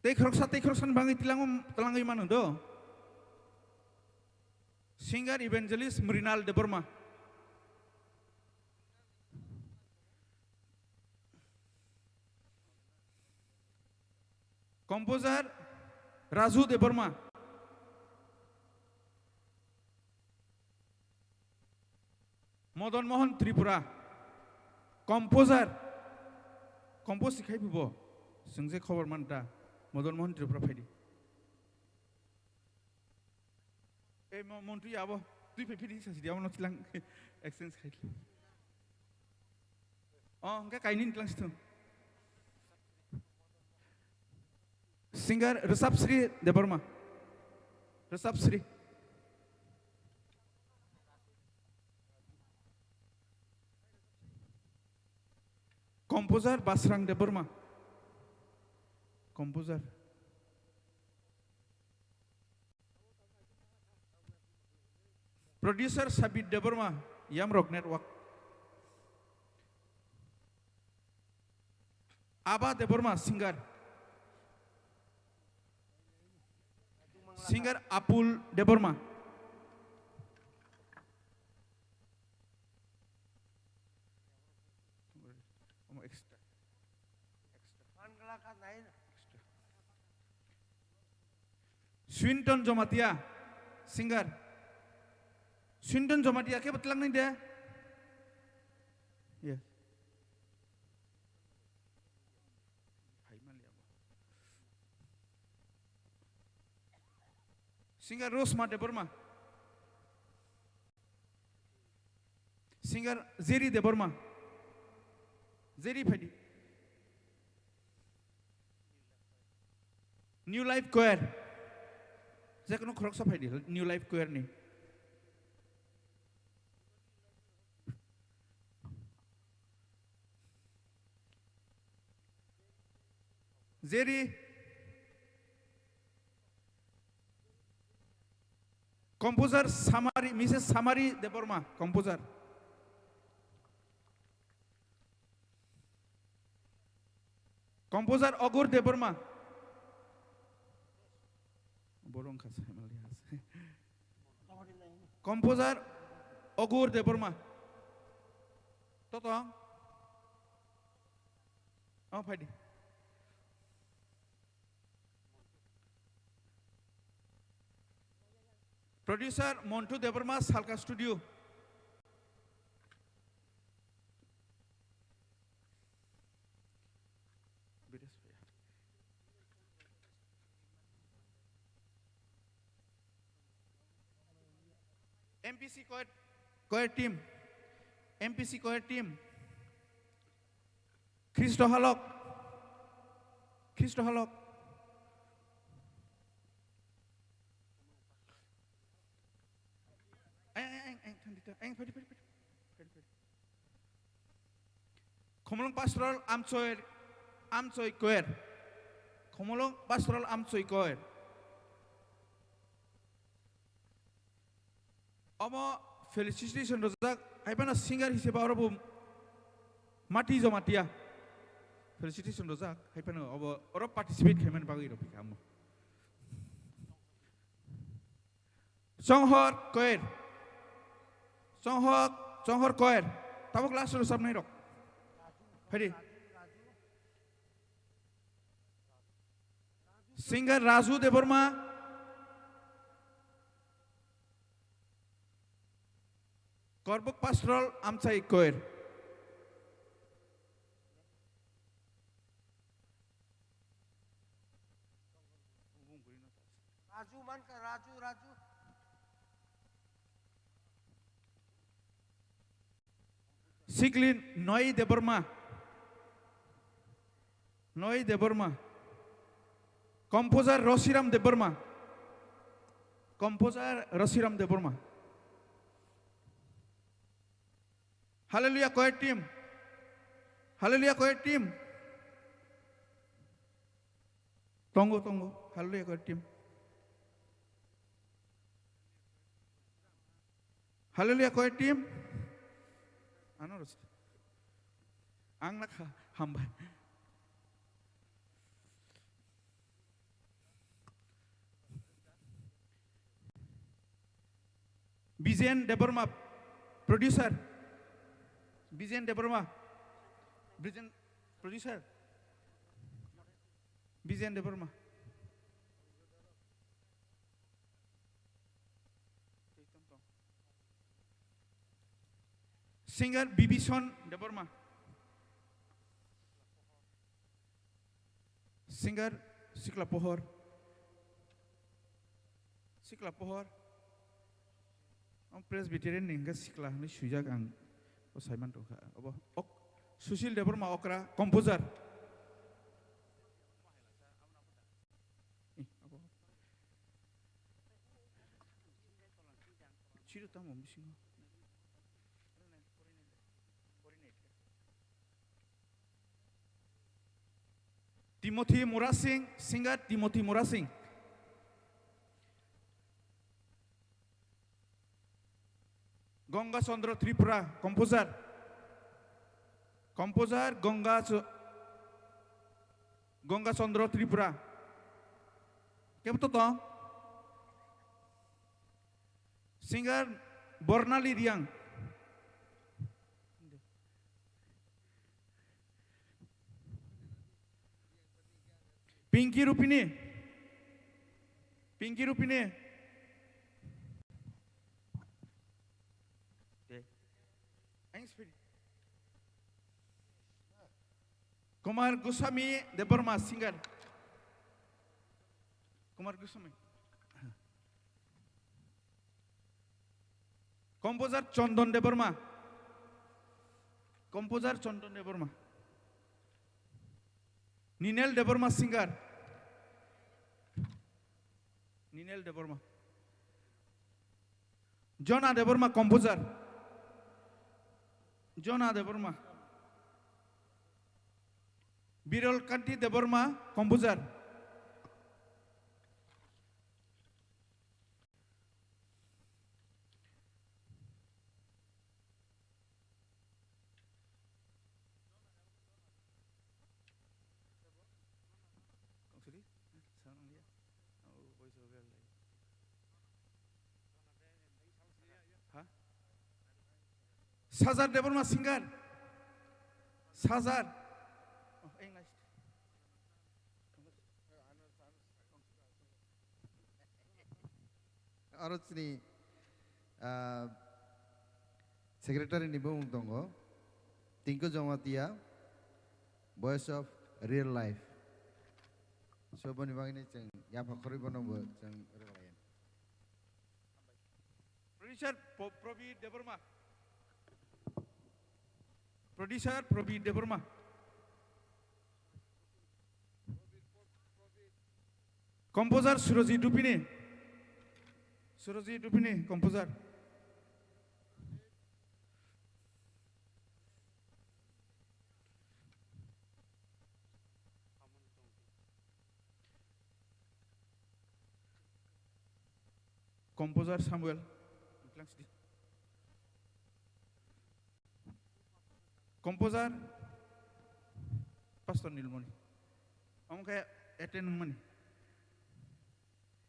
Tei khoroksa, tei khoroksa ni bagwi tilango, twlangwi mano do. Singer evangelist Mrinal Debbarma. Composer Raju Debbarma. Madan Mohan Tripura. Composer. Compose khai bo. Sengje khobor manta. Madan Mohan Tripura phaidi. Ei mo-, Montu ya abo. Twi phai phidi sa sidi abo no tilang. Exchange khai. Oh, hingke kaini ni tlang sithung. Singer Rishabh Sri Debbarma. Rishabh Sri. Composer Basrang Debbarma. Composer. Producer Sabit Debbarma, Yamrok Network. Aba Debbarma, singer. Singer Apul Debbarma. Omo extra. Extra. Swinton Jomatia, singer. Swinton Jomatia khe bwtlang nai de? Yes. Singer Rosma Debbarma. Singer Jerry Debbarma. Jerry phaidi. New Life Choir. Jekono khoroksa phaidi New Life Choir ni. Jerry. Composer Samari, Missus Samari Debbarma, composer. Composer Ogur Debbarma. Borong kha sai mali has. Composer Ogur Debbarma. Toto. Oh, phaidi. Producer Montu Debbarma, Salka Studio. M P C choir, choir team. M P C choir team. Khristo halok. Khristo halok. Ayang, ayang, ayang, ayang, thandi ta, ayang, phadi, phadi, phadi. Phadi, phadi. Khumulwng Pastoral Amchoi, Amchoi Choir. Khumulwng Pastoral Amchoi Choir. Omo felicitation rwjak Hai phano singer hiseba oro bo Mati Jamatia felicitation rojak. Hai phano obo oro participate khaimani bagwi rw phikha amo. Chonghor Koyer. Chonghor, Chonghor Koyer. Tabuk last rw sabnai rok. Phaidi. Singer Raju Debbarma. Korbuk Pastoral Amchai Koyer. Raju mankha, Raju, Raju. Siklin Noi Debbarma. Noi Debbarma. Composer Rosiram Debbarma. Composer Rosiram Debbarma. Hallelujah Choir team. Hallelujah Choir team. Tongo, tongo. Hallelujah Choir team. Hallelujah Choir team. Ano rasa. Ang nakha hambai. Bijen Debbarma, producer. Bijen Debbarma, Bijen, producer. Bijen Debbarma. Singer Bibison Debbarma. Singer Sikla Pohor. Sikla Pohor. Ang Presbyterian ni hingke sikla hinui swijak ang. O saiman tongkha. Obo ok. Sushil Debbarma okra, composer. Eh, abo. Chiro tamo bisingo. Timothy Murasing, singer Timothy Murasing. Ganga Chandra Tripura, composer. Composer Ganga Ch-, Ganga Chandra Tripura. Kebo to tong? Singer Bornali Riang. Pinky Rupini. Pinky Rupini. Okay. Thanks, Pini. Kumar Goswami Debbarma, singer. Kumar Goswami. Composer Chandan Debbarma. Composer Chandan Debbarma. Ninel Debbarma, singer. Ninel Debbarma. Jona Debbarma, composer. Jona Debbarma. Biral Kanti Debbarma, composer. Ha? Sajar Debbarma, singer. Sajar. Oh, English. Aro chini, ah, secretary ni bumung tongo, Tinku Jamatia, Voice of Real Life. So, boni bagwi ni chwng yapha khorwi bono bo chwng rwlayan. Producer Po-, Probit Debbarma. Producer Probit Debbarma. Composer Surojit Rupini. Surojit Rupini, composer. Composer Samuel. Thanks di. Composer, Pastor Nilmoni. Omo khe attend wngmani.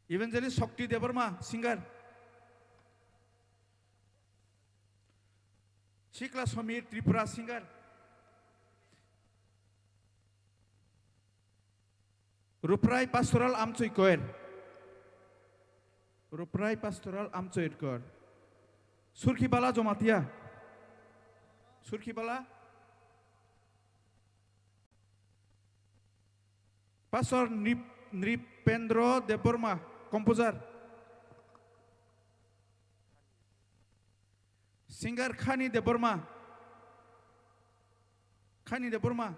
Evangelist Shakti Debbarma, singer. Sikla Samir Tripura, singer. Ruprai Pastoral Amchoi Choir. Ruprai Pastoral Amchoi Choir. Surkhibala Jomatia. Surkhibala. Pastor Nrip-, Nripendro Debbarma, composer. Singer Khani Debbarma. Khani Debbarma.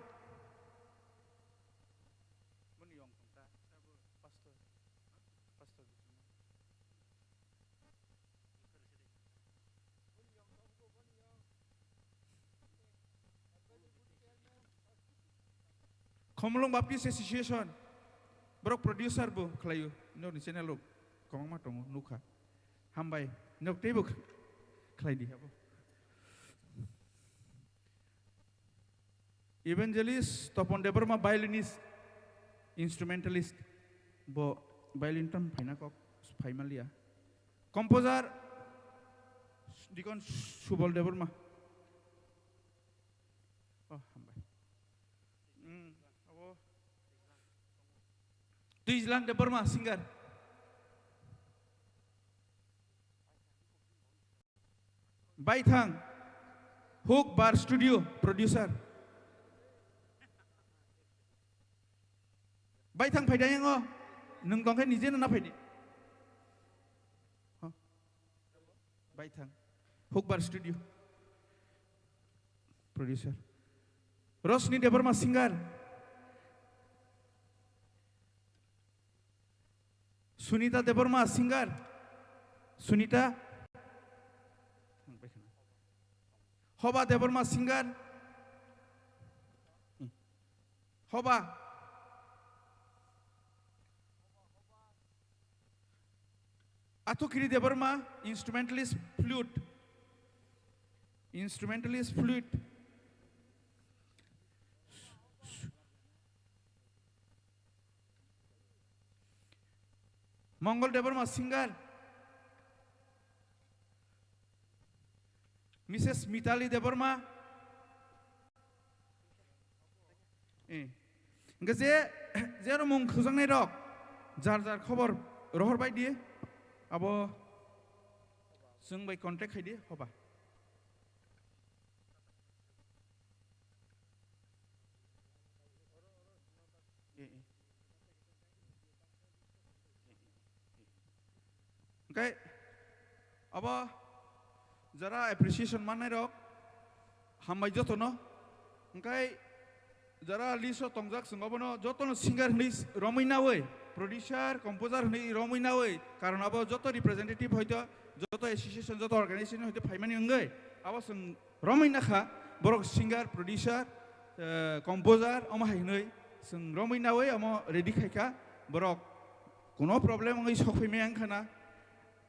Khumulwng Baptist Association, borok producer bo khlaio, nokni channel o kwbangma tongo, nukha. Hambai, nok teibo khlai di abo. Evangelist Topon Debbarma, violinist, instrumentalist, bo violin tam phaina kok, phaimaliya. Composer, Deacon Subal Debbarma. Oh, hambai. Hmm, abo. Twijlang Debbarma, singer. Baithang, Hook Bar Studio, producer. Baithang phaida yango, nwng tongkhe nije na phaidi. Ho. Baithang, Hook Bar Studio, producer. Rosni Debbarma, singer. Sunita Debbarma, singer. Sunita. Hoba Debbarma, singer. Hoba. Atukiri Debbarma, instrumentalist, flute. Instrumentalist, flute. Mongol Debbarma, singer. Missus Mitali Debbarma. Eh. Hingke je, je oro mung khujak nai rok, jar jar khobor rohor bai di, abo chwng bai contact khai di, hoba. Eh, eh. Hingke abo jara appreciation mannai rok hambai jotono. Hingke jara list o tongjak, chwng obono jotono singer hwnwi romwi nawi, producer, composer hwnwi romwi nawi, karon abo joto representative hoito, joto association, joto organization hoito phaimani wngwi abo chwng romwi nakha, borok singer, producer, eh, composer, omo hai hwnwi chwng romwi nawi omo ready khaikha, borok kuno problem wngwi sok phaimaya wngkha na.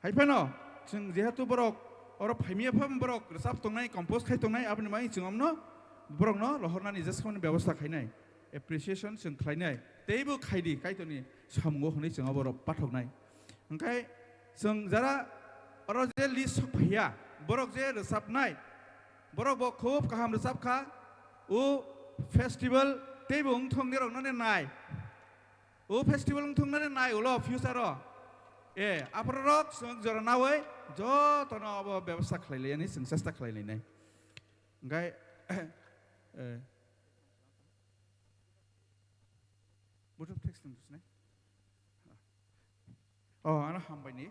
Hai phano chwng jehetu borok oro phaimaya phano borok rwchap tongnai, compose khai tongnai, aboni bagwi chwng omno borokno rohornani jeskhani bebosta khainai, appreciation chwng khlainai, teibo khaidi Kaitorni samungo hwnwi chwng oborok pathoknai. Hingkhe chwng jara oro je list sok phaiya, borok je rwchapnai, borok bo khub kaham rwchapkha. O festival teibo wngthong nirokno nai. O festival wngthong nai ulo future o. E, aphuru rok chwng jora nawi jotono abo bebosta khlai lainai, chwng chesta khlai lainai. Hingkhe, e, Board of Tax tong sinai? Oh, ano hambai ni.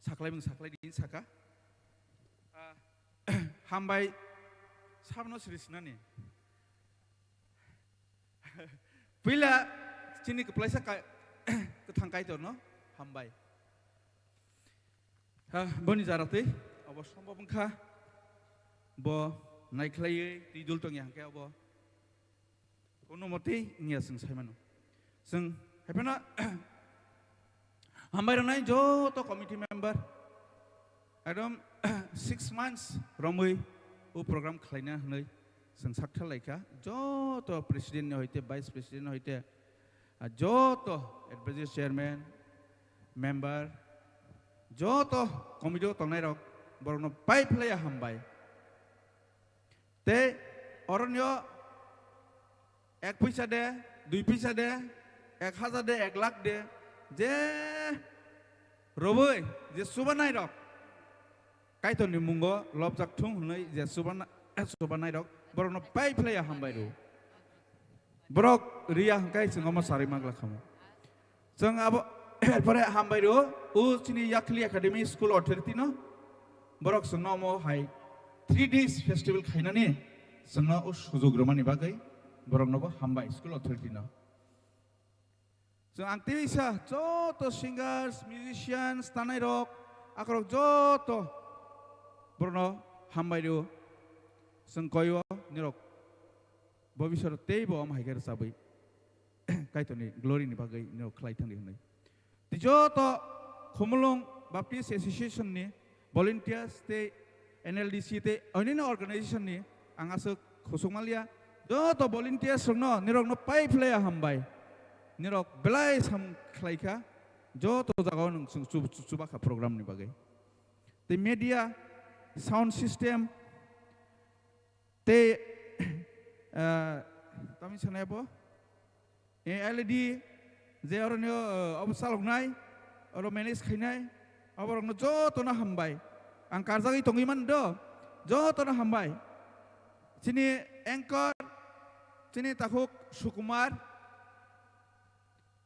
Saklai mung saklai di saka. Ah, hambai sabno sri sinani. Puila chini kwplaisa ka-, kwthang Kaitor no hambai. Ha, boni jara twi, obo sombab wngkha, bo naikhlaiwi twi dul tongya hwnkhe obo. Kono motwi wngya chwng sai mano. Chwng hai phano hambai rwnai joto committee member, ekdom six months romwi o program khlaina hwnwi chwng sak thar lai kha. Joto president ni hoite, vice president ni hoite, ah, joto advisory chairman, member, joto committee o tongnai rok, borokno pai phlaiya hambai. Tei oronio ek puisa de, dui puisa de, ek hajar de, ek lakh de, je roboi je chubanai rok, Kaitorni mungo lobjak thung hwnwi je chubana-, chubanai rok, borokno pai phlaiya hambai rw. Borok riya hwnkhe chwng omo sarwi magla khamu. Chwng abo, erpore hambai rw, o chini Yakhli Academy School Authority no, borok chwngno omo hai three days festival khainani chwngno o sujog rwmani bagwi boroknobo hambai school authority no. Chwng ang tei sa joto singers, musicians, tanai rok, akorok joto borokno hambai rw. Chwng koi o nirok bobiswaro teibo omo hai khe rwchabwi Kaitorni glory ni bagwi nirok khlai thangdi hwnwi. Tei joto Khumulwng Baptist Association ni volunteers tei N L D C tei onyaino organization ni ang aswk khosok manliya. Joto volunteers rokno nirokno pai phlaiya hambai. Nirok belai sam khlai kha. Joto jagao nwng chwng chu-, chu-, chuba kha program ni bagwi. Tei media, sound system, tei, ah, tamni sanai abo, eh, L E D, je oro nw, eh, obo chaloknai, oro manage khainai, aborokno jotono hambai. Ang karjagwi tongwi mano do, jotono hambai. Chini anchor, chini takhuk Sukumar,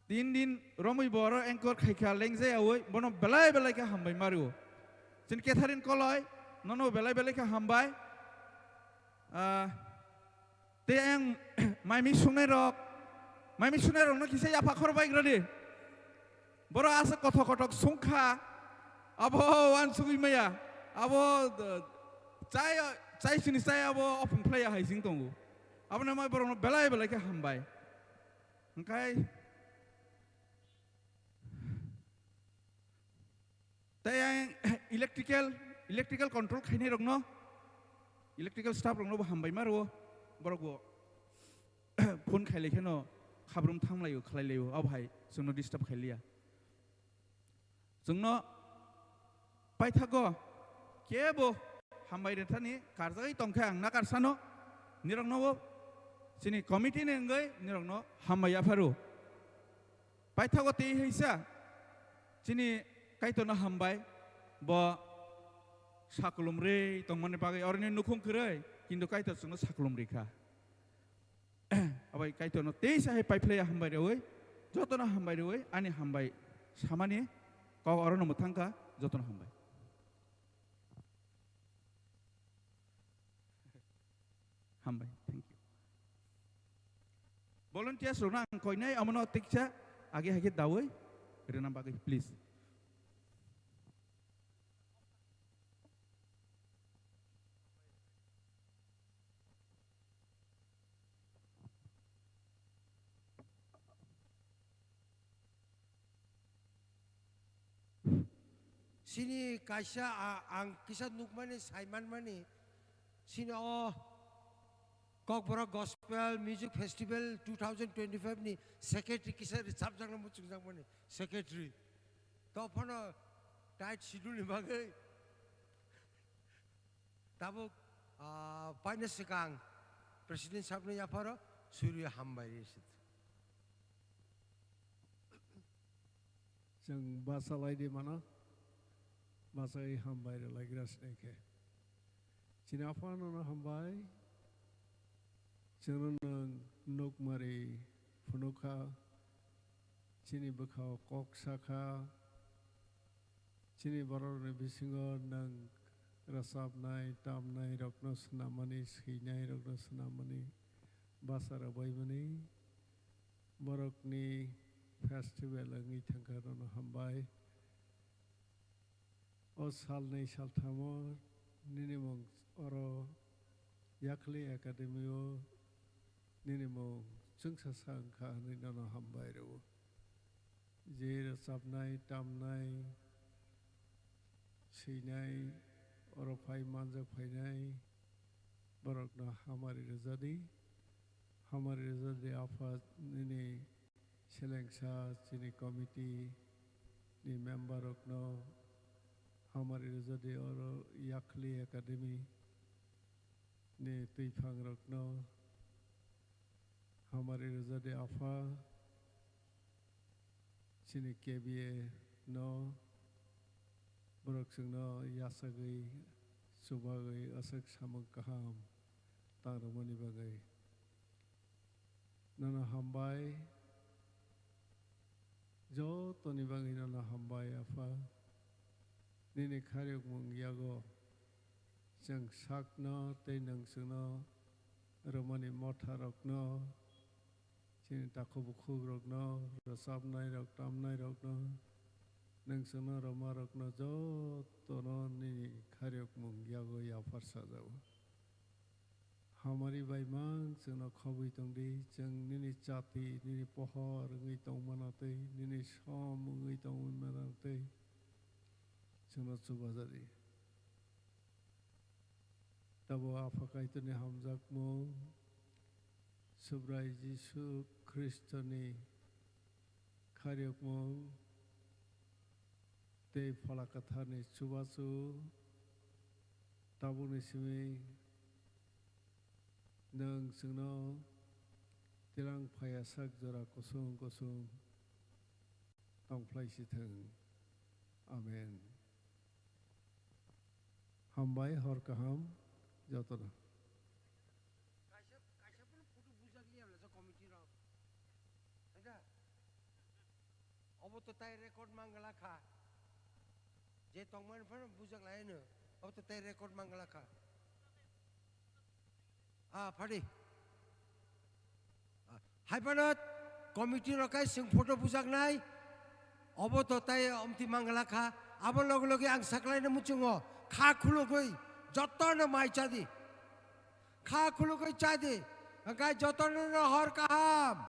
tin din romwi bo oro anchor khai kha lengjayawi, bono belai belai khe hambai mario. Chini Catherine Koloi, nono belai belai khe hambai. Ah, tei ang maimi sungnai rok, maimi sungnai rokno kisa yapha khor bai gradi. Boro asa kothok kothok sungkha, abo wansugwi maya, abo, uh, chai, chai sini chai abo ophung phlaiya hai sing tongo. Aboni mai borokno belai belai khe hambai. Hwnkhe tei ang electrical, electrical control khainai rokno, electrical staff rokno bo hambai ma rwo, borok bo phone khailai kheno khabrum thamlaio, khlailaio, abo hai chwngno disturb khailiya. Chwngno paithago kebo hambai rethani karjagwi tongkhe ang nakarsano nirokno bo chini committee ni wngwi nirokno hambai yapharo. Paithago tei haisa chini Kaitorno hambai, bo sakulum rwi tongmani bagwi oroni nukhung kwrwi, kintu Kaitor chwngno sakulum rikha. Abai Kaitorno teisa hai paiphlaiya hambai rwi, jotono hambai rwi, ani hambai samani kok orono mwthangkha, jotono hambai. Hambai, thank you. Volunteers rokno ang koinai amono tiksa age hake dawi rwna bagwi, please. Chini kaisa a-, ang kisa nukmani, saimanmani, chini o Kokborok Gospel Music Festival two thousand twenty-five ni secretary kisa rwchapjakna muchungjakmani secretary. To phano tight schedule ni bagwi tabuk, ah, paina swkang president sabni yapharo suri hambai rwi se. Chwng basa lai di mano, basa wi hambai rwlaigra sini khe. Chini aphano no hambai, chwngno nwng nukmari phunukha, chini bwkhao kok sakha, chini borokni bisingo nwng rwchapnai, tamnai rokno swnamani, swinai rokno swnamani, basa rwbaimani, borokni festival wngwi thangkha, nono hambai. O salnwi salthamo nini mung oro Yakhli Academy o nini mung chwngsa sa wngkha hwnwi nono hambai rwo. Je rwchapnai, tamnai, swinai, oro phai manjak phainai, Borokno hamari rwjadi. Hamari rwjadi Apha nini selengsa chini committee ni member rokno hamari rwjadi oro Yakhli Academy ni twiphang rokno hamari rwjadi Apha chini K B A no borok chwngno yachagwi chubagwi aswk samung kaham tangrwmani bagwi. Nono hambai, jotoni bagwi nono hambai, Apha. Nini khairokmung yago chwng sakno tei nwng chwngno rwmani motharokno, chini takhuk bukhukrokno, rwchapnairok, tamnairokno, nwng chwngno rwmarokno jotono nini khairokmung yago yaphar sajago. Hamari bai mang chwngno khobwi tongdi, chwng nini chati, nini pohor wngwi tongmano tei nini som wngwi tongmano tei chwngno chubajadi. Tabo Apha Kaitorni hamjakmung, Subrai Jisu Khristoni khairokmung tei Phola Kwtharni chubachu tabukni simi nwng chwngno tilang phaiya sak jora kusung kusung tongphlai si thung. Amen. Hambai, hor kaham jotono. Kaisa, kaisa phano photo bujak liya bwlasa committee rok. Ada? Obo to tai record mangala kha. Je tongmani phano bujak lai no. Obo to tai record mangala kha. Ah, phadi. Ah, hai phano committee rok kai sing photo bujaknai. Obo to tai omti mangala kha. Abo loge loge ang saklaina muchungo. Kha khulugwi jotono mai chadi. Kha khulugwi chadi. Hingkai jotono no hor kaham.